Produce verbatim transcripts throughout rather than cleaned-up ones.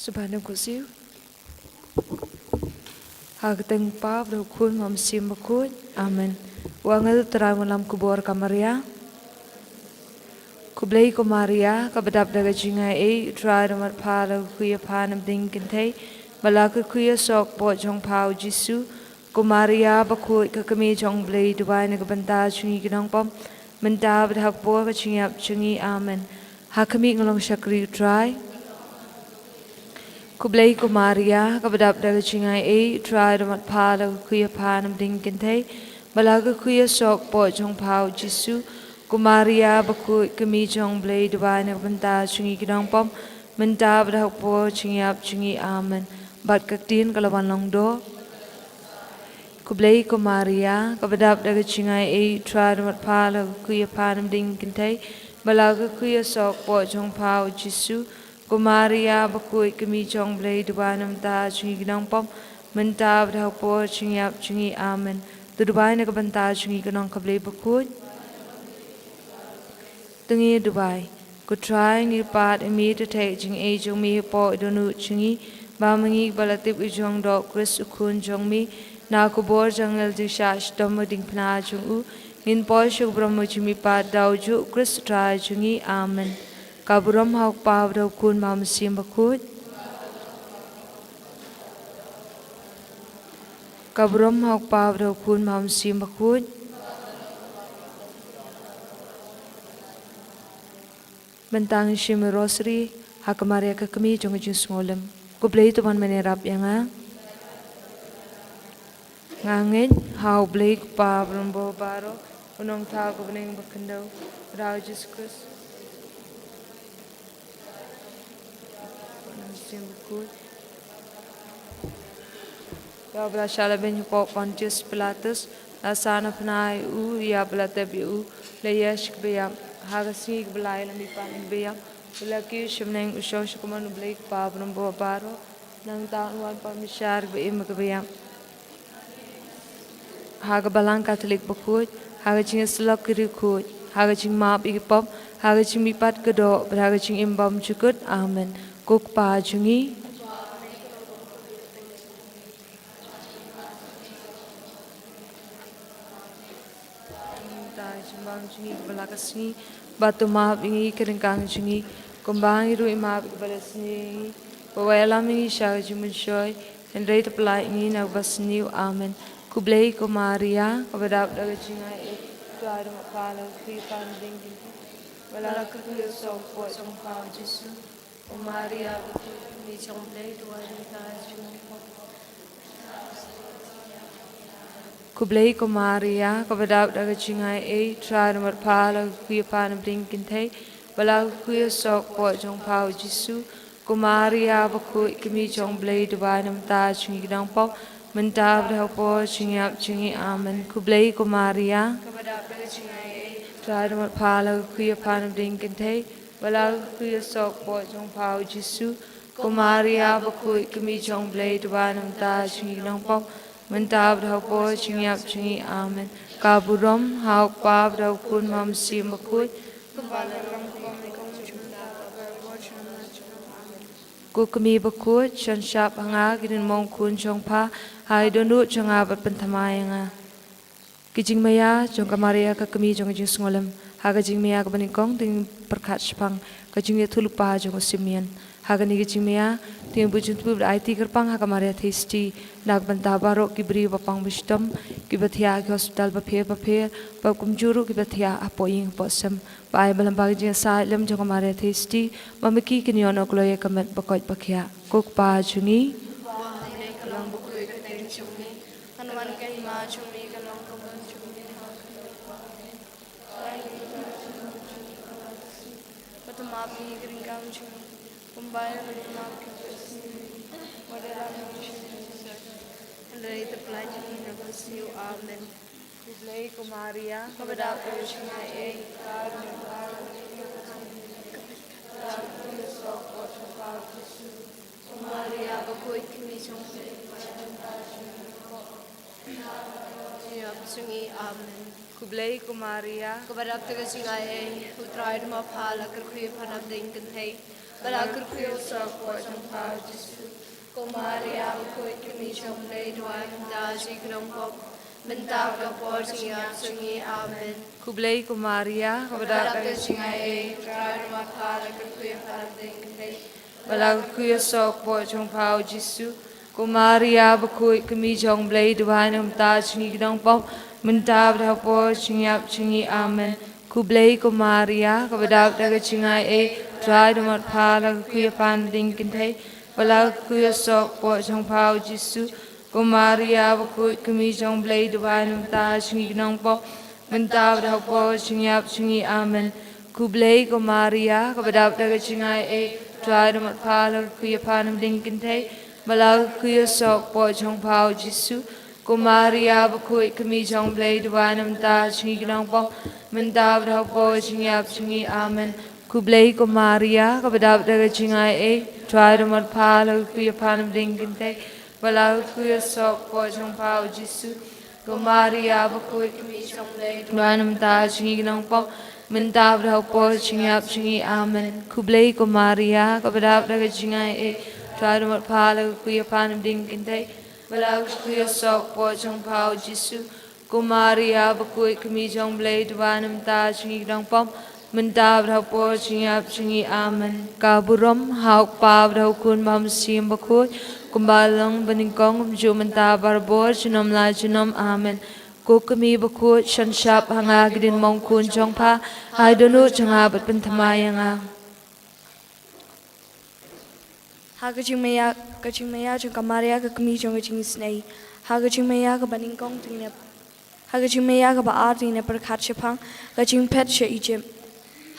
Te ba nang khuid siew. Ha ka kyrteng u Kpa bad u Khun bad u Mynsiem Bakhuid. Amen. U angel u Trai u wanlam khubor ka Maria. Khublei ko Maria, kaba dap da ka jingaiei, u Trai u don bad pha, la kyrkhu ïa pha na pdeng ki kynthei, bad la kyrkhu ïa u soh ka kpoh jong pha u Jisu. Ko Maria bakhuid, ka kmie jong u Blei, duwai na ka bynta jong ngi ki nongpop, mynta bad ha ka por ka jingïap jong ngi. Amen. Ha khmih, ngi long shakri u Trai. Khublei ko Maria, kaba dap da ka jingaiei, u Trai u don bad pha, la kyrkhu ïa pha na pdeng ki kynthei, bad la kyrkhu ïa u soh ka kpoh jong pha u Jisu. Ko Maria bakhuid, kmie jong u Blei, duwai na ka bynta jong ngi ki nongpop, mynta bad ha ka por ka jingïap jong ngi. Amen. Bad ka ktien ka la wan long doh. Khublei ko Maria, kaba dap da ka jingaiei, u Trai u don bad pha, la kyrkhu ïa pha na pdeng ki kynthei, bad la kyrkhu ïa u soh ka kpoh jong pha u Jisu. Ko Maria bakhuid, kmie jong u Blei, duwai na ka bynta jong ngi ki nongpop, mynta bad ha ka por ka jingïap jong ngi. Amen. To duwai na ka bynta jong ngi ki nongkhublei bakhuid. To ngin duwai. Ko Trai, ngi kyrpad ïa me, to theh ïa ka jingaiei jong me hapoh ki dohnud jong ngi, ba ma ngi kiba la tip ïa ka jingdoh u Khrist u Khun jong me, na ka khubor jong ki angel, jingshah shitom bad ka diengphna jong u, ngin poi sha ka burom ka jingmihpat da u juh u Khrist u Trai jong ngi. Amen. Ka burom ha u Kpa bad ha u Khun bad ha u Mynsiem Bakhuid. Ka burom ha u Kpa bad ha u Khun bad ha u Mynsiem Bakhuid. Mynta ngin shim ïa ka Rosary ha ka Maria ka kmie jong ka jingsngewlem. Ko Blei, to ban men ïarap ïa nga. Nga ngeit ha u Blei u Kpa Uba Long Baroh, u Nongthaw ka bneng ba khyndew, bad ha u Jisu Khrist. Ïa uba la shah lehbeiñ hapoh Pontius Pilatus, la san ha pnai u, ïa ba la tep ïa u, la ïaid sha kaba ïap, ha ka sngi kaba lai la mihpat na kaba ïap, u la kiew sha bneng, u shong sha ka mon u Blei u Kpa Uba Long Baroh. Nangta un wan pat bishar ïa kiba im bad kiba ïap. Ha ka Balang Katholik bakhuid, ha ka jingïasyllok ki riewkhuid, ha ka jingmap ïa ki pop, ha ka jingmihpat ka doh, bad ha ka jingim bymjukut. Amen. Ko Kpa jong ngi, mynta ka jingbam jong ngi kaba la ka sngi, bad to map ïa ngi ki ryngkang jong ngi, kumba ngi ruh ngi map ïa kiba la sniew ïa ngi, bad wat ïalam ïa ngi sha ka jingpynshoi, hynrei to pyllait ïa ngi na kaba sniew. Amen. Khublei ko Maria, kaba dap da ka jingaiei, u Trai u don bad pha, la kyrkhu ïa pha na pdeng ki kynthei, bad la kyrkhu ïa u soh ka kpoh jong pha u Jisu. Ko Maria bakhuid, kmie jong u Blei, duwai na ka bynta jong ngi ki nongpop. Khublei ko Maria, kaba dap da ka jingaiei, u Trai u don bad pha, la kyrkhu ïa pha na pdeng ki kynthei, bad la kyrkhu ïa u soh ka kpoh jong pha u Jisu. Ko Maria bakhuid, kmie jong u Blei, duwai na ka bynta jong ngi ki nongpop, mynta bad ha ka por ka jingïap jong ngi. Amen. Khublei ko Maria, kaba dap da ka jingaiei, u Trai u don bad pha, la kyrkhu ïa pha na pdeng ki kynthei, bad la kyrkhu ïa u soh ka kpoh jong pha u Jisu. Ko Maria bakhuid, kmie jong u Blei, duwai na ka bynta jong ngi ki nongpop, mynta bad ha ka por ka jingïap jong ngi. Amen. Ka burom ha u Kpa bad ha u Khun bad ha u Mynsiem Bakhuid. Ko Kmie bakhuid, shon shap ha nga ki dohnud maw khun jong pha, ha ki dohnud jong nga bad pynthymmai ïa nga. Ki jingmaïa jong ka Maria ka kmie jong ka jingsngewlem. Ha ka jingmaïa kaba nyngkong to ngin pyrkhat shaphang ka jingïathuhlypa jong u Simeon. Ha kane ka jingmaïa to ngin buh jingtbit bad aiti kyrpang ha ka Maria Theisotti na ka bynta baroh ki briew ba pang ba shitom, kiba thiah ha ki hospital bapher bapher, bad kumjuh ruh kiba thiah hapoh ïing hapoh sem. Ba ai ba lyngba ka jingïasaid lem jong ka Maria Theisotti, ba ma ki kin ïoh noh kloi ïa ka met ba koit ba khiah. Ko Kpa jong ngi, hynrei to pyllait ïa ngi na kaba sniew. Amen. Khublei ko Maria, kaba dap da ka jingaiei, u Trai u don bad pha, la kyrkhu ïa pha na pdeng ki kynthei, bad la kyrkhu ïa u soh ka kpoh jong pha u Jisu. Ko Maria bakhuid, kmie jong u Blei, duwai na ka bynta jong ngi ki nongpop, mynta bad ha ka por ka jingïap jong ngi. Amen. Khublei ko Maria, kaba dap da ka jingaiei, u Trai u don bad pha, la kyrkhu ïa pha na pdeng ki kynthei, Ba la kyrkhu ïa u sohkpoh jong pha u Jisu. Ko Maria bakhuid, kmie jong u Blei, duwai namar ngi ki nongpop, mynta bad ha por jingïap jong ngi. Amen. Khublei ko Maria, kaba dap da ka jingaiei, U Trai u don bad pha, la kyrkhu ïa pha na pdeng kynthei, ba la kyrkhu ïa u sohkpoh jong pha u Jisu. Ko Maria bakhuid, kmie jong u Blei, duwai namar ngi ki nongpop, mynta bad ha por jingïap jong ngi. Amen. Khublei ko Maria, kaba dap da ka jingaiei, U Trai u don bad pha, la kyrkhu ïa pha na pdeng kynthei, ba la kyrkhu ïa u sohkpoh jong pha u Jisu. Ko Maria bakhuid, kmie jong u Blei, duwai namar ngi ki nongpop, mynta bad ha por jingïap jong ngi. Amen. Khublei ko Maria, kaba dap da ka jingaiei, U Trai u don bad pha, la kyrkhu ïa pha na pdeng kynthei, ba la kyrkhu ïa u sohkpoh jong pha u Jisu. Ko Maria bakhuid, kmie jong u Blei, duwai namar ngi ki nongpop, mynta bad ha por jingïap jong ngi. Amen. Khublei ko Maria, kaba dap da ka jingaiei, U Trai u don bad pha, la kyrkhu ïa pha na pdeng kynthei, ba la kyrkhu ïa u sohkpoh jong pha u Jisu. Ko Maria bakhuid, kmie jong u Blei, duwai namar ngi ki nongpop, mynta bad ha por jingïap jong ngi. Amen. Khublei ko Maria, kaba dap da ka jingaiei, U Trai u don bad pha, la kyrkhu ïa pha na pdeng kynthei, ba la kyrkhu ïa u sohkpoh jong pha u Jisu. Ko Maria bakhuid, kmie jong u Blei, duwai namar ngi ki nongpop, mynta bad ha por jingïap jong ngi. Amen. Ka burom ha u Kpa bad ha u Khun bad ha u Mynsiem Bakhuid, kumba long banyngkong, kumjuh mynta, barabor, junom la junom. Amen. Ko kmie bakhuid, sngap ha nga ki diengphna khun jong pha, ai dohnud jong nga bad pynthymmai ïa nga. Ha ka jingmaïa, ka jingmaïa jong ka Maria ka kmie jong ka jingisynei. Ha ka jingmaïa kaba nyngkong, teng ne, ha ka jingmaïa kaba ar, teng ne pyrkhat shaphang ka jingphet sha Egypt.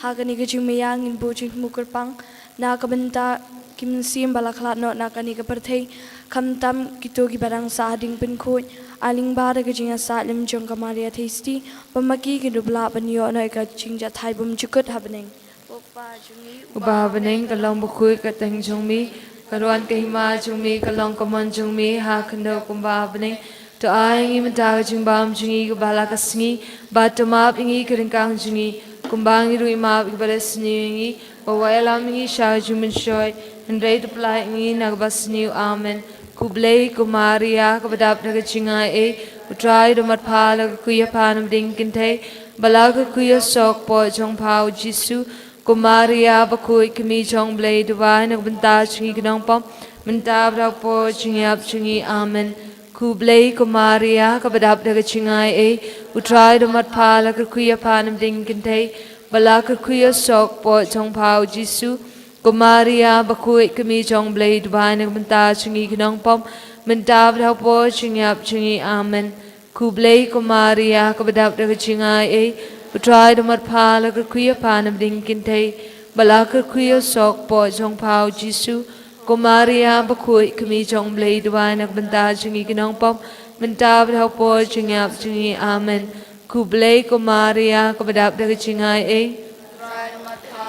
Ha kane ka jingmaïa ngin buh jingthmu kyrpang na ka bynta ki mynsiem ba la khlad noh na kane ka pyrthei, khamtam kito kiba dang sah ha ding pynkhuid. Ai lyngba da ka jingïasaid lem jong ka Maria Theisotti, ba ma ki kin dup lah ban ïoh noh ïa ka jingjahthait bymjukut ha bneng. Ko Kpa jong ngi uba ha bneng, ka long bakhuid ka kyrteng jong me, ka wan ka hima jong me, ka long ka mon jong me ha khyndew kumba ha bneng. To ai ïa ngi mynta ka jingbam jong ngi kaba la ka sngi, bad to map ïa ngi ki ryngkang jong ngi, kumba ngi ruh ngi map ïa kiba leh sniew ïa ngi, wat ïalam ïa ngi sha ka jingmynshoi, hynrei to pyllait ïa ngi na kaba sniew. Amen. Khublei ko Maria, kaba dap da ka jingaiei, U Trai u don bad pha, la kyrkhu ïa pha na pdeng kynthei, ba la kyrkhu ïa u sohkpoh jong pha u Jisu. Ko Maria bakhuid, kmie jong u Blei, duwai na ka bynta jong ngi ki nongpop, mynta bad ha por jingïap jong ngi. Amen. Khublei ko Maria, kaba dap da ka jingaiei, U Trai u don bad pha, la kyrkhu ïa pha na pdeng kynthei, ba la kyrkhu ïa u sohkpoh jong pha u Jisu. Ko Maria bakhuid, kmie jong u Blei, duwai na ka bynta jong ngi ki nongpop, mynta bad ha por jingïap jong ngi. Amen. Khublei ko Maria, kaba dap da ka jingaiei, U Trai u don bad pha, la kyrkhu ïa pha na pdeng kynthei, ba la kyrkhu ïa u sohkpoh jong pha u Jisu. Ko Maria bakhuid, kmie jong u Blei, duwai na ka bynta jong ngi ki nongpop, mynta bad ha por jingïap jong ngi. Amen. Khublei ko Maria, kaba dap da ka jingaiei,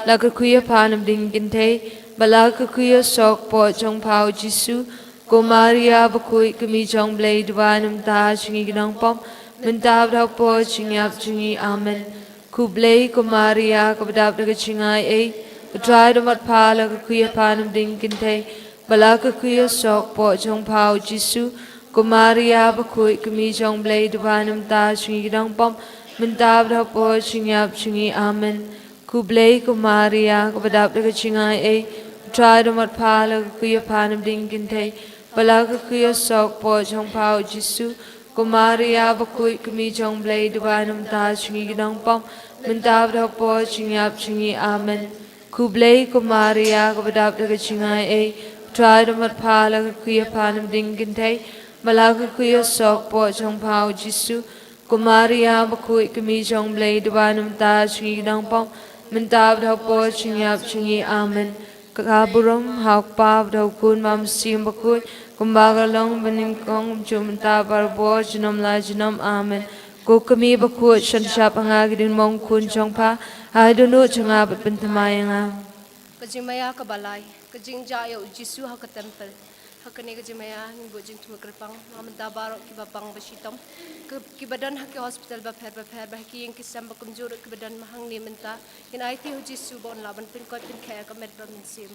la kyrkhu ïa pha na pdeng kynthei, ba la kyrkhu ïa u sohkpoh jong pha u Jisu. Ko Maria bakhuid, kmie jong u Blei, duwai na ka bynta jong ngi ki nongpop, mynta bad ha por jingïap jong ngi. Amen. Khublei ko Maria, kaba dap da ka jingaiei, U Trai u don bad pha, la kyrkhu ïa pha na pdeng kynthei, ba la kyrkhu ïa u sohkpoh jong pha u Jisu. Ko Maria bakhuid, kmie jong u Blei, duwai na ka bynta jong ngi ki nongpop, mynta bad ha por jingïap jong ngi. Amen. Khublei ko Maria, kaba dap da ka jingaiei, U Trai u don bad pha, la kyrkhu ïa pha na pdeng kynthei, ba la kyrkhu ïa u sohkpoh jong pha u Jisu. Ko Maria bakhuid, kmie jong u Blei, duwai na ka bynta jong ngi ki nongpop, mynta bad ha por jingïap jong ngi. Amen. Khublei ko Maria, kaba dap da ka jingaiei, U Trai u don bad pha, la kyrkhu ïa pha na pdeng kynthei, ba la kyrkhu ïa u sohkpoh jong pha u Jisu. Ko Maria bakhuid, kmie jong u Blei, duwai na ka bynta jong ngi ki nongpop, mynta bad ha por jingïap jong ngi. Amen. Ka burom ha u Kpa bad ha u Khun bad ha u Mynsiem Bakhuid, kumba ka long banyngkong, kumjuh mynta, barabor, junom la junom. Amen. Ko kmie bakhuid, sngap ha nga ki diengphna khun jong pha, ai dohnud jong nga bad pynthymmai ïa nga. Ka jingmaïa kaba lai, ka jingjah ïa u Jisu ha ka templ. Ha kane ka jingmaïa ngin buh jingthmu kyrpang, ma mynta baroh kiba bang ba shitom, ki, kiba don ha ki hospital bapher bapher, bad ha ki ïing ki sem ba kumjuh ruh kiba don ma hangne mynta, ngin aiti ha u Jisu ba un lah ban pynkoit pynkheiñ ïa ka met bad mynsiem.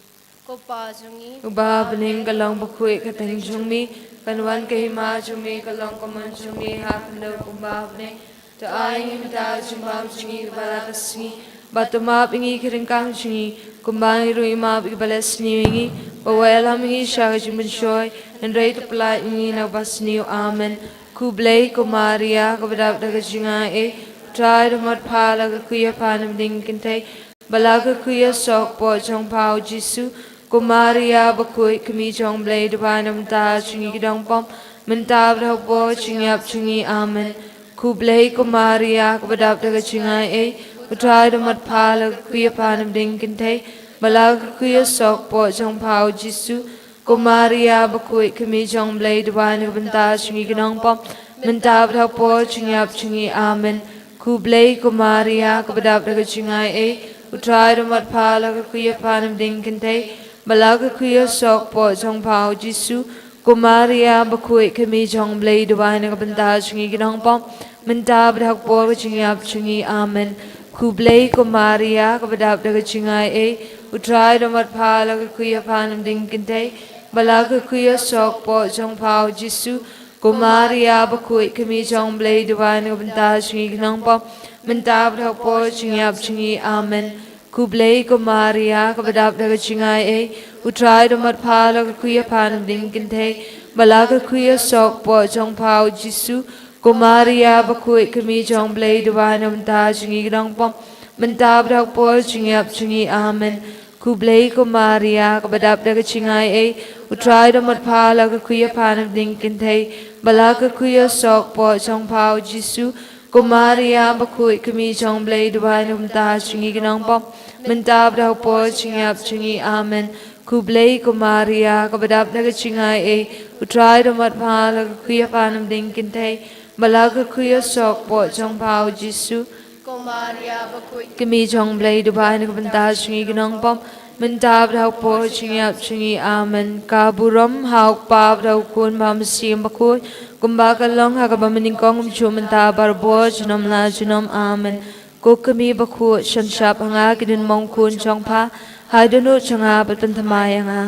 Ko Pa jong ngi uba ha bneng, ka long bakhuid ka kyrteng jong me, kan wan ka hima jong me, ka long ka mon jong me ha khyndew kumba ha bneng. To ai ïa ngi mynta ka jingbam jong ngi kaba la ka sngi, bad to map ïa ngi ki ryngkang jong ngi, kumba ngi ruh ngi map ïa kiba leh sniew ïa ngi, wat ïalam ïa ngi sha ka jingpynshoi, hynrei to pyllait ïa ngi na kaba sniew. Amen. Khublei ko Maria, kaba dap da ka jingaiei, U Trai u don bad pha, la ka kyrkhu ïa pha na pdeng ki kynthei, bad la ka kyrkhu ïa u soh kpoh jong pha, U Jisu. Ko Maria bakhuid, ka kmie jong U Blei, duwai na ka bynta jong ngi ki nongpop, mynta bad ha ka por ka jingïap jong ngi. Amen. Khublei ko Maria, kaba dap da ka jingaiei, U Trai u don bad pha, la ka kyrkhu ïa pha na pdeng ki kynthei, bad la ka kyrkhu ïa u soh kpoh jong pha, U Jisu. Ko Maria bakhuid, ka kmie jong U Blei, duwai na ka bynta jong ngi ki nongpop, mynta bad ha ka por ka jingïap jong ngi. Amen. Khublei ko Maria, kaba dap da ka jingaiei, U Trai u don bad pha, la ka kyrkhu ïa pha na pdeng ki kynthei, bad la ka kyrkhu ïa u soh kpoh jong pha, U Jisu. Ko Maria bakhuid, ka kmie jong U Blei, duwai na ka bynta jong ngi ki nongpop, mynta bad ha ka por ka jingïap jong ngi. Amen. Khublei ko Maria, kaba dap da ka jingaiei, U Trai u don bad pha, la ka kyrkhu ïa pha na pdeng ki kynthei, bad la ka kyrkhu ïa u soh kpoh jong pha, U Jisu. Ko Maria bakhuid, ka kmie jong U Blei, duwai na ka bynta jong ngi ki nongpop, mynta bad ha ka por ka jingïap jong ngi. Amen. Khublei ko Maria, kaba dap da ka jingaiei, U Trai u don bad pha, la ka kyrkhu ïa pha na pdeng ki kynthei, bad la ka kyrkhu ïa u soh kpoh jong pha, U Jisu. Ko Maria bakhuid, ka kmie jong U Blei, duwai na ka bynta jong ngi ki nongpop, mynta bad ha ka por ka jingïap jong ngi. Amen. Khublei ko Maria, kaba dap da ka jingaiei, U Trai u don bad pha, la ka kyrkhu ïa pha na pdeng ki kynthei, bad la ka kyrkhu ïa u soh kpoh jong pha, U Jisu. Ko Maria bakhuid, ka kmie jong U Blei, duwai na ka bynta jong ngi ki nongpop, mynta bad ha ka por ka jingïap jong ngi. Amen. Khublei ko Maria, kaba dap da ka jingaiei, U Trai u don bad pha, la ka kyrkhu ïa pha na pdeng ki kynthei, bad la ka kyrkhu ïa u soh kpoh jong pha, U Jisu. Ko Maria bakhuid, ka kmie jong U Blei, duwai na ka bynta jong ngi ki nongpop, mynta bad ha ka por ka jingïap jong ngi. Amen. Ka burom ha u Kpa bad ha u Khun bad ha u Mynsiem Bakhuid, kumba ka long ha kaba mynnyngkong, kumjuh mynta, barabor, junom la junom. Amen. Ko kmie bakhuid, sngewbha shah ha nga ki dien mongkhun jong pha, haoid dohnud jong nga bad pynthymmai ïa nga.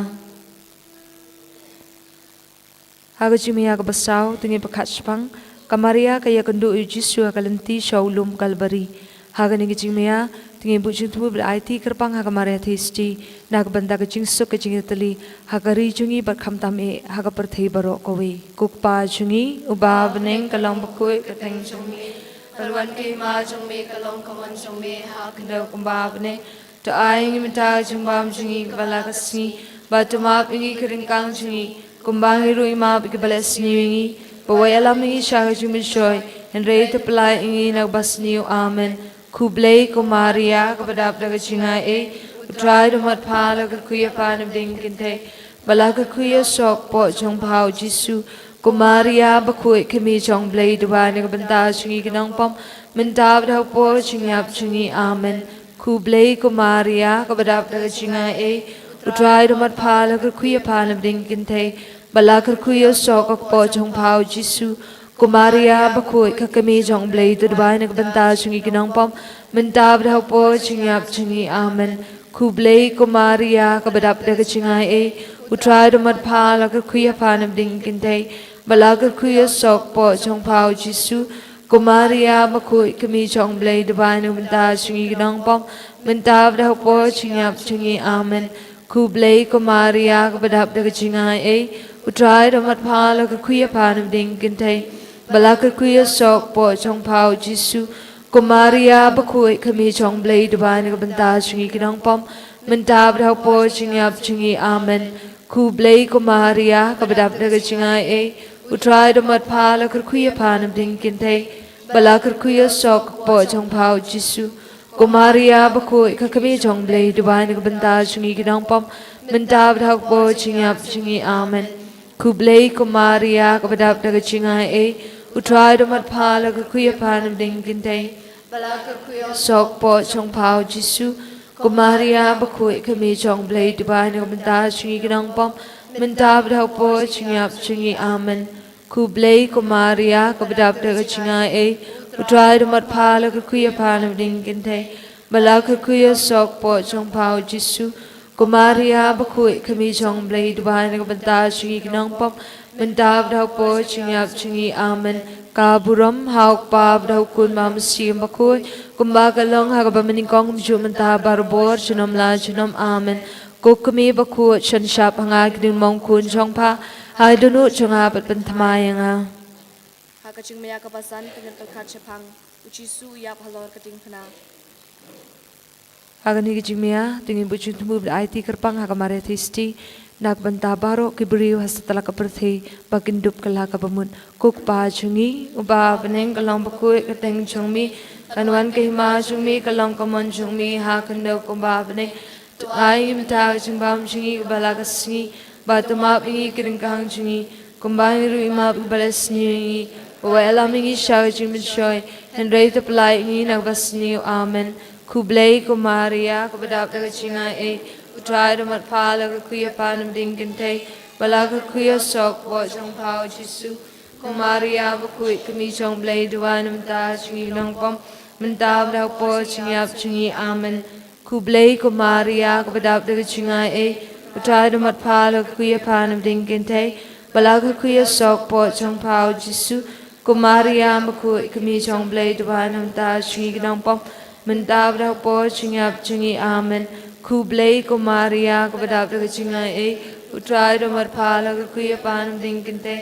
Ha ka jingmaïa kaba saw, to ngin pyrkhat shaphang ka Maria ka ïakynduh ïa u Jisu ha ka lynti sha u lum Kalbari. Ha kane ka jingmaïa, to ngin buh jingthmu bad aiti kyrpang ha ka Maria Theisotti, na ka bynta ka jingsuk ka jingïatylli ha ka ri jong ngi bad khamtam eh ha ka pyrthei baroh kawei. Ko Kpa jong ngi uba ha bneng, ka long bakhuid ka kyrteng jong me, kan wan ka hima jong me, ka long ka mon jong me ha khyndew kumba ha bneng. To ai ïa ngi mynta ka jingbam jong ngi kaba la ka sngi, bad to map ïa ngi ki ryngkang jong ngi, kumba ngi ruh ngi map ïa kiba leh sniew ïa ngi, bad wat ïalam ïa ngi sha ka jingpynshoi, hynrei to pyllait ïa ngi na kaba sniew. Amen. Khublei ko Maria, kaba dap da ka jingaiei, U Trai u don bad pha, la ka kyrkhu ïa pha na pdeng ki kynthei, bad la ka kyrkhu ïa u soh kpoh jong pha, U Jisu. Ko Maria bakhuid, ka kmie jong U Blei, duwai na ka bynta jong ngi ki nongpop, mynta bad ha ka por ka jingïap jong ngi. Amen. Khublei ko Maria, kaba dap da ka jingaiei, U Trai u don bad pha, la ka kyrkhu ïa pha na pdeng ki kynthei, bad la ka kyrkhu ïa u soh kpoh jong pha, U Jisu. Ko Maria bakhuid, ka kmie jong U Blei, to duwai na ka bynta jong ngi ki nongpop, mynta bad ha ka por ka jingïap jong ngi. Amen. Khublei ko Maria, kaba dap da ka jingaiei, U Trai u don bad pha, la ka kyrkhu ïa pha na pdeng ki kynthei, bad la ka kyrkhu ïa u soh kpoh jong pha, U Jisu. Ko Maria bakhuid, ka kmie jong U Blei, duwai na ka bynta jong ngi ki nongpop, mynta bad ha ka por ka jingïap jong ngi. Amen. Khublei ko Maria, kaba dap da ka jingaiei, U Trai u don bad pha, la ka kyrkhu ïa pha na pdeng ki kynthei, bad la ka kyrkhu ïa u soh kpoh jong pha, U Jisu. Ko Maria bakhuid, ka kmie jong U Blei, duwai na ka bynta jong ngi ki nongpop, mynta bad ha ka por ka jingïap jong ngi. Amen. Khublei ko Maria, kaba dap da ka jingaiei, U Trai u don bad pha, la ka kyrkhu ïa pha na pdeng ki kynthei, bad la ka kyrkhu ïa u soh kpoh jong pha, U Jisu. Ko Maria bakhuid, ka kmie jong U Blei, duwai na ka bynta jong ngi ki nongpop, mynta bad ha ka por ka jingïap jong ngi. Amen. Khublei ko Maria, kaba dap da ka jingaiei, U Trai u don bad pha, la ka kyrkhu ïa pha na pdeng ki kynthei, bad la ka kyrkhu ïa u soh kpoh jong pha, U Jisu. Ko Maria bakhuid, ka kmie jong U Blei, duwai na ka bynta jong ngi ki nongpop, mynta bad ha u por jingïap jong ngi. Amen. Khublei ko Maria, kaba dap da ka jingai ei, U Trai u don bad pha, la kyrkhu ïa pha na ka bynta ki kynthei, bad la kyrkhu ïa u soh ka pop jong pha u Jisu. Ko Maria bakhuid, ka kmie jong u Blei, duwai na ka bynta jong ngi ki nongpop, mynta bad ha u por jingïap jong ngi. Amen. Ka burom ha u Kpa bad ha u Khun bad ha u Mynsiem Bakhuid, kumba ka long ha kaba mynnyngkong, mynta bad barabor, junom la junom. Amen. Ko Kmie bakhuid, sngap ha nga ki diengphna khun jong pha, ha dohnud jong nga pat pynthymmai ïa nga. Ha ka jingma ïa kaba san, pynïap pyrkhat shaphang, U Jisu u ïap halor ka diengphna. Ha kane ka jingma ïa, to ngin buh jingthmu bad aiti kyrpang ha ka Maria Theisotti na ka bynta baroh ki briew ha satlak ka pyrthei, ba kin dup kylla ka bamut. Ko Kpa jong ngi uba ha bneng, ka long bakhuid ka kyrteng jong me, kan wan ka hima jong me, ka long ka mon jong me ha khyndew kumba ha bneng. To ai ngi mynta ka jingbam jong ngi kaba la ka sngi, bad to map ïa ngi ki ryngkang jong ngi, kumba ngi ruh ngi map ïa kiba la sniew ïa ngi, wat ïalam ïa ngi sha ka jingpynshoi, hynrei to pyllait ïa ngi na kaba sniew. Amen. Khublei ko Maria, kaba dap da ka jingai ei, U Trai u don bad pha, la kyrkhu ïa pha na ka bynta ki kynthei, bad la kyrkhu ïa u soh ka pop jong pha u Jisu. Ko Maria bakhuid, ka kmie jong u Blei, duwai na ka bynta jong ngi ki nongpop, mynta bad ha u por jingïap jong ngi. Amen. Khublei ko Maria, kaba dap da ka jingai ei, U Trai u don bad pha, la kyrkhu ïa pha na ka bynta ki kynthei, bad la kyrkhu ïa u soh ka pop jong pha u Jisu. Ko Maria bakhuid, ka kmie jong u Blei, duwai na ka bynta jong ngi ki nongpop, mynta bad ha u por jingïap jong ngi. Amen. Khublei ko Maria, kaba dap da ka jingai ei, U Trai u don bad pha, la kyrkhu ïa pha na ka bynta ki kynthei,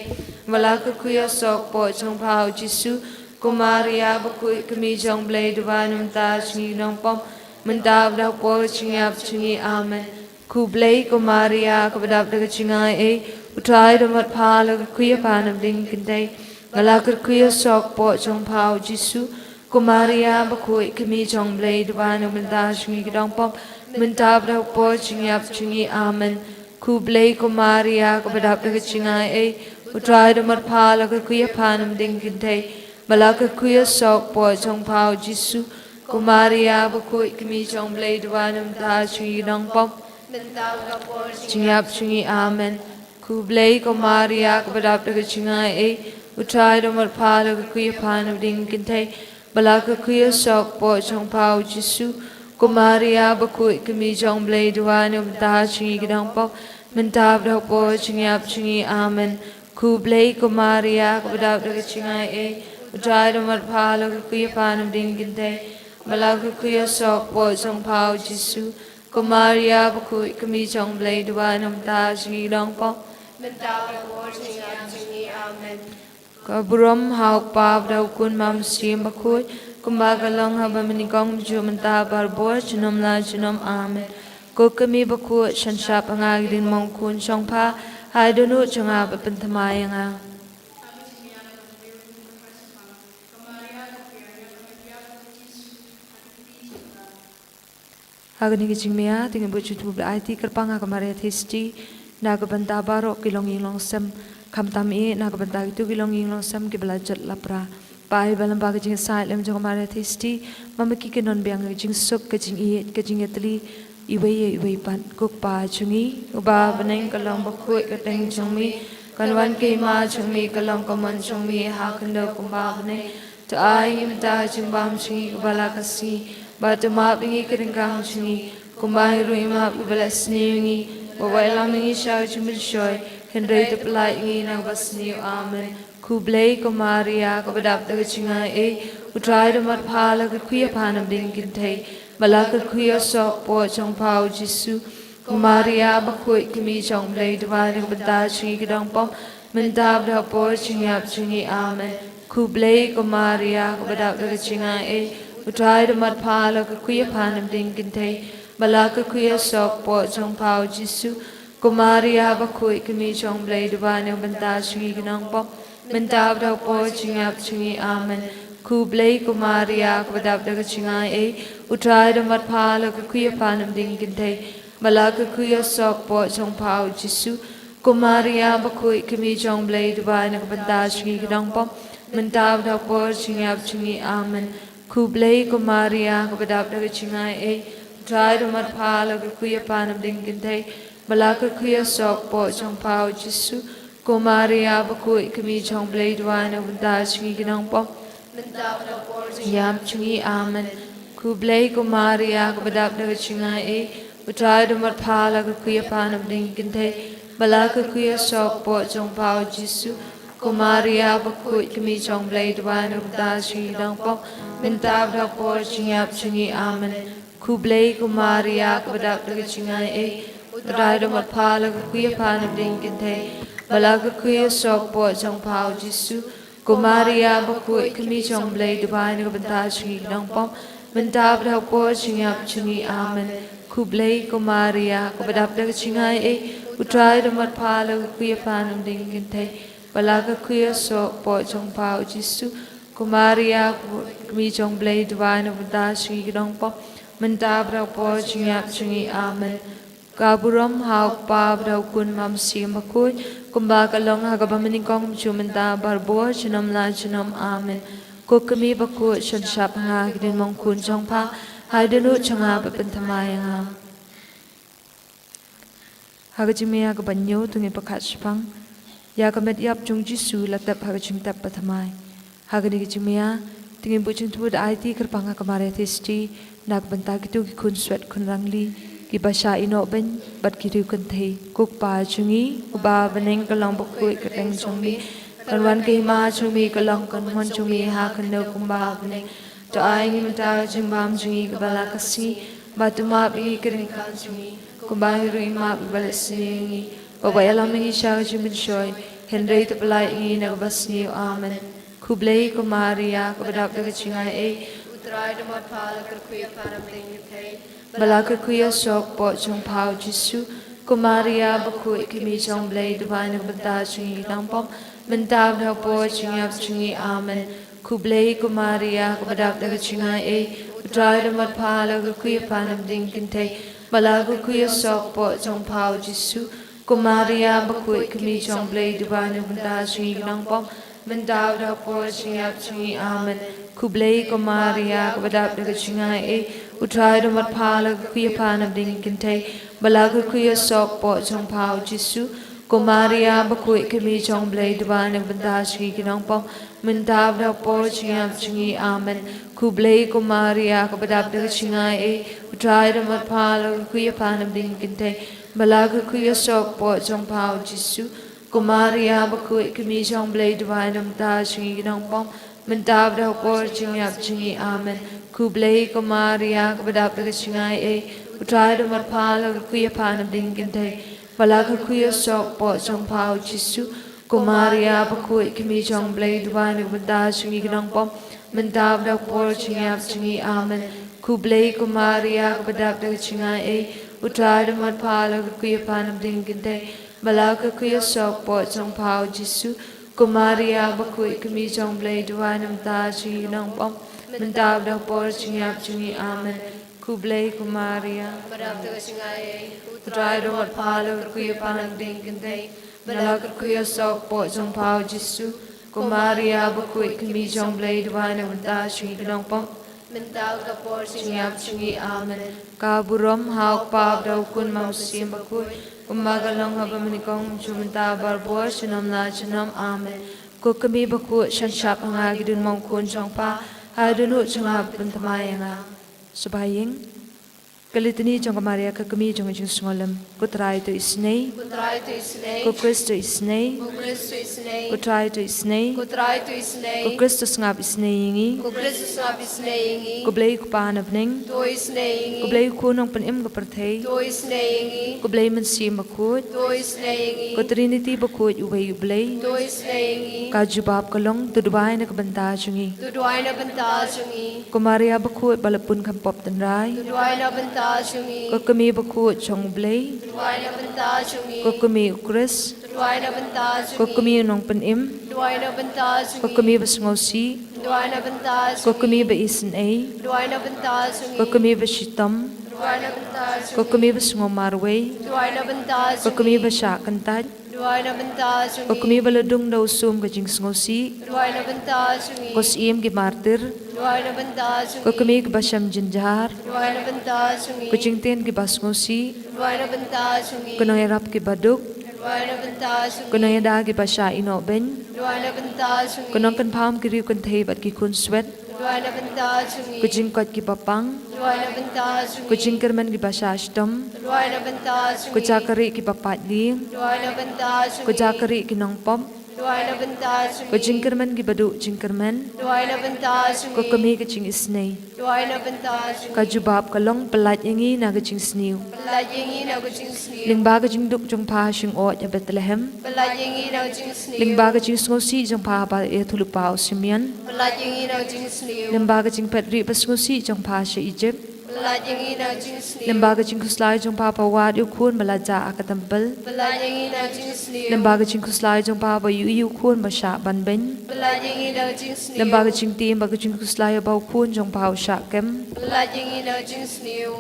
bad la kyrkhu ïa u soh ka pop jong pha u Jisu. Ko Maria bakhuid, ka kmie jong u Blei, duwai na ka bynta jong ngi ki nongpop, mynta bad ha u por jingïap jong ngi. Amen. Khublei ko Maria, kaba dap da ka jingai ei, U Trai u don bad pha, la kyrkhu ïa pha na ka bynta ki kynthei, bad la kyrkhu ïa u soh ka pop jong pha u Jisu. Ko Maria bakhuid, ka kmie jong u Blei, duwai na ka bynta jong ngi ki nongpop, mynta bad ha u por jingïap jong ngi. Amen. Khublei ko Maria, kaba dap da ka jingai ei, U Trai u don bad pha, la kyrkhu ïa pha na ka bynta ki kynthei, bad la kyrkhu ïa u soh ka pop jong pha u Jisu. Ko Maria bakhuid, ka kmie jong u Blei, duwai na ka bynta jong ngi ki nongpop, mynta bad ha u por jingïap jong ngi. Amen. Khublei ko Maria, kaba dap da ka jingai ei, U Trai u don bad pha, la kyrkhu ïa pha na ka bynta ki kynthei, bad la kyrkhu ïa u soh ka pop jong pha u Jisu. Ko Maria bakhuid, ka kmie jong u Blei, duwai na ka bynta jong ngi ki nongpop, mynta bad ha u por jingïap jong ngi. Amen. Khublei ko Maria, kaba dap da ka jingai ei, U Trai u don bad pha, la kyrkhu ïa pha na ka bynta ki kynthei, bad la kyrkhu ïa u soh ka pop jong pha u Jisu. Ko Maria bakhuid, ka kmie jong u Blei, duwai na ka bynta jong ngi ki nongpop, mynta bad ha u por jingïap jong ngi. Amen. Ka burom ha u Kpa bad ha u Khun bad ha u Mynsiem Bakhuid, kumba ka long ha kaba mynnyngkong, mynta bad barabor, junom la junom. Amen. Ko Kmie bakhuid, sngap ha nga ki diengphna khun jong pha, ha dohnud jong nga pat pynthymmai ïa nga. Ha kane ka jingma ïa, to ngin buh jingthmu bad aiti kyrpang ha ka Maria Theisotti na ka bynta baroh ki longïing longsem, khamtam eh na ka bynta kito ki longïing longsem kiba la jot la pra. Ba ai ba lyngba ka jingïasaid lem jong ka Maria Theisotti, ba ma ki kin don biang ka jingsuk, ka jingïeit, ka jingïatylli iwei ïa iwei pat. Ko Kpa jong ngi uba ha bneng, ka long bakhuid ka kyrteng jong me, kan wan ka hima jong me, ka long ka mon jong me ha khyndew kumba ha bneng. To ai ngi mynta ka jingbam jong ngi kaba la ka sngi, bad to map ïa ngi ki ryngkang jong ngi, kumba ngi ruh ngi map ïa kiba la sniew ïa ngi, bad wat ïalam ïa ngi sha ka jingpynshoi, hynrei to pyllait ïa ngi na kaba sniew. Amen. Khublei ko Maria, kaba dap da ka jingai ei, U Trai u don bad pha, la kyrkhu ïa pha na ka bynta ki kynthei, bad la kyrkhu ïa u soh ka pop jong pha u Jisu. Ko Maria bakhuid, ka kmie jong u Blei, duwai na ka bynta jong ngi ki nongpop, mynta bad ha u por jingïap jong ngi. Amen. Khublei ko Maria, kaba dap da ka jingai ei, U Trai u don bad pha, la kyrkhu ïa pha na ka bynta ki kynthei, bad la kyrkhu ïa u soh ka pop jong pha u Jisu. Ko Maria bakhuid, ka kmie jong u Blei, duwai na ka bynta jong ngi ki nongpop, mynta bad ha u por jingïap jong ngi. Amen. Khublei ko Maria, kaba dap da ka jingai ei, U Trai u don bad pha, la kyrkhu ïa pha na ka bynta ki kynthei, bad la kyrkhu ïa u soh ka pop jong pha u Jisu. Ko Maria bakhuid, ka kmie jong u Blei, duwai na ka bynta jong ngi ki nongpop, mynta bad ha u por jingïap jong ngi. Amen. Khublei ko Maria, kaba dap da ka jingai ei, U Trai u don bad pha, la kyrkhu ïa pha na ka bynta ki kynthei, ba la kyrkhu ïa u soh kpoh jong pha, U Jisu. Ko Maria bakhuid, Kmie jong U Blei, duwai na ka bynta jong ngi ki nongpop, mynta bad ha ka por jingïap jong ngi. Amen. Khublei ko Maria, kaba dap da ka jingaiei, U Trai u don bad pha, la kyrkhu ïa pha na pdeng ki kynthei, ba la kyrkhu ïa u soh kpoh jong pha, U Jisu. Ko Maria bakhuid, Kmie jong U Blei, duwai na ka bynta jong ngi ki nongpop, mynta bad ha ka por jingïap jong ngi. Amen. Khublei ko Maria, kaba dap da ka jingaiei, U Trai u don bad pha, la kyrkhu ïa pha na pdeng ki kynthei, ba la kyrkhu ïa u soh kpoh jong pha, U Jisu. Ko Maria bakhuid, Kmie jong U Blei, duwai na ka bynta jong ngi ki nongpop, mynta bad ha ka por jingïap jong ngi. Amen. Khublei ko Maria, kaba dap da ka jingaiei, U Trai u don bad pha, la kyrkhu ïa pha na pdeng ki kynthei, ba la kyrkhu ïa u soh kpoh jong pha, U Jisu. Ko Maria, Kmie jong U Blei, duwai na ka bynta jong ngi ki nongpop, mynta bad ha ka por jingïap jong ngi. Amen. Ka burom ha u Kpa bad ha u Khun bad ha u Mynsiem Bakhuid, kumba ka long ha kaba mynnyngkong, mynta, barabor, junom la junom. Amen. Ko Kmie bakhuid, shon shap ha nga ki diengphna khun jong pha, haba ïadon ruh jong nga, pynthymmai ïa nga. Ha ka jingmih kaba hynñiew, to ngin pynkhat shaphang ïa ka met ïap jong U Jisu la tep ha ka jingtep bathymmai. Ha kane ka jingmih, to ngin buh jingthmu da aiti kyrpang ha ka Maria Theisotti na ka bynta kito ki khunswet khun rangli, kiba shah ïehnoh beiñ bad ki riew kynthei. Ko Kpa jong ngi uba ha bneng, ka long bakhuid ka kyrteng jong me, kan wan ka hima jong me, ka long ka hynmen jong me ha khyndew kumba ha bneng. To ai ïa ngi mynta ka jingbam jong ngi kaba la ka sngi, bad to map ïa ngi ki ryngkat jong ngi, kumba ngi ruh ngi map ïa kiba leh sniew ïa ngi. Wat ïalam ïa ngi sha ka jingpynshoi, hynrei to pyllait ïa ngi na kaba sniew. Amen. Khublei ko Maria, kaba dap da ka jingaiei, U Trai u don bad pha, la kyrkhu ïa pha na pdeng ki kynthei, ba la kyrkhu ïa u soh kpoh jong pha, U Jisu. Ko Maria bakhuid, Kmie jong U Blei, duwai na ka bynta jong ngi ki nongpop, mynta bad ha ka por jingïap jong ngi. Amen. Khublei ko Maria, kaba dap da ka jingaiei, U Trai u don bad pha, la kyrkhu ïa pha na pdeng ki kynthei, ba la kyrkhu ïa u soh kpoh jong pha, U Jisu. Ko Maria bakhuid, Kmie jong U Blei, duwai na ka bynta jong ngi ki nongpop, mynta bad ha ka por jingïap jong ngi. Amen. Khublei ko Maria, kaba dap da ka jingaiei, U Trai u don bad pha, la kyrkhu ïa pha na pdeng ki kynthei, ba la kyrkhu ïa u soh kpoh jong pha, U Jisu. Ko Maria bakhuid, Kmie jong U Blei, duwai na ka bynta jong ngi ki nongpop, mynta bad ha ka por jingïap jong ngi. Amen. Khublei ko Maria, kaba dap da ka jingaiei, U Trai u don bad pha, la kyrkhu ïa pha na pdeng ki kynthei, ba la kyrkhu ïa u soh kpoh jong pha, U Jisu. Ko Maria bakhuid, Kmie jong U Blei, duwai na ka bynta jong ngi ki nongpop, mynta bad ha ka por jingïap jong ngi. Amen. Khublei ko Maria, kaba dap da ka jingaiei, U Trai u don bad pha, la kyrkhu ïa pha na pdeng ki kynthei, ba la kyrkhu ïa u soh kpoh jong pha, U Jisu. Ko Maria bakhuid, Kmie jong U Blei, duwai na ka bynta jong ngi ki nongpop, mynta bad ha ka por jingïap jong ngi. Amen. Khublei ko Maria, kaba dap da ka jingaiei, U Trai u don bad pha, la kyrkhu ïa pha na pdeng ki kynthei, ba la kyrkhu ïa u soh kpoh jong pha, U Jisu. Ko Maria bakhuid, Kmie jong U Blei, duwai na ka bynta jong ngi ki nongpop, mynta bad ha ka por jingïap jong ngi. Amen. Khublei ko Maria, kaba dap da ka jingaiei, U Trai u don bad pha, la kyrkhu ïa pha na pdeng ki kynthei, ba la kyrkhu ïa u soh kpoh jong pha, U Jisu. Ko Maria bakhuid, Kmie jong U Blei, duwai na ka bynta jong ngi ki nongpop, mynta bad ha ka por jingïap jong ngi. Amen. Ka burom ha u Kpa bad ha u Khun bad ha u Mynsiem Bakhuid, kumba ka long ha kaba mynnyngkong, mynta, barabor, junom la junom. Amen. Ko Kmie bakhuid, shon shap ha nga ki diengphna khun jong pha, haba ïadon ruh jong nga, pynthymmai ïa nga. Sngewbha ïing. Ka Litani jong ka Maria, ka Kmie jong ka Jingsngewlem. Ko Trai to isynei. Ko Trai to isynei. Ko Khrist to isynei. Ko Khrist to isynei. Ko Trai to isynei. Ko Trai to isynei. Ko Khrist to sngap isynei ïa ngi. Ko Khrist to sngap isynei ïa ngi. Ko Blei u Kpa na bneng, to isynei ïa ngi. Ko Blei u Khun Nongpynim ka pyrthei, to isynei ïa ngi. Ko Blei Mynsiem Bakhuid, to isynei ïa ngi. Ko Trinity bakhuid uwei U Blei, to isynei ïa ngi. Ka jubab ka long, to duwai na ka bynta jong ngi. To duwai na ka bynta jong ngi. Ko Maria bakhuid ba la pun kham pop tynrai, to duwai na ka bynta jong ngi. Ko Kmie bakhuid jong U Blei, to duwai na ka bynta jong ngi. Ko Kmie U Khrist, to duwai na ka bynta jong ngi. Ko Kmie U Nongpynim, to duwai na ka bynta jong ngi. Ko Kmie ba sngewsih, to duwai na ka bynta jong ngi. Ko Kmie ba isynei, to duwai na ka bynta jong ngi. Ko Kmie ba shitom, to duwai na ka bynta jong ngi. Ko Kmie ba sngewmarwei, to duwai na ka bynta jong ngi. Ko Kmie ba shah kyntait, to duwai na ka bynta jong ngi. Ko Kmie ba la dung da u sum ka jingsngewsih, to duwai na ka bynta jong ngi. Ko Syiem ki martir, Duwai na bynta jong ngi. Ko Kmie kiba shem jynjar. Duwai na bynta jong ngi. Ko jingtien kiba sngewsih. Duwai na bynta jong ngi. Ko nongïarap kiba duk. Duwai na bynta jong ngi. Ko nongïada kiba shah ïehnoh beiñ. Duwai na bynta jong ngi. Ko nongkynpham ki riewkynthei bad ki khun swet. Duwai na bynta jong ngi. Ko jingkoit kiba pang. Duwai na bynta jong ngi. Ko jingkyrmen kiba shah shitom. Duwai na bynta jong ngi. Ko jakarieh kiba pait lieng. Duwai na bynta jong ngi. Ko jakarieh ki nongpop. Duwai na bynta jong ngi. Ko jingkyrmen kiba duh jingkyrmen. Duwai na bynta jong ngi. Ko Kmie ka jingisynei. Duwai na bynta jong ngi. Ka jubab ka long, pyllait ïa ngi na ka jingsniew. Pyllait ïa ngi na ka jingsniew. Lyngba ka jingduk jong pha shingoit ha Bethlehem. Pyllait ïa ngi na ka jingsniew. Lyngba ka jingsngewsih jong pha ba ïathuhlypa u Simeon. Pyllait ïa ngi na ka jingsniew. Lyngba ka jingpet rieh ba sngewsih jong pha sha Egypt. Pyllait ïa ngi na ka jingsniew. Lyngba ka jingkhuslai jong pha ba wad ïa u khun ba la jah ha ka templ. Pyllait ïa ngi na ka jingsniew. Lyngba ka jingkhuslai jong pha ba ïohi ïa u khun ba shah ban beiñ. Pyllait ïa ngi na ka jingsniew. Lyngba ka jingtiem bad ka jingkhuslai ba u khun jong pha u shah kem. Pyllait ïa ngi na ka jingsniew.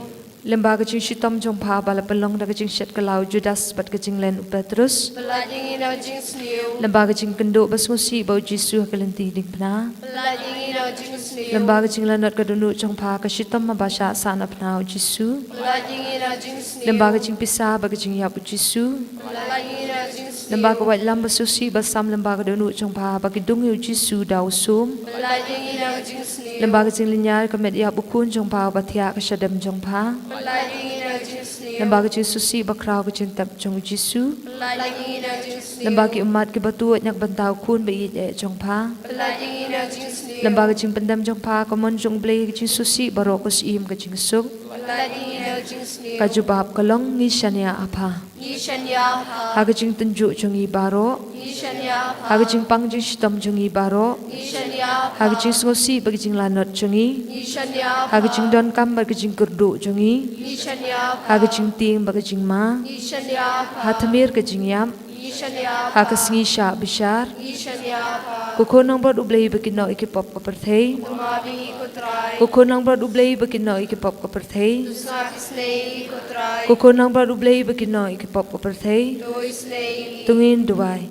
Lyngba ka jingshitom jong pha ba la pynlong da ka jingshet kylla u Judas bad ka jinglen u Petrus. Pyllait ïa ngi na ka jingsniew. Lyngba ka jingkynduh ba sngewsih ba u Jisu ha ka lynti diengphna. Pyllait ïa ngi na ka jingsniew. Lyngba ka jinglanot ka dohnud jong pha ka shitom haba shah sah na phna u Jisu. Pyllait ïa ngi na ka jingsniew. Lyngba ka jingpisa bad ka jingïap u Jisu. Pyllait ïa ngi na ka jingsniew. Lyngba ka waitlam ba sngewsih ba sam lyngba ka dohnud jong pha ba ki dung ïa u Jisu da u sum. Pyllait ïa ngi na ka jingsniew. Lyngba ka jinglynñiar ka met ïap u khun jong pha ba thiah ka shadem jong pha. Pyllait ïa ngi na ka jingsniew. Lyngba ka jingsngewsih ba khraw ka jingtep jong u Jisu. Pyllait ïa ngi na ka jingsniew. Lyngba ki ummat kiba tuid na ka bynta u khun ba ïeit eh jong pha. Pyllait ïa ngi na ka jingsniew. Lyngba ka jingpyndem jong pha ka mon jong u Blei, ka jingsngewsih baroh ka syiem ka jingsuk. Pyllait ïa ngi na ka jingsniew. Ka jubab ka long, ngi shaniah ha pha. Ngi shaniah ha pha. Ha ka jingtynjuh jong ngi baroh. Ngi shaniah ha pha. Ha ka jingpang jingshitom jong ngi baroh. Ngi shaniah ha pha. Ha ka jingsngewsih bad ka jinglanot jong ngi. Ngi shaniah ha pha. Ha ka jingdonkam bad ka jingkyrduh jong ngi. Ngi shaniah ha pha. Ha ka jingtieng bad ka jingma. Ngi shaniah ha pha. Ha tmier ka jingïap. Ngi shaniah ha pha. Ha ka sngi shah bishar. Ngi shaniah ha pha. Ko Khun langbrot u Blei ba kynnoh ïa ki pop ka pyrthei. To map ïa ngi ko Trai. Ko Khun langbrot u Blei ba kynnoh ïa ki pop ka pyrthei. To sngap isynei ïa ngi ko Trai. Ko Khun langbrot u Blei ba kynnoh ïa ki pop ka pyrthei. To isynei ïa ngi. To ngin duwai.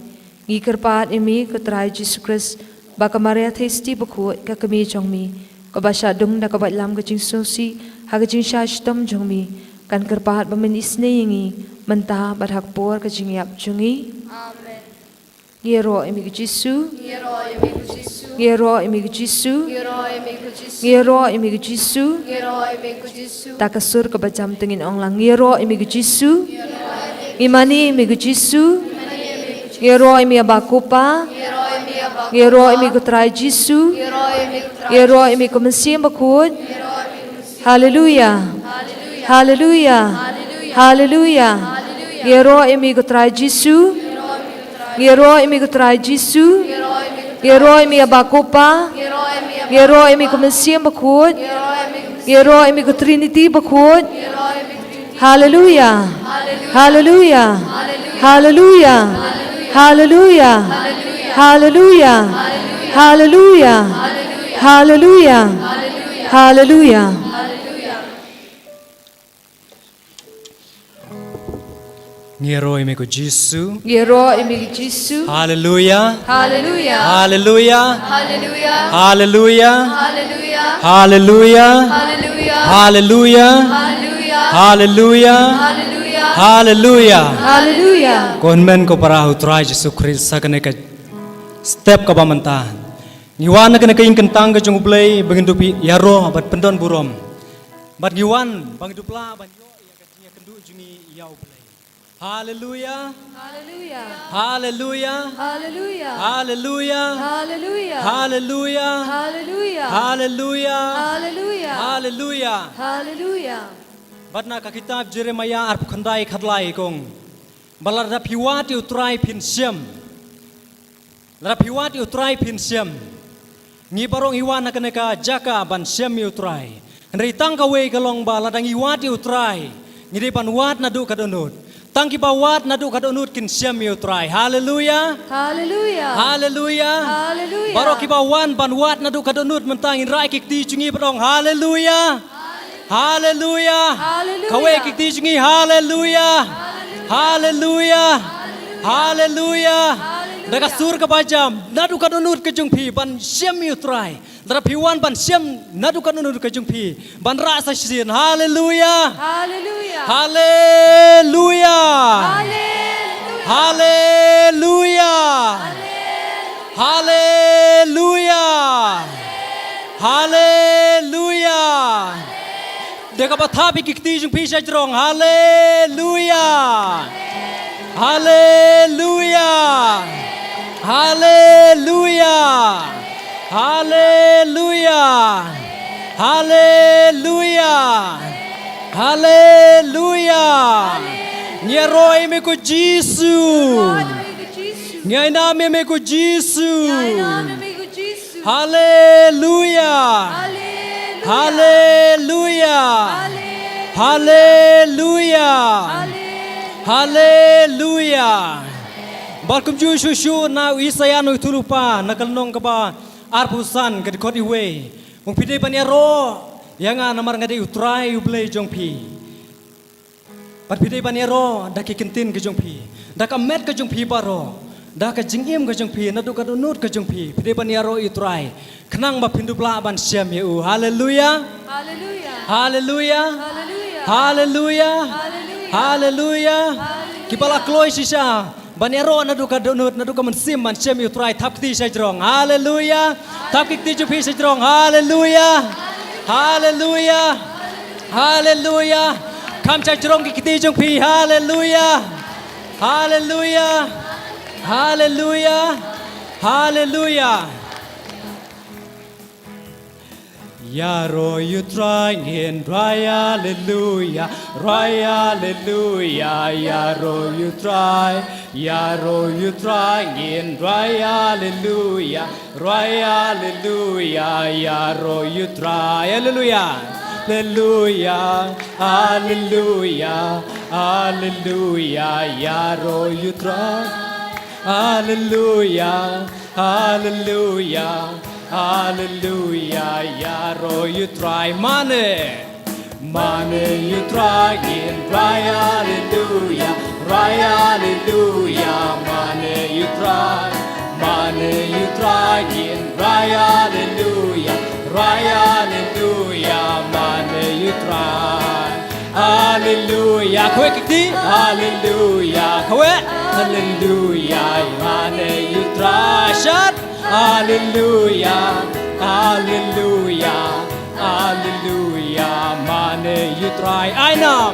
Ngi kyrpad ïa me ko Trai Jisu Khrist, ba ka Maria Theisotti bakhuid ka kmie jong me, kaba shah dung da ka waitlam ka jingsngewsih ha ka jingshah shitom jong me, kan kyrpad ba men isynei ïa ngi mynta bad ha ka por ka jingïap jong ngi. Amen. Ngi ïaroh ïa me ko Jisu. Ngi ïaroh ïa me ko Jisu. Ngi ïaroh ïa me ko Jisu. Ngi ïaroh ïa me ko Jisu. Ngi ïaroh ïa me ko Jisu. Da ka sur kaba jam te ngin ong lang, ngi ïaroh ïa me ko Jisu. Ngi mane ïa me ko Jisu. Ngi ïaroh ïa me Aba ko Pa. Ngi ïaroh ïa me Aba ko Pa. Ngi ïaroh ïa me ko Trai Jisu. Ngi ïaroh ïa me ko Trai Jisu. Ngi ïaroh ïa me ko Mynsiem Bakhuid. Ngi ïaroh ïa me ko Mynsiem Bakhuid. Haleluya. Haleluya. Haleluya. Haleluya. Haleluya. Ngi ïaroh ïa me ko Trai Jisu. Ngi ïaroh ïa me ko Trai Jisu. Ngi ïaroh ïa me Aba ko Pa. Ngi ïaroh ïa me ko Mynsiem Bakhuid. Ngi ïaroh ïa me ko Trinity Bakhuid. Haleluya. Haleluya. Haleluya. Haleluya. Ngi ïaroh ïa me ko Jisu. Ngi ïaroh ïa me ko Jisu. Haleluya. Haleluya. Haleluya. Haleluya. Haleluya. Haleluya. Haleluya. Haleluya. Haleluya. Haleluya. Haleluya. Haleluya. Haleluya. Ko hynmen ko para ha u Trai Jisu Khrist, ha kane ka step kaba mynta ngi wan ha kane ka ïing kyntang ka jong u Blei ba ngin dup ïaroh bad pyndon burom. Bad ngi wan ba ngin dup lah ban ïoh ïa ka jingïakynduh jong ngi ïa u Blei. Haleluya. Haleluya. Haleluya. Haleluya. Haleluya. Haleluya. Haleluya. Haleluya. Haleluya. Haleluya. Haleluya. Bad na ka kitab Jeremiah arphew khyndai khatlai ka ong ba lada phi wad ïa u Trai phin shem. Lada phi wad ïa u Trai phin shem. Ngi baroh ngi wan ha kane ka jaka ban shem ïa u Trai. Hynrei tang kawei ka long ba lada ngi wad ïa u Trai, ngi dei ban wad naduh ka dohnud. Tang kiba wad naduh ka dohnud kin shem ïa u Trai. Haleluya. Haleluya. Haleluya. Haleluya. Baroh kiba wan ban wad naduh ka dohnud mynta ngin rai ki kti jong ngi bad ong haleluya. Haleluya. Haleluya. Kawei ki kti jong ngi haleluya. Haleluya. Haleluya. Haleluya. Da ka sur kaba jam, naduh ka dohnud ka jong phi ban shem ïa u Trai. Lada phi wan ban shem naduh ka dohnud ka jong phi, ban rah sa shisien. Haleluya. Haleluya. Haleluya. Haleluya. Haleluya. Haleluya. Da kaba thap ïa ki kti jong phi sha jrong. Haleluya. Haleluya. Haleluya. Haleluya. Haleluya. Haleluya. Ngi ïaroh ïa me ko Jisu. Ngi ainam ïa me ko Jisu. Haleluya. Haleluya. Haleluya. Haleluya. Haleluya. Bad kumjuh shuh shuh na u Isaïah na u thulpa na ka lynnong kaba arphew san ka dkhot iwei. Ong phi dei ban ïaroh ïa nga namar nga dei u Trai u Blei jong phi. Bad phi dei ban ïaroh da ki ktien ka jong phi, da ka met ka jong phi baroh, da ka jingim ka jong phi, naduh ka dohnud ka jong phi, phi dei ban ïaroh ïa u Trai. Khnang ba phin dup lah ban shem ïa u. Haleluya. Haleluya. Haleluya. Haleluya. Haleluya. Haleluya. Haleluya. Haleluya. Kiba la kloi shisha ban ïaroh naduh ka dohnud, naduh ka mynsiem ban shem ïa u Trai, thap kti sha jrong. Haleluya. Thap ki kti jong phi sha jrong. Haleluya. Haleluya. Haleluya. Kham sha jrong ki kti jong phi. Haleluya. Haleluya. Haleluya. Haleluya. Ïaroh ïa u Trai ngin rwai haleluya, rwai haleluya, ïaroh ïa u Trai, ïaroh ïa u Trai ngin rwai haleluya, rwai haleluya, ïaroh ïa u Trai. Haleluya. Haleluya, haleluya, haleluya, ïaroh ïa u Trai. Haleluya, haleluya, haleluya, ïaroh ïa u Trai. Mane. Mane ïa u Trai ngin rwai haleluya, rwai haleluya, mane ïa u Trai. Mane ïa u Trai ngin rwai haleluya, rwai haleluya, mane ïa u Trai. Haleluya. Kawei ki kti. Haleluya. Kawei. Haleluya. Mane ïa u Trai. Shat. Haleluya. Haleluya. Haleluya. Mane ïa u Trai. Ainam.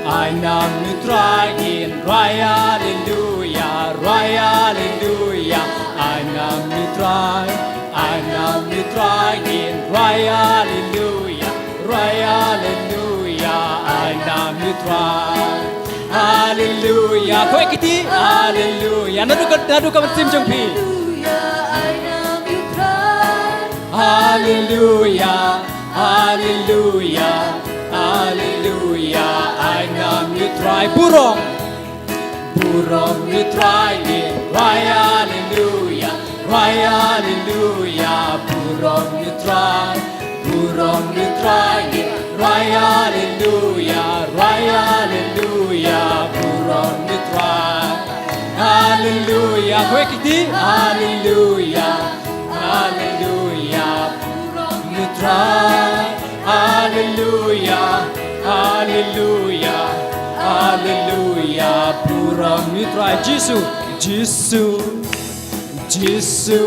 Ainam ïa u Trai ngin rwai haleluya, rwai haleluya. Ainam ïa u Trai. Ainam ïa u Trai ngin rwai haleluya. Rwai haleluya, ainam ïa u Trai. Haleluya, kawei ki kti. Haleluya, naduh ka, naduh ka mynsiem jong phi. Haleluya, ainam ïa u Trai. Haleluya, haleluya, haleluya, ainam ïa u Trai. Burom. Burom ïa u Trai ngin rwai haleluya, rwai haleluya, burom ïa u Trai. Burom ïa u Trai ngin rwai haleluya, rwai haleluya, burom ïa u Trai. Haleluya, kawei ki kti. Haleluya, haleluya, burom ïa u Trai. Haleluya, haleluya, haleluya, burom ïa u Trai. Jisu, Jisu, Jisu,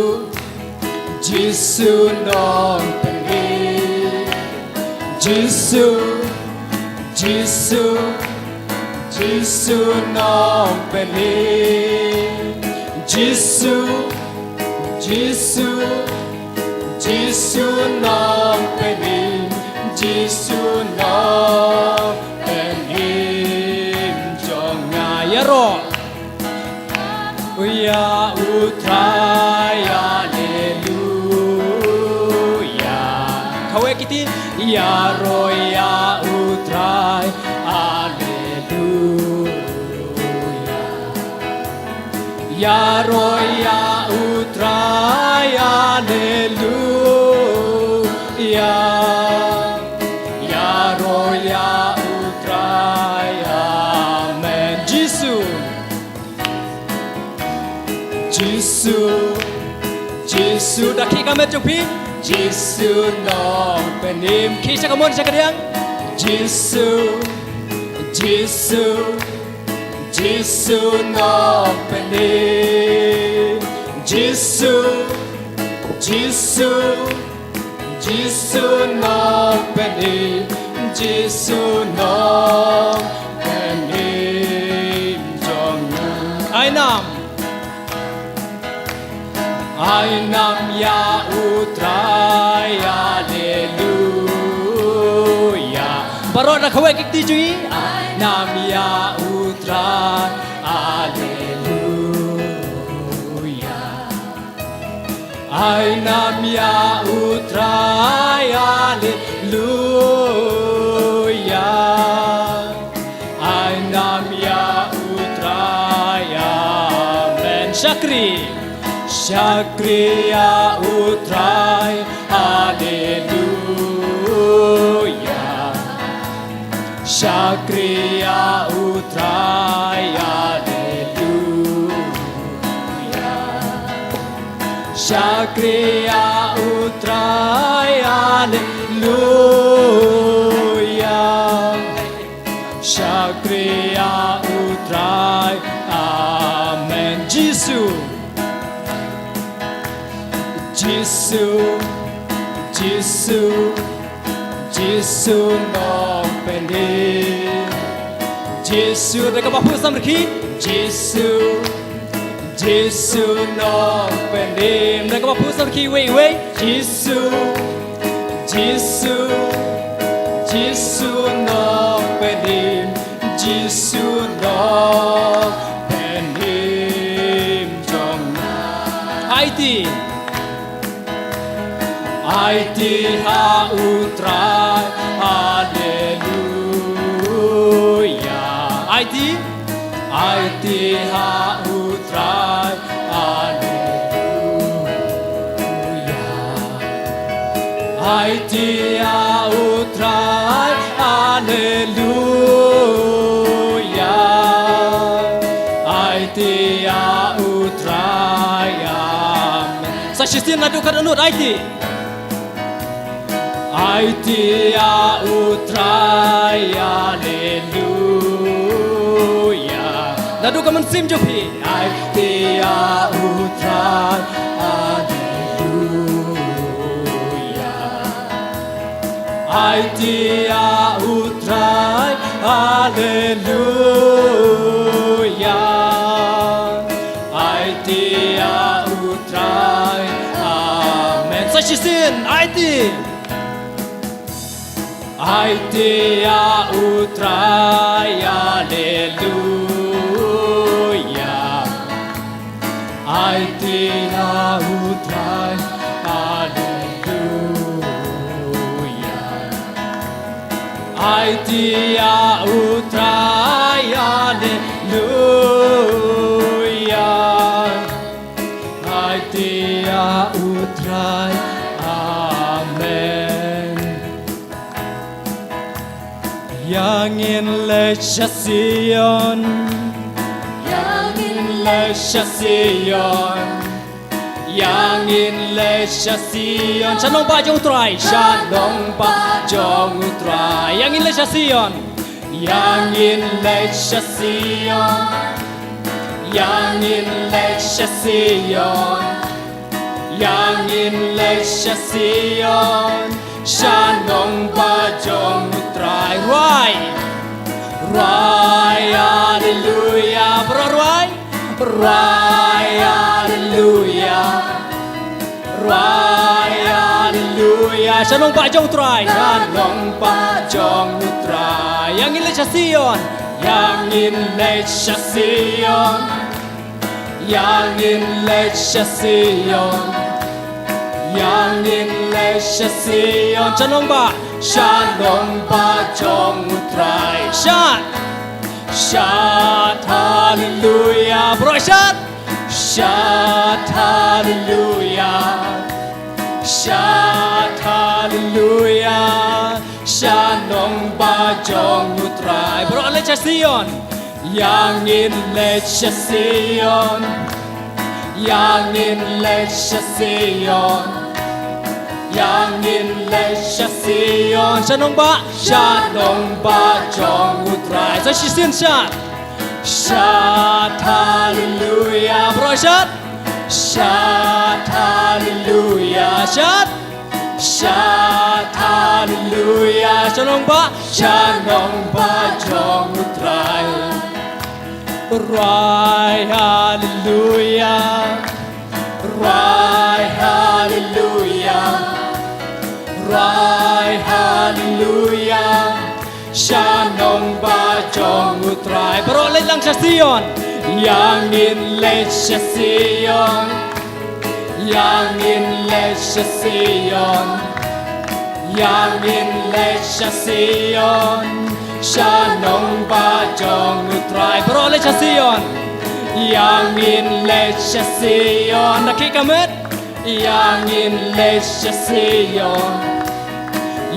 Jisu Nongpynim. Jisu, Jisu, Jisu Nongpynim. Jisu, Jisu, Jisu Nongpynim, Jisu Nongpynim jong nga. Ïaroh ïa u Trai, haleluya. Kawei ki kti. Ïaroh ïa u Trai, haleluya. Ïaroh ïa u Trai, haleluya. Ïaroh ïa u Trai, amen. Jisu. Jisu, da khih ka met jong phi. Jisu Nongpynim. Khih sha ka mon sha ka diang. Jisu, Jisu, Jisu Nongpynim. Jisu, Jisu, Jisu Nongpynim. Jisu Nongpynim jong nga. Ai nam. Ai nam ïa U Trai, haleluya. Baroh na khawai ki kti jong ngi. Ai nam ïa U Trai, haleluya. Ai nam ïa U Trai, haleluya. Ai nam ïa U Trai, amen. Shakri. Shakri ïa U Trai, haleluya. Shakri ïa U Trai, haleluya. Shakri ïa U Trai, haleluya. Shakri ïa U Trai, amen. Jisu. Jisu, Jisu, Jisu Nongpynim. Jisu, da kaba phuh samrkhie. Jisu, Jisu Nongpynim. Da kaba phuh samrkhie, wei, wei. Jisu, Jisu, Jisu Nongpynim. Jisu Nongpynim jong nga. Aiti. Aiti ha U Trai, haleluya. Aiti. Aiti ha U Trai, haleluya. Aiti ha U Trai, haleluya. Aiti ha U Trai, amen. Sa shisien naduh ka dohnud, aiti. Aiti ha U Trai, haleluya. Naduh ka mynsiem jong phi. Aiti ha U Trai, haleluya. Aiti ha U Trai, haleluya. Aiti ha U Trai, amen. Sa shisien, aiti. Aiti ha U Trai, haleluya. Aiti ha U Trai, haleluya. Aiti ha U Trai, haleluya. Aiti ha U Trai, amen. Ïa ngin leit sha Sion. Ïa ngin leit sha Sion. Ïa ngin leit sha Sion. Sha nongbah jong U Trai. Sha nongbah jong U Trai. Ïa ngin leit sha Sion. Ïa ngin leit sha Sion. Ïa ngin leit sha Sion. Ïa ngin leit sha Sion, sha nongbah jong U Trai. Rwai, rwai, haleluya. Baroh rwai, rwai, haleluya. Rwai, haleluya. Sha nongbah jong U Trai. Sha nongbah jong U Trai. Ïa ngin leit sha Sion. Ïa ngin leit sha Sion. Ïa ngin leit sha Sion. Ïa ngin leit sha Sion. Sha nongbah. Sha nongbah jong U Trai. Shad. Shad, haleluya. Baroh shad. Shad, haleluya. Shad, haleluya. Sha nongbah jong U Trai. Baroh leit sha Sion. Ïa ngin leit sha Sion. Ïa ngin leit sha Sion. Ïa ngin leit sha Sion. Sha nongbah, sha nongbah jong U Trai. Sa shisien shad. Shad haleluya. Baroh shad. Shad haleluya. Shad. Shad haleluya. Sha nongbah, sha nongbah jong U Trai. Rwai haleluya. Rwai haleluya. Rwai haleluya. Sha nongbah jong U Trai. Baroh leit lang sha Sion. Ïa ngin leit sha Sion. Ïa ngin leit sha Sion. Ïa ngin leit sha Sion. Sha nongbah jong U Trai. Baroh leit sha Sion. Ïa ngin leit sha Sion. Na ki kamit. Ïa ngin leit sha Sion.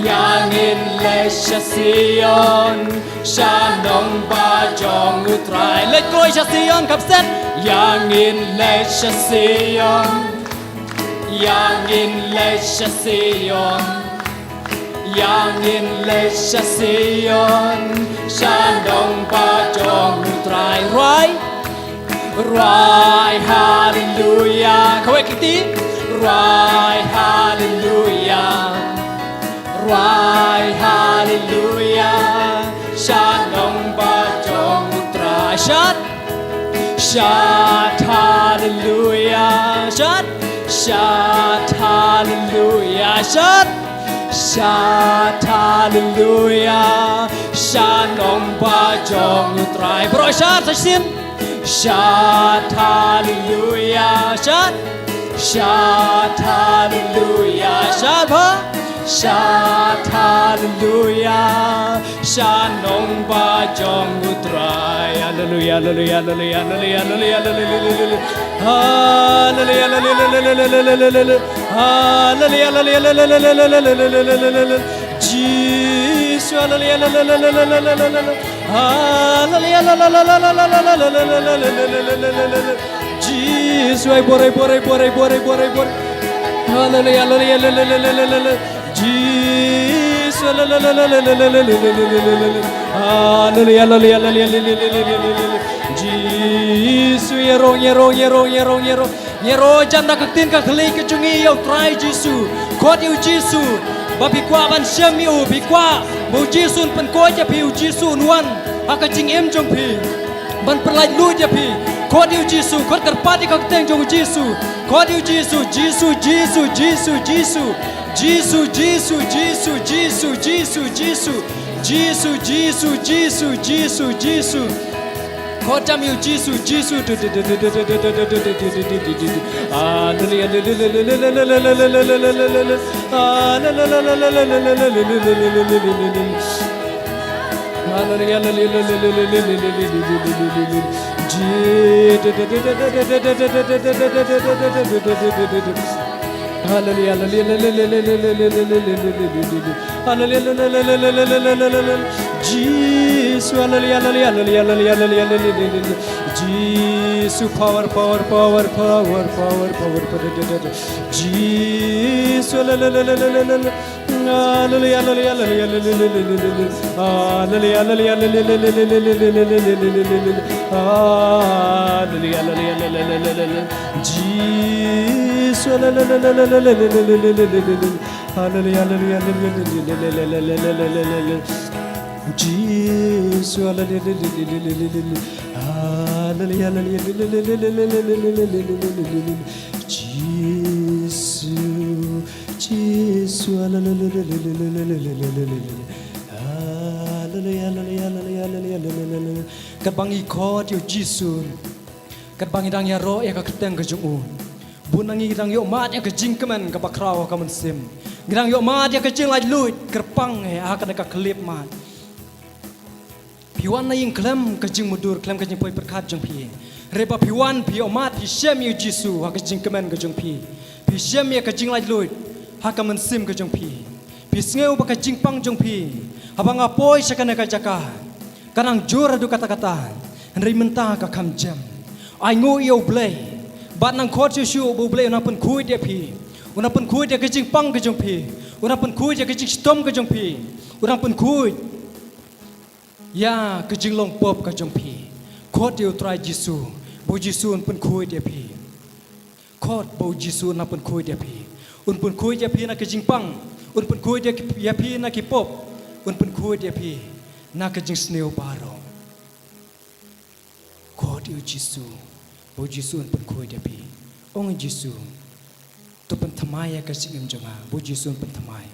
Ïa ngin leit sha Sion. Sha nongbah jong U Trai. Leit kloi sha Sion, khapset. Ïa ngin leit sha Sion. Ïa ngin leit sha Sion. Ïa ngin leit sha Sion. Sha nongbah jong U Trai. Rwai. Rwai haleluya. Kawei kti. Rwai haleluya. Rwai haleluya. Sha nongbah jong U Trai. Shad. Shad haleluya. Shad. Shad haleluya. Shad. Shad haleluya. Sha nongbah jong U Trai. Baroh shad sa shisien. Shad haleluya. Shad. Shad haleluya. Shad bha. Shad haleluya. Sha nongbah jong U Trai. Haleluya, haleluya, haleluya. Haleluya, haleluya, haleluya. Haleluya, haleluya, haleluya. Haleluya, haleluya, haleluya. Jisu, haleluya, haleluya, haleluya. Haleluya, haleluya, haleluya. Jisu, ai bor, ai bor, ai bor, ai bor, ai bor, ai bor. Haleluya, haleluya, haleluya, haleluya. Jisu, la, la, la. Haleluya, haleluya, haleluya. Jisu, ïaroh, ïaroh, ïaroh, ïaroh, ïaroh. Ïaroh jan da ka ktien ka kylli ka jong ngi ïa U Trai Jisu. Khot ïa U Jisu. Ba phi kwah ban shem ïa U, phi kwah ba U Jisu un pynkoit ïa phi, U Jisu un wan ha ka jingim jong phi. Ban pyllait luid ïa phi. Khot ïa U Jisu, khot kyrpad ïa ka kyrteng jong U Jisu. Khot ïa U Jisu, Jisu, Jisu, Jisu, Jisu. Jisu, Jisu, Jisu, Jisu, Jisu. Jisu, Jisu, Jisu, Jisu, Jisu. Khot jam ïa U Jisu, Jisu. Haleluya. Haleluya. Haleluya, haleluya, haleluya. Jisu, haleluya, haleluya. Jisu, power, power, power. Jisu, haleluya, haleluya, haleluya. Haleluya, haleluya, haleluya. Haleluya, haleluya, haleluya. Jisu, haleluya, haleluya, haleluya. Haleluya, haleluya, haleluya. Jisu, haleluya, haleluya. Haleluya, haleluya, haleluya. Jisu, Jisu, haleluya, haleluya, haleluya. Katba ngi khot ïa U Jisu, katba ngi dang ïaroh ïa ka kyrteng ka jong U, bun na ngi ngi dang ïoh mad ïa ka jingkmen kaba khraw ha ka mynsiem. Ngi dang ïoh mad ïa ka jinglaitluid kyrpang eh ha kane ka khyllipmat. Phi wan na ïing khlem ka jingmudui, khlem ka jingpoi pyrkhat jong phi. Hynrei ba phi wan, phi ïoh mad, phi shem ïa U Jisu ha ka jingkmen ka jong phi. Phi shem ïa ka jinglaitluid ha ka mynsiem ka jong phi. Phi sngew ba ka jingpang jong phi haba nga poi sha kane ka jaka ka nang jur haduh katta katta, hynrei mynta ka kham jem. Ainguh ïa U Blei Bad nang khot shuh shuh ba U Blei un nang pynkhuid ïa phi. Un nang pynkhuid ïa ka jingpang ka jong phi. Un nang pynkhuid ïa ka jingshitom ka jong phi. Un nang pynkhuid ïa ka jinglong pop ka jong phi. Khot ïa U Trai Jisu, ba U Jisu un pynkhuid ïa phi. Khot ba U Jisu un nang pynkhuid ïa phi. Un pynkhuid ïa phi na ka jingpang. Un pynkhuid ïa ki, ïa phi na ki pop. Un pynkhuid ïa phi na ka jingsniew baroh. Khot ïa U Jisu, ba U Jisu un pynkhuid ïa phi. Ong ïa U Jisu, to pynthymmai ïa ka jingim jong nga, ba U Jisu un pynthymmai.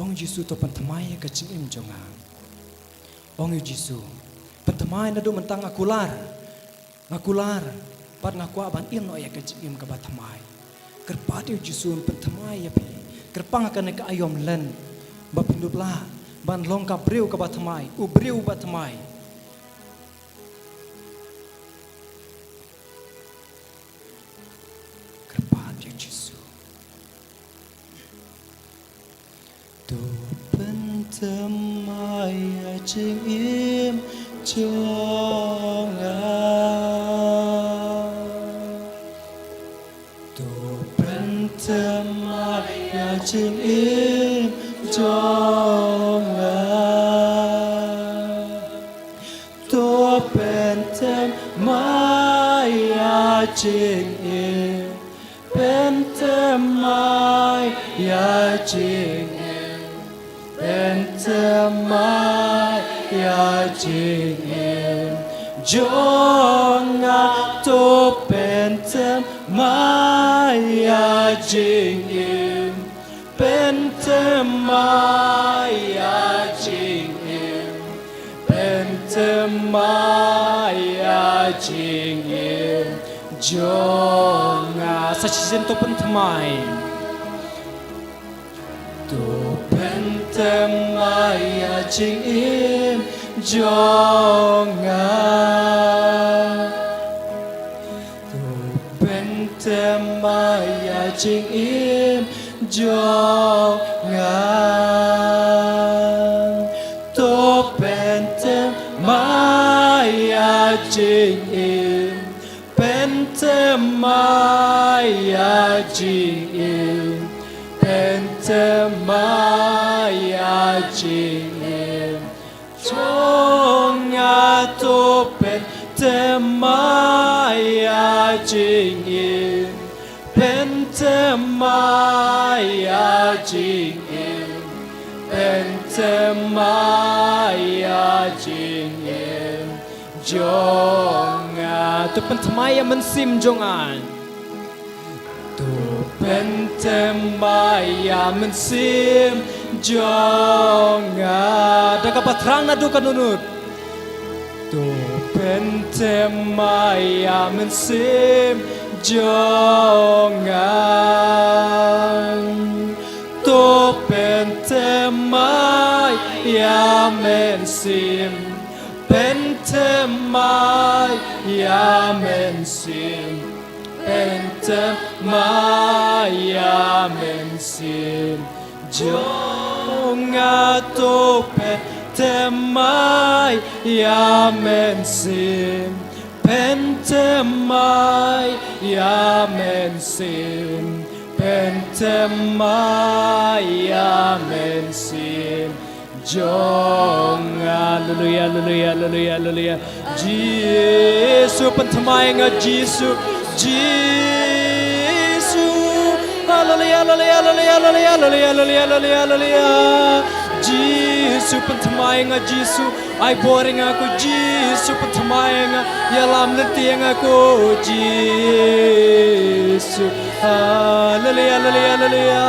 Ong ïa U Jisu, to pynthymmai ïa ka jingim jong nga. Ong ïa U Jisu, pynthymmai naduh mynta nga kular. Nga kular, bad nga kwah ban im noh ïa ka jingim kaba thymmai. Kyrpad ïa U Jisu un pynthymmai ïa phi. Kyrpang ha kane ka aïom lent, ba phin dup lah ban long ka briew kaba thymmai, u briew uba thymmai. Kyrpad ïa U Jisu. To pynthymmai ïa jingim jong nga. To pynthymmai ïa jingim jong nga. To pynthymmai ïa jingim. Pynthymmai ïa jingim. Pynthymmai ïa jingim jong nga. To pynthymmai ïa jingim. Pynthymmai ïa jingim. Pynthymmai ïa jingim jong nga. Sa shisien, to pynthymmai. To pynthymmai ïa jingim jong nga. To pynthymmai ïa jingim jong nga. To pynthymmai ïa jingim. Pynthymmai ïa jingim. Pynthymmai ïa jingim jong nga. To pynthymmai ïa jingim. Pynthymmai ïa jingim. Pynthymmai ïa jingim jong nga. To pynthymmai ïa mynsiem jong nga. To pynthymmai ïa mynsiem jong nga. Da kaba thrang naduh ka dohnud. To pynthymmai ïa mynsiem jong nga. To pynthymmai ïa mynsiem. Pynthymmai ïa mynsiem. Pynthymmai ïa mynsiem jong nga. To pynthymmai ïa mynsiem. Pynthymmai ïa mynsiem. Pynthymmai ïa mynsiem jong nga. Haleluya, haleluya, haleluya, haleluya. Jisu pynthymmai nga, Jisu. Jisu. Haleluya, haleluya, haleluya. Jisu pynthymmai nga, Jisu. Ai bor ïa nga ko Jisu, pynthymmai ïa nga, ïalam lynti ïa nga ko Jisu. Haleluya, haleluya, haleluya.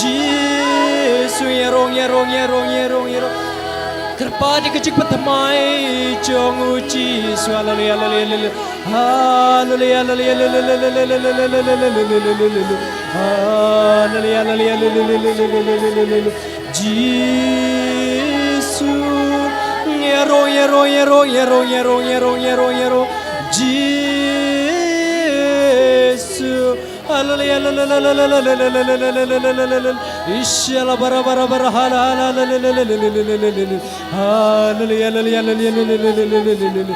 Jisu, ïarong, ïarong, ïarong, ïarong, ïarong. Kyrpad ïa ka jingpynthymmai jong u Jisu. Haleluya, haleluya, haleluya. Haleluya, haleluya, haleluya. Haleluya, haleluya, haleluya. Jisu, ïarong, ïarong, ïarong. Jisu, haleluya, haleluya. Ishala bara, bara, bara, hala, hala, haleluya, haleluya, haleluya.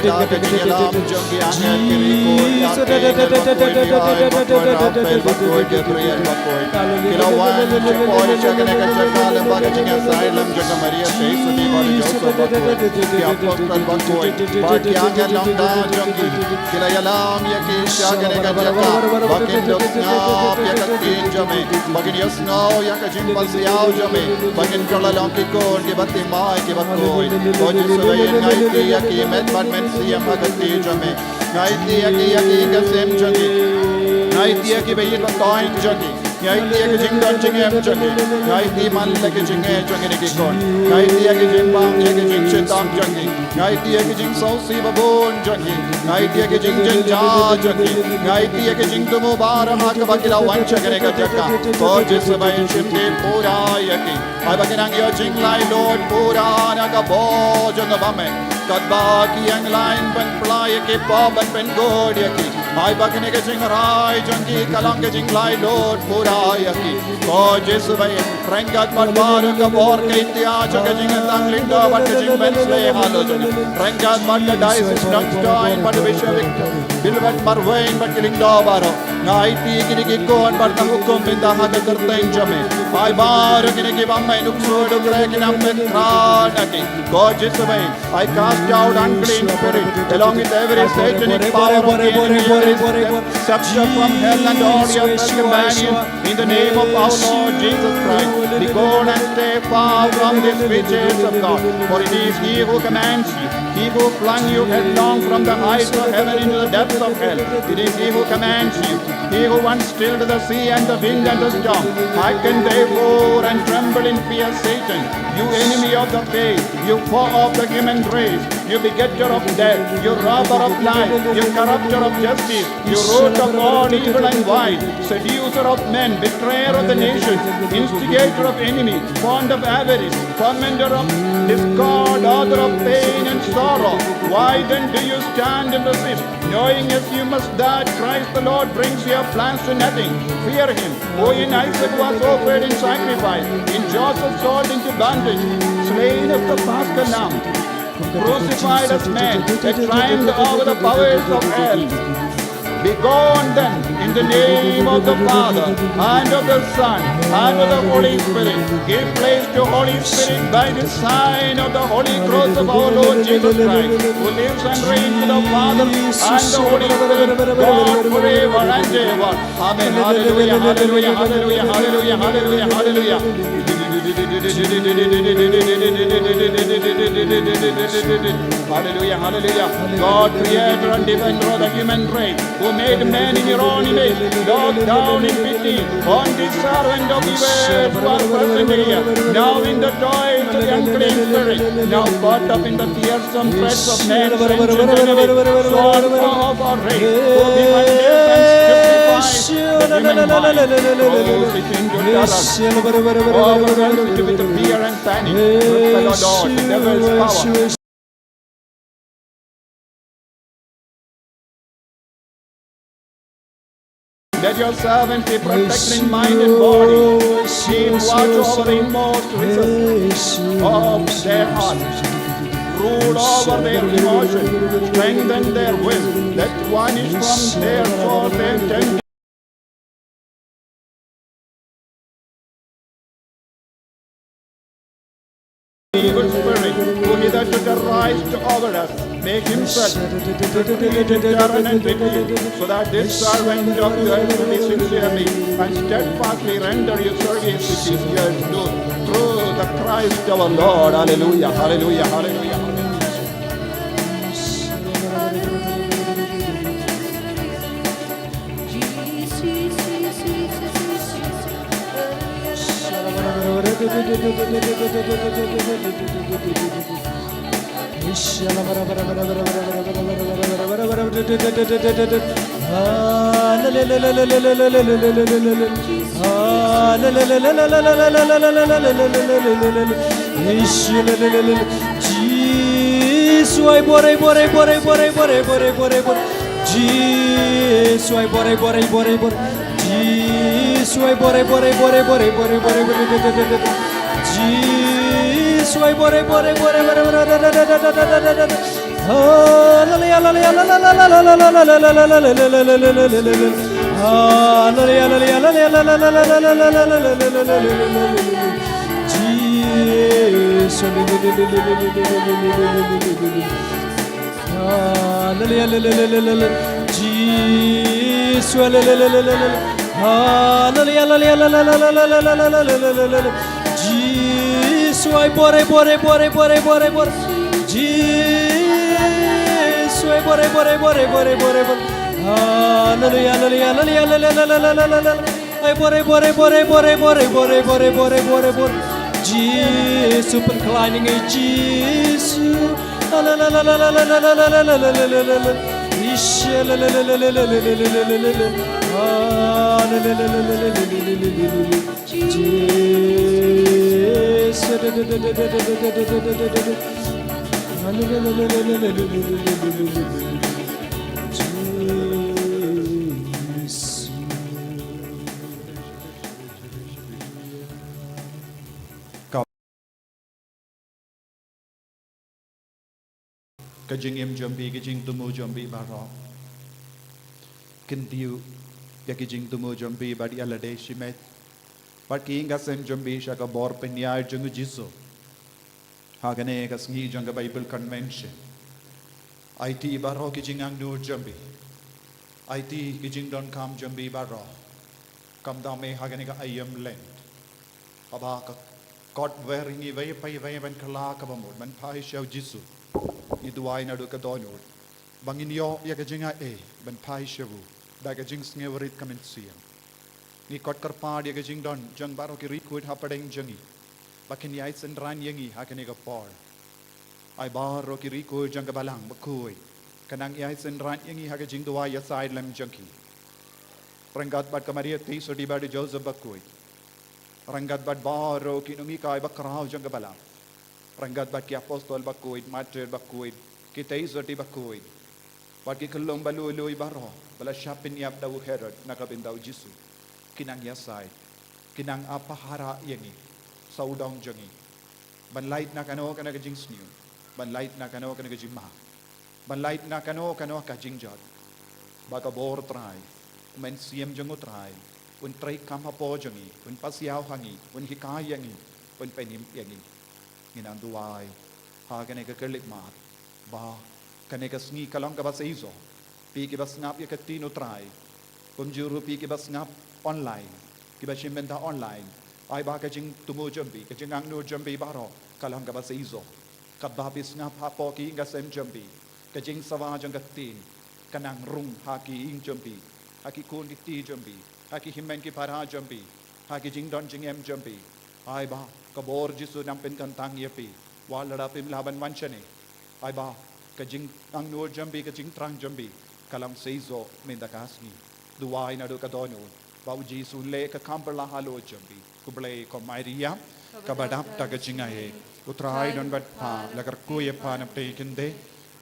Kata ka dei ka jingïalam jong ki angel ki riewkhuid, Gabriel bakoi, ki la wan sha poi sha kane ka jaka lyngba ka jingïasaid lem jong ka Maria Theisotti bad u Joseph bakoi, ki apostol bakoi bad ki angel nongda jong ki, ki la ïalam ïa ki sha kane ka jaka ba kin ïohsngew ïa ka ktien jong me, ba kin ïohsngew ïa ka jingpynsiaw jong me, ba kin kylla long ki khun kiba thymmai kiba khuid. Ko Jisu ba ïeit, nga aiti ïa ki met bad mynsiem ha ka kti jong me. Nga aiti ïa ki ïa ki ïing ka sem jong ki. Nga aiti ïa ki ba ïeit ba toiñ jong ki. Nga aiti ïa ki jingdon jingem jong ki. Nga aiti man la ki jingeh jong kine ki khun. Nga aiti ïa ki jingbam ïa ki jingshitom jong ki. Nga aiti ïa ki jingsngewsih ba bun jong ki. Nga aiti ïa ki jingjynjar jong ki. Nga aiti ïa ki jingthmu baroh ha kaba ki la wan sha kane ka jaka. Ko Jisu ba ïeit, shim pura ïa ki. Ai ba kin nang ïoh jinglaitluid pura na ka bor jong ka bameh. Katba ki ïeng lain ban plie ïa ki pop ban pynkut ïa ki. Ai ba kane ka jingrai jong ki ka long ka jinglaitluid pura ïa ki. Ko Jisu ba ïeit, ryngkat bad baroh ka bor ka ikhtiar jong ka jingïatang lyngdoh bad ka jingpynsleh halor jong ki. Ryngkat bad ka Diocese Nongstoiñ bad u Bishop Victor Bilbert Marwein bad ki lyngdoh baroh. Nga aiti kine ki khun bad nga hukum mynta ha ka kyrteng jong me. Ai baroh kine kiba mei nuksu dukre ki nang pynkhraw na ki. Ko Jisu ba ïeit, I cast out unclean spirit along with every satanic power of the enemy, every scepter from hell and all the other companions. In the name of our Lord Jesus Christ, begone and stay far from these creatures of God. For it is he who commands you, he who flung you headlong from the heights of heaven into the depths of hell. It is he who commands you, he who once stilled the sea and the wind and the storm. Hearken therefore and tremble in fear, Satan, you enemy of the faith, you foe of the human race, you begetter of death, you robber of life, you corrupter of justice, you root of all evil and vice, seducer of men, betrayer of the nation, instigator of enemy, fond of avarice, fomenter of discord, author of pain and sorrow. Why then do you stand and resist, knowing as you must that Christ the Lord brings your plans to nothing? Fear him, who in Isaac was offered in sacrifice, in Joseph sold into bondage, slain as the Paschal lamb, crucified as man, a triumph over the powers of hell. Begone then in the name of the Father, and of the Son, and of the Holy Spirit. Give place to Holy Spirit by the sign of the Holy Cross of our Lord Jesus Christ, who lives and reigns with the Father and the Holy Spirit, God forever and ever. Amen. Hallelujah, hallelujah, hallelujah, hallelujah, hallelujah, hallelujah. Hallelujah, hallelujah. God, creator and defender of the human race, who made man in your own image, look down in pity on this servant of yours who are present here, now in the toils of the unclean spirit, now caught up in the fearsome threats of man's ancient enemy, so unfair of our race, who behind this and stupefy the human mind, throws it into terror, overwhelms it with fear and panic. Repel, O Lord, the devil's power. Let your servants be protected in mind and body. Keep watch over the inmost recesses of their hearts. Rule over their emotions. Strengthen their will. Let vanish from their soul their temptation. Evil spirit, who hitherto terrorized over us, make himself supreme in terror and defeat, so that this servant of yours will be sincerely and steadfastly render you service which is yours due through the Christ our Lord. Hallelujah, hallelujah, hallelujah, hallelujah. Jisu ai bor, ai bor, ai bor, ai bor. Jisu ai bor, ai bor, ai bor, ai bor. Jisu ai bor, ai bor, ai bor, ai bor, ai bor, ai bor. Jisu ai bor, ai bor, ai bor, ai bor. Hallelujah, hallelujah, hallelujah, hallelujah, hallelujah, hallelujah. Hallelujah, hallelujah, hallelujah, hallelujah, hallelujah, hallelujah. Jesus. Hallelujah, hallelujah, hallelujah, hallelujah. Jesus, hallelujah, hallelujah, hallelujah. Hallelujah, hallelujah, hallelujah, hallelujah, hallelujah. Jesus, ai bor, ai bor, ai bor, ai bor, ai bor, ai bor. Jesus, ai bor, ai bor, ai bor, ai bor, ai bor, ai bor. Hallelujah, hallelujah, hallelujah, hallelujah, hallelujah, hallelujah. Ai bor, ai bor, ai bor, ai bor, ai bor, ai bor, ai bor, ai bor, ai bor, ai bor. Jesus, pynkylla ïa ngi, Jesus. La la la la la la la la la la la la la la la. Ish, la la la la la la la la la la la la. Ah, la la la la la la la la la la la. Jesus. Ka jingim jong phi, ka jingthmu jong phi baroh. Kyntiew ïa ka jingthmu jong phi bad ïa lade shimet. Bad ki ïing ki sem jong phi sha ka bor pynïaid jong u Jisu. Ha kane ka sngi jong ka Bible Convention, aiti baroh ki jingangnud jong phi. Aiti ki jingdonkam jong phi baroh. Khamtam eh ha kane ka aïom Lent, haba ka kot wer ïa ngi iwei pa iwei ban kylla ka bamut ban phai sha u Jisu. Ngi duwai naduh ka dohnud ba ngin ïoh ïa ka jingaiei ban phai sha u da ka jingsngewrit ka mynsiem. Ngi kot kyrpad ïa ka jingdon jong baroh ki riewkhuid hapdeng jong ngi, ba kin ïai synran ïa ngi ha kane ka por. Ai baroh ki riewkhuid jong ka Balang bakhuid, kan nang ïai synran ïa ngi ha ka jingduwai ïasaid lem jong ki. Ryngkat bad ka Maria Theisotti bad u Joseph bakhuid. Ryngkat bad baroh ki nonghikai bakhraw jong ka Balang. Ryngkat bad ki apostol bakhuid, martir bakhuid, ki Theisotti bakhuid. Bad ki khyllung ba lui lui baroh ba la shah pynïap da u Herod na ka bynta u Jisu. Ki nang ïasaid, ki nang ap pahara ïa ngi, sawdong jong ngi. Ban lait na kano kano ka jingsniew, ban lait na kano kano ka jingma, ban lait na kano kano ka jingjot. Ba ka bor Trai, u Mynsiem jong u Trai un treikam hapoh jong ngi, un pasiaw ha ngi, un hikai ïa ngi, un pynim ïa ngi. Ngi nang duwai ha kane ka khyllipmat ba kane ka sngi ka long kaba seisoh. Phi kiba sngap ïa ka ktien u Trai, kumjuh ruh phi kiba sngap online, kiba shim bynta online, ai ba ka jingthmu jong phi, ka jingangnud jong phi baroh ka long kaba seisoh. Katba phi sngap hapoh ki ïing ki sem jong phi, ka jingsawa jong ka ktien kan nang rung ha ki ïing jong phi, ha ki khun ki kti jong phi, ha ki hynmen ki para jong phi, ha ki jingdon jingem jong phi. Ai ba ka bor Jisu nang pynkyntang ïa phi wat lada phim lah ban wan shane. Ai ba ka jingangnud jong phi, ka jingthrang jong phi ka long seisoh mynta ka sngi. Duwai naduh ka dohnud ba u Jisu un leh ka kam pyrshah halor jong phi. Khublei ko Maria, kaba dap da ka jingaiei, u Trai don bad pha. La kyrkhu ïa pha na pdeng ki khyndai,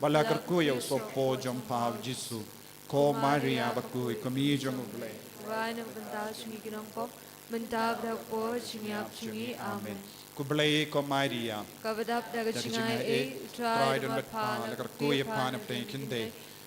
bad la kyrkhu ïa u sohpop jong pha u Jisu. Ko Maria bakhuid, ko Mei jong u Blei, duwai na ka bynta jong ngi ki nongpop, mynta bad ha ka por jingïap jong ngi. Amen. Khublei ko Maria, kaba dap da ka jingaiei, u Trai don bad pha. La kyrkhu ïa pha na pdeng ki khyndai,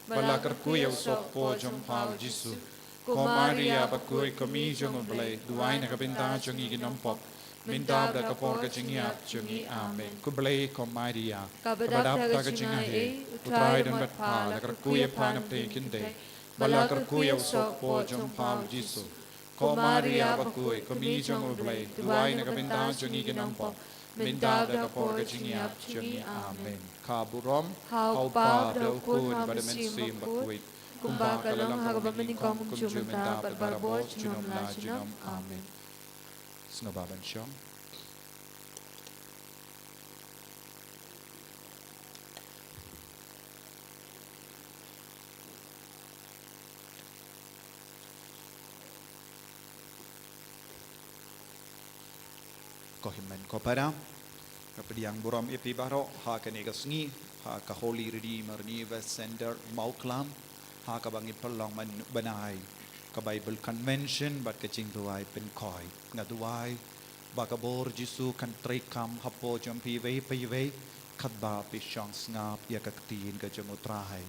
bad la kyrkhu ïa u sohpop jong pha u Jisu. Ko Maria bakhuid, ko Mei jong u Blei, duwai na ka bynta jong ngi ki nongpop, mynta bad ha ka por ka jingïap jong ngi. Amen. Khublei ko Maria, kaba dap da ka jingaiei, u Trai don bad pha. La kyrkhu ïa pha na pdeng ki khyndai, bad la kyrkhu ïa u sohpop jong pha u Jisu. Ko Maria bakhuid, ko Mei jong u Blei, duwai na ka bynta jong ngi ki nongpop, mynta bad ha ka por ka jingïap jong ngi. Amen. Ka burom ha u Kpa, bad ha u Khun, bad ha u Mynsiem Bakhuid, kumba ka long ha kaba nyngkong, kumjuh, mynta bad barabor, junom la junom. Amen. Sngewbha ban shong. Ko hynmen ko para, nga pdiang burom ïa phi baroh ha kane ka sngi ha ka Holy Redeemer New West Center Mawklam, ha kaba ngi pynlong ban-, bnai ka Bible Convention bad ka jingduwai pynkhuid. Nga duwai ba ka bor Jisu kan treikam hapoh jong phi iwei pa iwei, Katba phi shong sngap ïa ka ktien ka jong U Trai.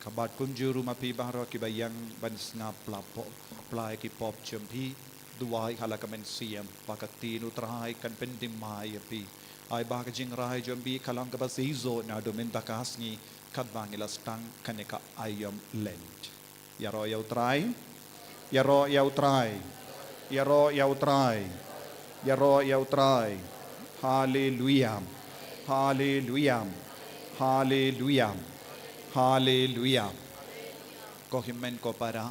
Ka bad kumjuh ruh ma phi baroh kiba ïeng ban sngap pla pop, pla ïa ki pop jong phi. Duwai ha la ka mynsiem ba ka ktien U Trai kan pynthymmai ïa phi. Ai ba ka jingrai jong phi ka long kaba shisha naduh mynta ka sngi katba ngi la sdang kane ka Aïom Lent. Ïaroh ïa U Trai. Ïaroh ïa U Trai. Ïaroh ïa U Trai. Ïaroh ïa U Trai. Haleluia. Haleluia. Haleluia. Haleluia. Ko hynmen ko para,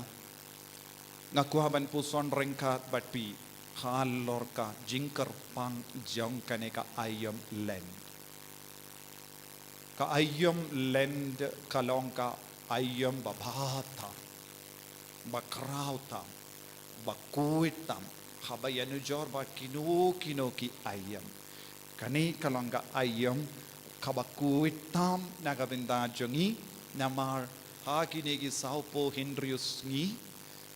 nga kwah ban puson ryngkat bad phi halor ka jingkyrpang jong kane ka Aïom Lent. Ka Aïom Lent ka long ka aïom ba bha tam, ba khraw tam, ba khuid tam haba ïanujor bad kino kino ki aïom. Kane ka long ka aïom kaba khuid tam na ka bynta jong ngi, namar ha kine ki sawphew hynriew sngi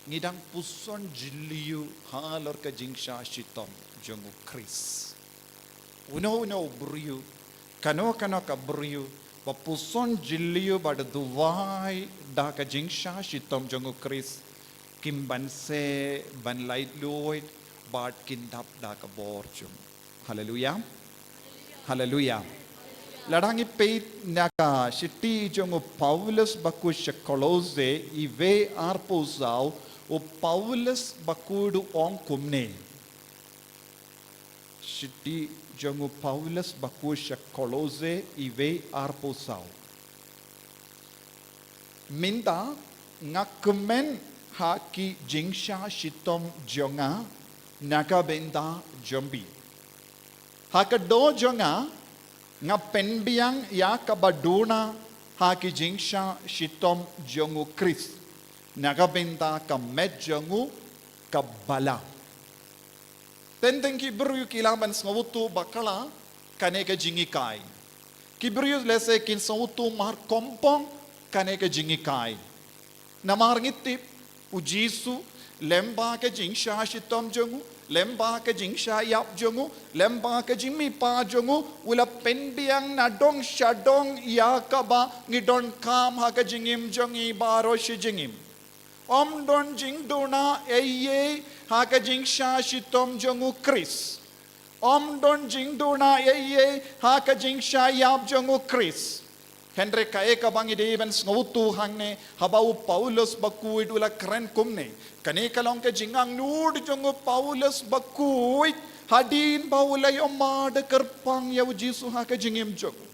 ngi dang puson jylliew halor ka jingshah shitom jong U Khrist. Uno uno u briew, kano kano ka briew ba puson jylliew bad duwai da ka jingshah shitom jong U Khrist, kim banse ban laitluid bad kin dap da ka bor jong. Haleluia. Haleluia. Lada ngi peit na ka shithi jong u Paulus bakhuid sha Kolose, iwei arphew saw, u Paulus bakhuid u ong kumne. Shithi jong u Paulus bakhuid sha Kolose, iwei arphew saw. Mynta nga kmen ha ki jingshah shitom jong nga na ka bynta jong phi. Ha ka doh jong nga, nga pynbiang ïa kaba duna ha ki jingshah shitom jong U Khrist na ka bynta ka met jong u ka balang. Teng teng ki briew ki lah ban sngewthuh bakla kane ka jinghikai. Ki briew lehse kin sngewthuh mar kongpong kane ka jinghikai. Namar ngi tip, u Jisu, lyngba ka jingshah shitom jong u, lyngba ka jingshah ïap jong u, lyngba ka jingmihpat jong u, u la pynbiang na dong sha dong ïa kaba ngi donkam ha ka jingim jong ngi baroh shi jingim. Ym don jingduna ei ei ha ka jingshah shitom jong U Khrist. Ym don jingduna ei ei ha ka jingshah ïap jong U Khrist. Hynrei kaei kaba ngi dei ban sngewthuh hangne, haba u Paulus bakhuid u la kren kumne. Kane ka long ka jingangnud jong u Paulus bakhuid hadien ba u la ïohmad kyrpang ïa u Jisu ha ka jingim jong u.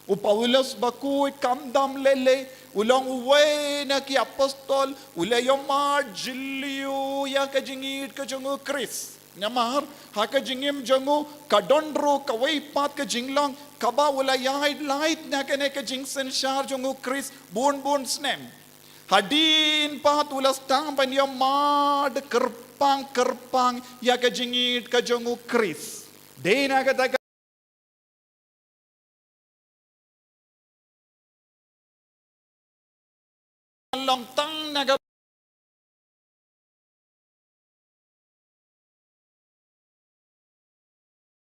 U Paulus bakhuid kam dam lei lei, u long uwei na ki apostol u la ïohmad jylliew ïa ka jingïeid ka jong U Khrist. Namar ha ka jingim jong u ka don ruh kawei pat ka jinglong kaba u la ïaid lait na kane ka jingsynshar jong U Khrist bun bun snem. Hadien pat u la sdang ban ïohmad kyrpang kyrpang ïa ka jingïeid ka jong U Khrist. Dei na kata ka long tang na ka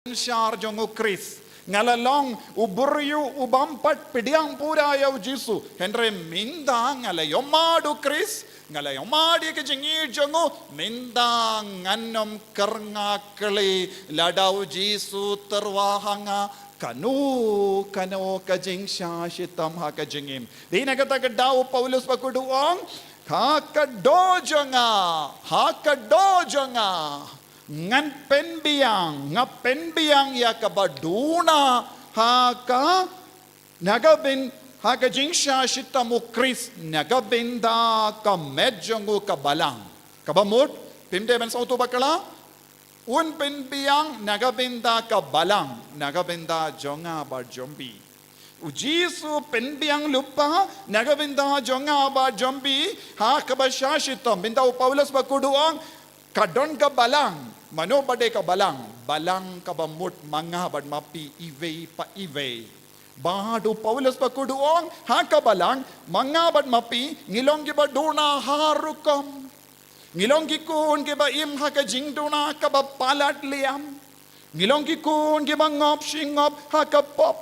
synshar jong U Khrist. Nga la long u briew u bym pat pdiang pura ïa u Jisu. Hynrei mynta nga la ïohmad U Khrist, nga la ïohmad ïa ka jingïeid jong u, mynta ngan ym kyrngah khlei lada u Jisu tyrwa ha nga kano kano ka jingshah shitom ha ka jingim. Dei na kata ka daw u Paulus bakhuid u ong, ha ka doh jong nga, ha ka doh jong nga, ngan pynbiang, nga pynbiang ïa kaba duna ha ka, na ka byn, ha ka jingshah shitom U Khrist na ka bynta ka met jong u ka balang. Kaba mut, phim dei ban sngewthuh bakla, un pynbiang na ka bynta ka balang, na ka bynta jong nga bad jong phi. U Jisu pynbiang lypa na ka bynta jong nga bad jong phi ha kaba shah shitom. Mynta u Paulus bakhuid u ong, ka don ka balang. Mano ba dei ka balang? Balang kaba mut ma nga bad ma phi iwei pa iwei. Bad u Paulus bakhuid u ong, ha ka balang, ma nga bad ma phi ngi long kiba duna ha rukom. Ngi long ki khun kiba im ha ka jingduna kaba palat liam. Ngi long ki khun kiba ngop shi ngop ha ka pop.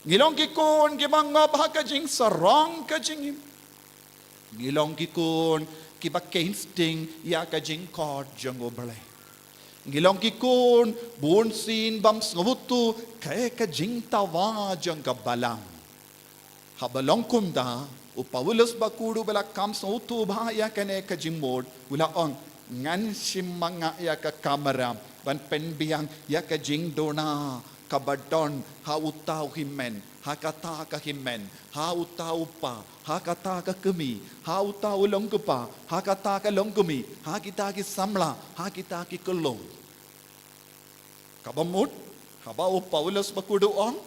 Ngi long ki khun kiba ngop ha ka jingsarong ka jingim. Ngi long ki khun kiba kheiñ sting ïa ka jingkhot jong U Blei. Ngi long ki khun bunsien bym sngewthuh kaei ka jingdawa jong ka Balang. Haba long kumta, u Paulus bakhuid uba la kham sngewthuh bha ïa kane ka jingmut, u la ong, ngan shim ma nga ïa ka kamram ban pynbiang ïa ka jingduna kaba don ha uta u hynmen, ha kata ka hynmen, ha uta u kpa, ha kata ka kmie, ha uta u longkpa, ha kata ka longkmie, ha kita ki samla, ha kita ki khyllung. Kaba mut, haba u Paulus bakhuid u ong,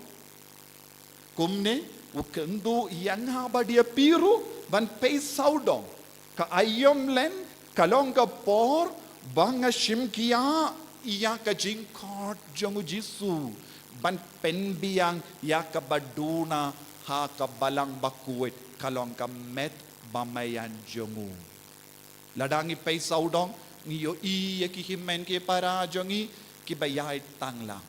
kumne, u kyntu ïa nga ba die phi ruh ban pei sawdong. Ka aïom lent ka long ka por ba nga shim khia ïa ka jingkhot jong U Jisu ban pynbiang ïa kaba duna ha ka Balang bakhuid, ka long ka met bymïan jong u. Lada ngi pei sawdong, ngi ïohi ïa ki hynmen ki para jong ngi kiba ïaid tang lang.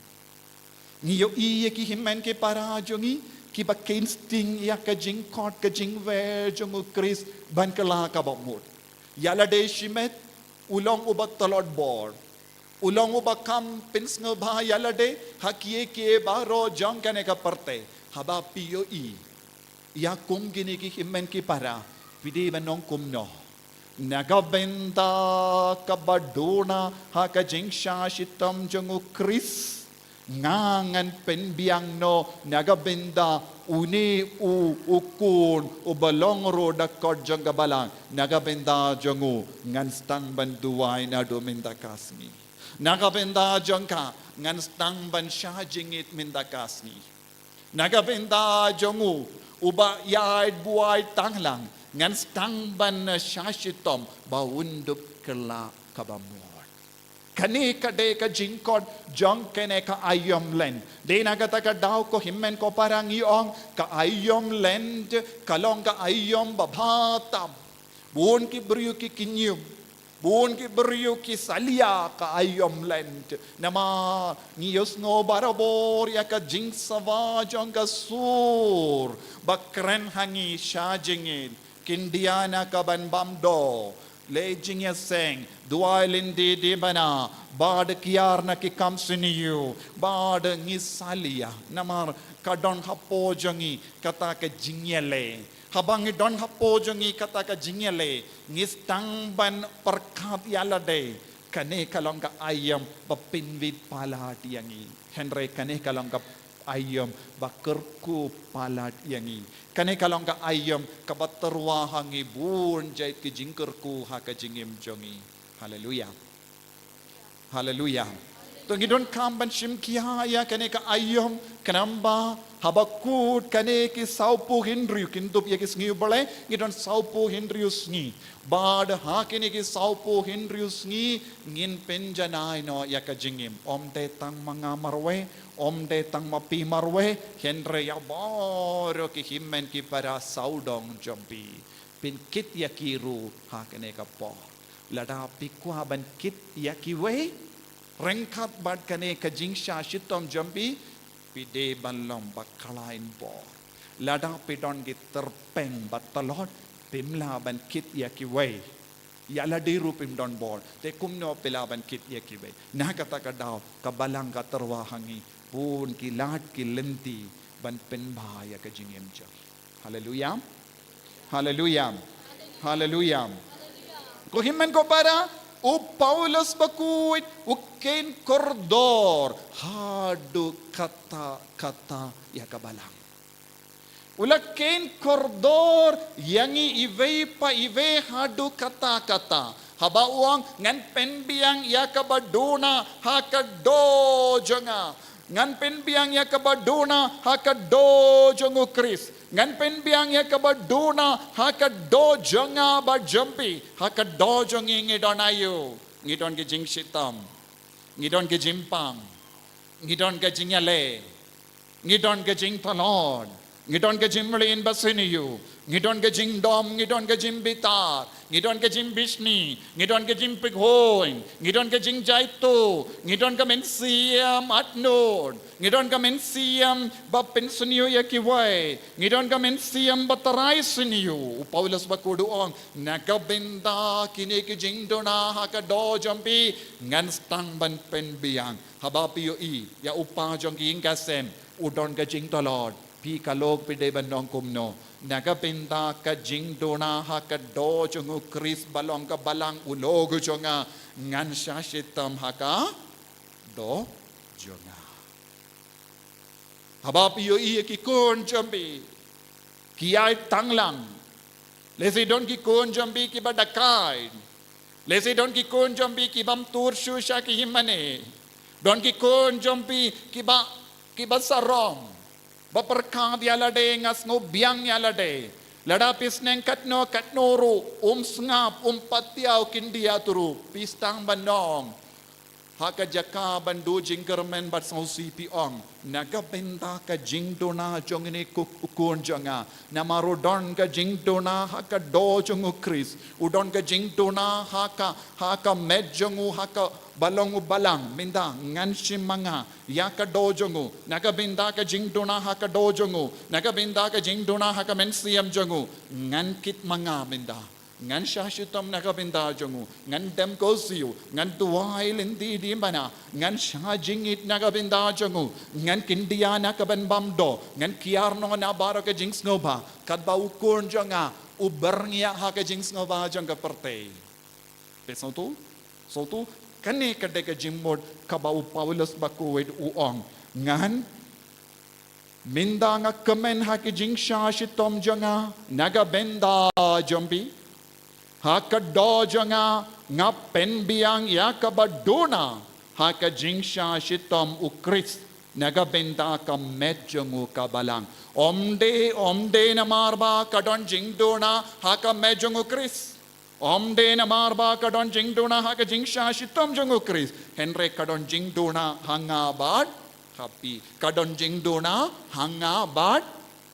Ngi ïohi ïa ki hynmen ki para jong ngi kiba kheiñ sting ïa ka jingkhot ka jingwer jong U Khrist ban kylla kaba mut. Ïa lade shimet, u long uba tlot bor. U long uba kham pynsngewbha ïa lade ha kiei kiei baroh jong kane ka pyrthei. Haba phi ïohi ïa kum kine ki hynmen ki para, phi dei ban ong kumno? Na ka bynta kaba duna ha ka jingshah shitom jong U Khrist, nga ngan pynbiang noh na ka bynta une u, u khun uba long ruh da kot jong ka Balang. Na ka bynta jong u ngan sdang ban duwai naduh mynta ka sngi. Na ka bynta jong ka ngan sdang ban shah jingit mynta ka sngi. Na ka bynta jong u, uba ïaid buaid tang lang, ngan sdang ban shah shitom ba un dup kylla kaba mut. Kane ka dei ka jingkhot jong kane ka aïom lent. Dei na kata ka daw ko hynmen ko para ngi ong ka aïom lent ka long ka aïom ba bha tam. Bun ki briew ki kynñium. Bun ki briew ki salia ka aïom lent. Namar ngi ïohsngew barabor ïa ka jingsawa jong ka sur ba kren ha ngi sha jingit. Khyndiat na ka ban bam doh. Leh jingïaseng, duwai lynti dei bana, bad kiar na ki kam sniew, bad ngi salia. Namar ka don hapoh jong ngi kata ka jingïaleh. Haba ngi don hapoh jong ngi kata ka jingïaleh, ngi sdang ban pyrkhat ïa lade. Kane ka long ka aïom ba pynwit palat ïa ngi. Hynrei kane ka long ka aïom ba kyrkhu palat ïa ngi. Kane ka long ka aïom kaba tyrwa ha ngi bun jait ki jingkyrkhu ha ka jingim jong ngi. Haleluia. Haleluia. To ngi donkam ban shim khia ïa kane ka aïom, khnang ba haba kut kane ki sawphew hynriew, kin dup ïa ki sngi U Blei, ngi don sawphew hynriew sngi. Bad ha kine ki sawphew hynriew sngi ngin pynjanai noh ïa ka jingim. Ym dei tang ma nga marwei, ym dei tang ma phi marwei, hynrei ïa baroh ki hynmen ki para sawdong jong phi. Pynkit ïa ki ruh ha kane ka por. Lada phi kwah ban kit ïa kiwei ryngkat bad kane ka jingshah shitom jong phi, phi dei ban long ba khlaiñ bor. Lada phi don ki tyrpeng ba tlot, phim lah ban kit ïa kiwei. Ïa lade ruh phim don bor, te kumno phi lah ban kit ïa kiwei? Na kata ka daw ka Balang ka tyrwa ha ngi bun ki lad ki lynti ban pynbha ïa ka jingim jong ngi. Haleluia. Haleluia. Haleluia. Ko hynmen ko para, u Paulus bakhuid u kheiñ kordor haduh katta katta ïa ka Balang. U la kheiñ kordor ïa ngi iwei pa iwei haduh katta katta. Haba u ong ngan pynbiang ïa kaba duna ha ka doh jong nga. Ngan pynbiang ïa kaba duna ha ka doh jong U Khrist. Ngan pynbiang ïa kaba duna ha ka doh jong nga bad jong phi. Ha ka doh jong ngi ngi don aïu? Ngi don ki jingshitom. Ngi don ki jingpang. Ngi don ki jingïaleh. Ngi don ki jingtlot. Ngi don ki jingmlien basniew. Ngi don ki jingdom, ngi don ki jingbitar. Ngi don ka jingbishni, ngi don ka jingpyrkhat, ngi don ka jingjaituh, ngi don ka mynsiem atnud, ngi don ka mynsiem ba pynsniew ïa kiwei, ngi don ka mynsiem ba trai sniew. U Paulus bakhuid u ong, na ka bynta kine ki jingduna ha ka doh jong phi, ngan sdang ban pynbiang. Haba phi ïohi ïa u kpa jong ki ïing ki sem, u don ka jingtlot, phi ka lok phi dei ban ong kumno? Na ka bynta ka jingduna ha ka doh jong u Khrist ba long ka balang u lok jong nga, ngan shah shitom ha ka doh jong nga. Haba phi ïohi ïa ki khun jong phi ki ïai tanglang, lehse don ki khun jong phi kiba dakaid, lehse don ki khun jong phi ki bym tur shuh sha ki hynmane, don ki khun jong phi kiba, kiba sarong, ba pyrkhat ïa lade, nga sngewbiang ïa lade. Lada phi sneng katno katno ruh, um sngap, um patiaw khyndiat ruh, phi sdang ban ong, ha ka jaka ban duh jingkyrmen bad sngewsih phi ong, na ka bynta ka jingduna jong kine ki khun jong nga, namar u don ka jingduna ha ka doh jong u Khrist, u don ka jingduna ha ka, ha ka met jong u, ha kaba long u balang, mynta ngan shim ma nga ïa ka doh jong u. Na ka bynta ka jingduna ha ka doh jong u, na ka bynta ka jingduna ha ka mynsiem jong u, ngan kit ma nga mynta, ngan shah shitom na ka bynta jong u, ngan dem khursiew, ngan duwai lynti dien bad nga, ngan shah jingit na ka bynta jong u, ngan khyndiat na ka ban bam doh, ngan kiar noh na baroh ka jingsngewbha, katba u khun jong nga u byrngia ha ka jingsngewbha jong ka pyrthei. Phi sngewthuh? Sngewthuh, kane ka dei ka jingmut kaba u Paulus bakhuid u ong, ngan, mynta nga kmen ha ka jingshah shitom jong nga na ka bynta jong phi, ha ka doh jong nga, nga pynbiang ïa kaba duna ha ka jingshah shitom u Khrist na ka bynta ka met jong u ka balang. Ym dei, ym dei namar ba ka don jingduna ha ka met jong u Khrist, ym dei namar ba ka don jingduna ha ka jingshah shitom jong u Khrist, hynrei ka don jingduna ha nga bad ha phi. Ka don jingduna ha nga bad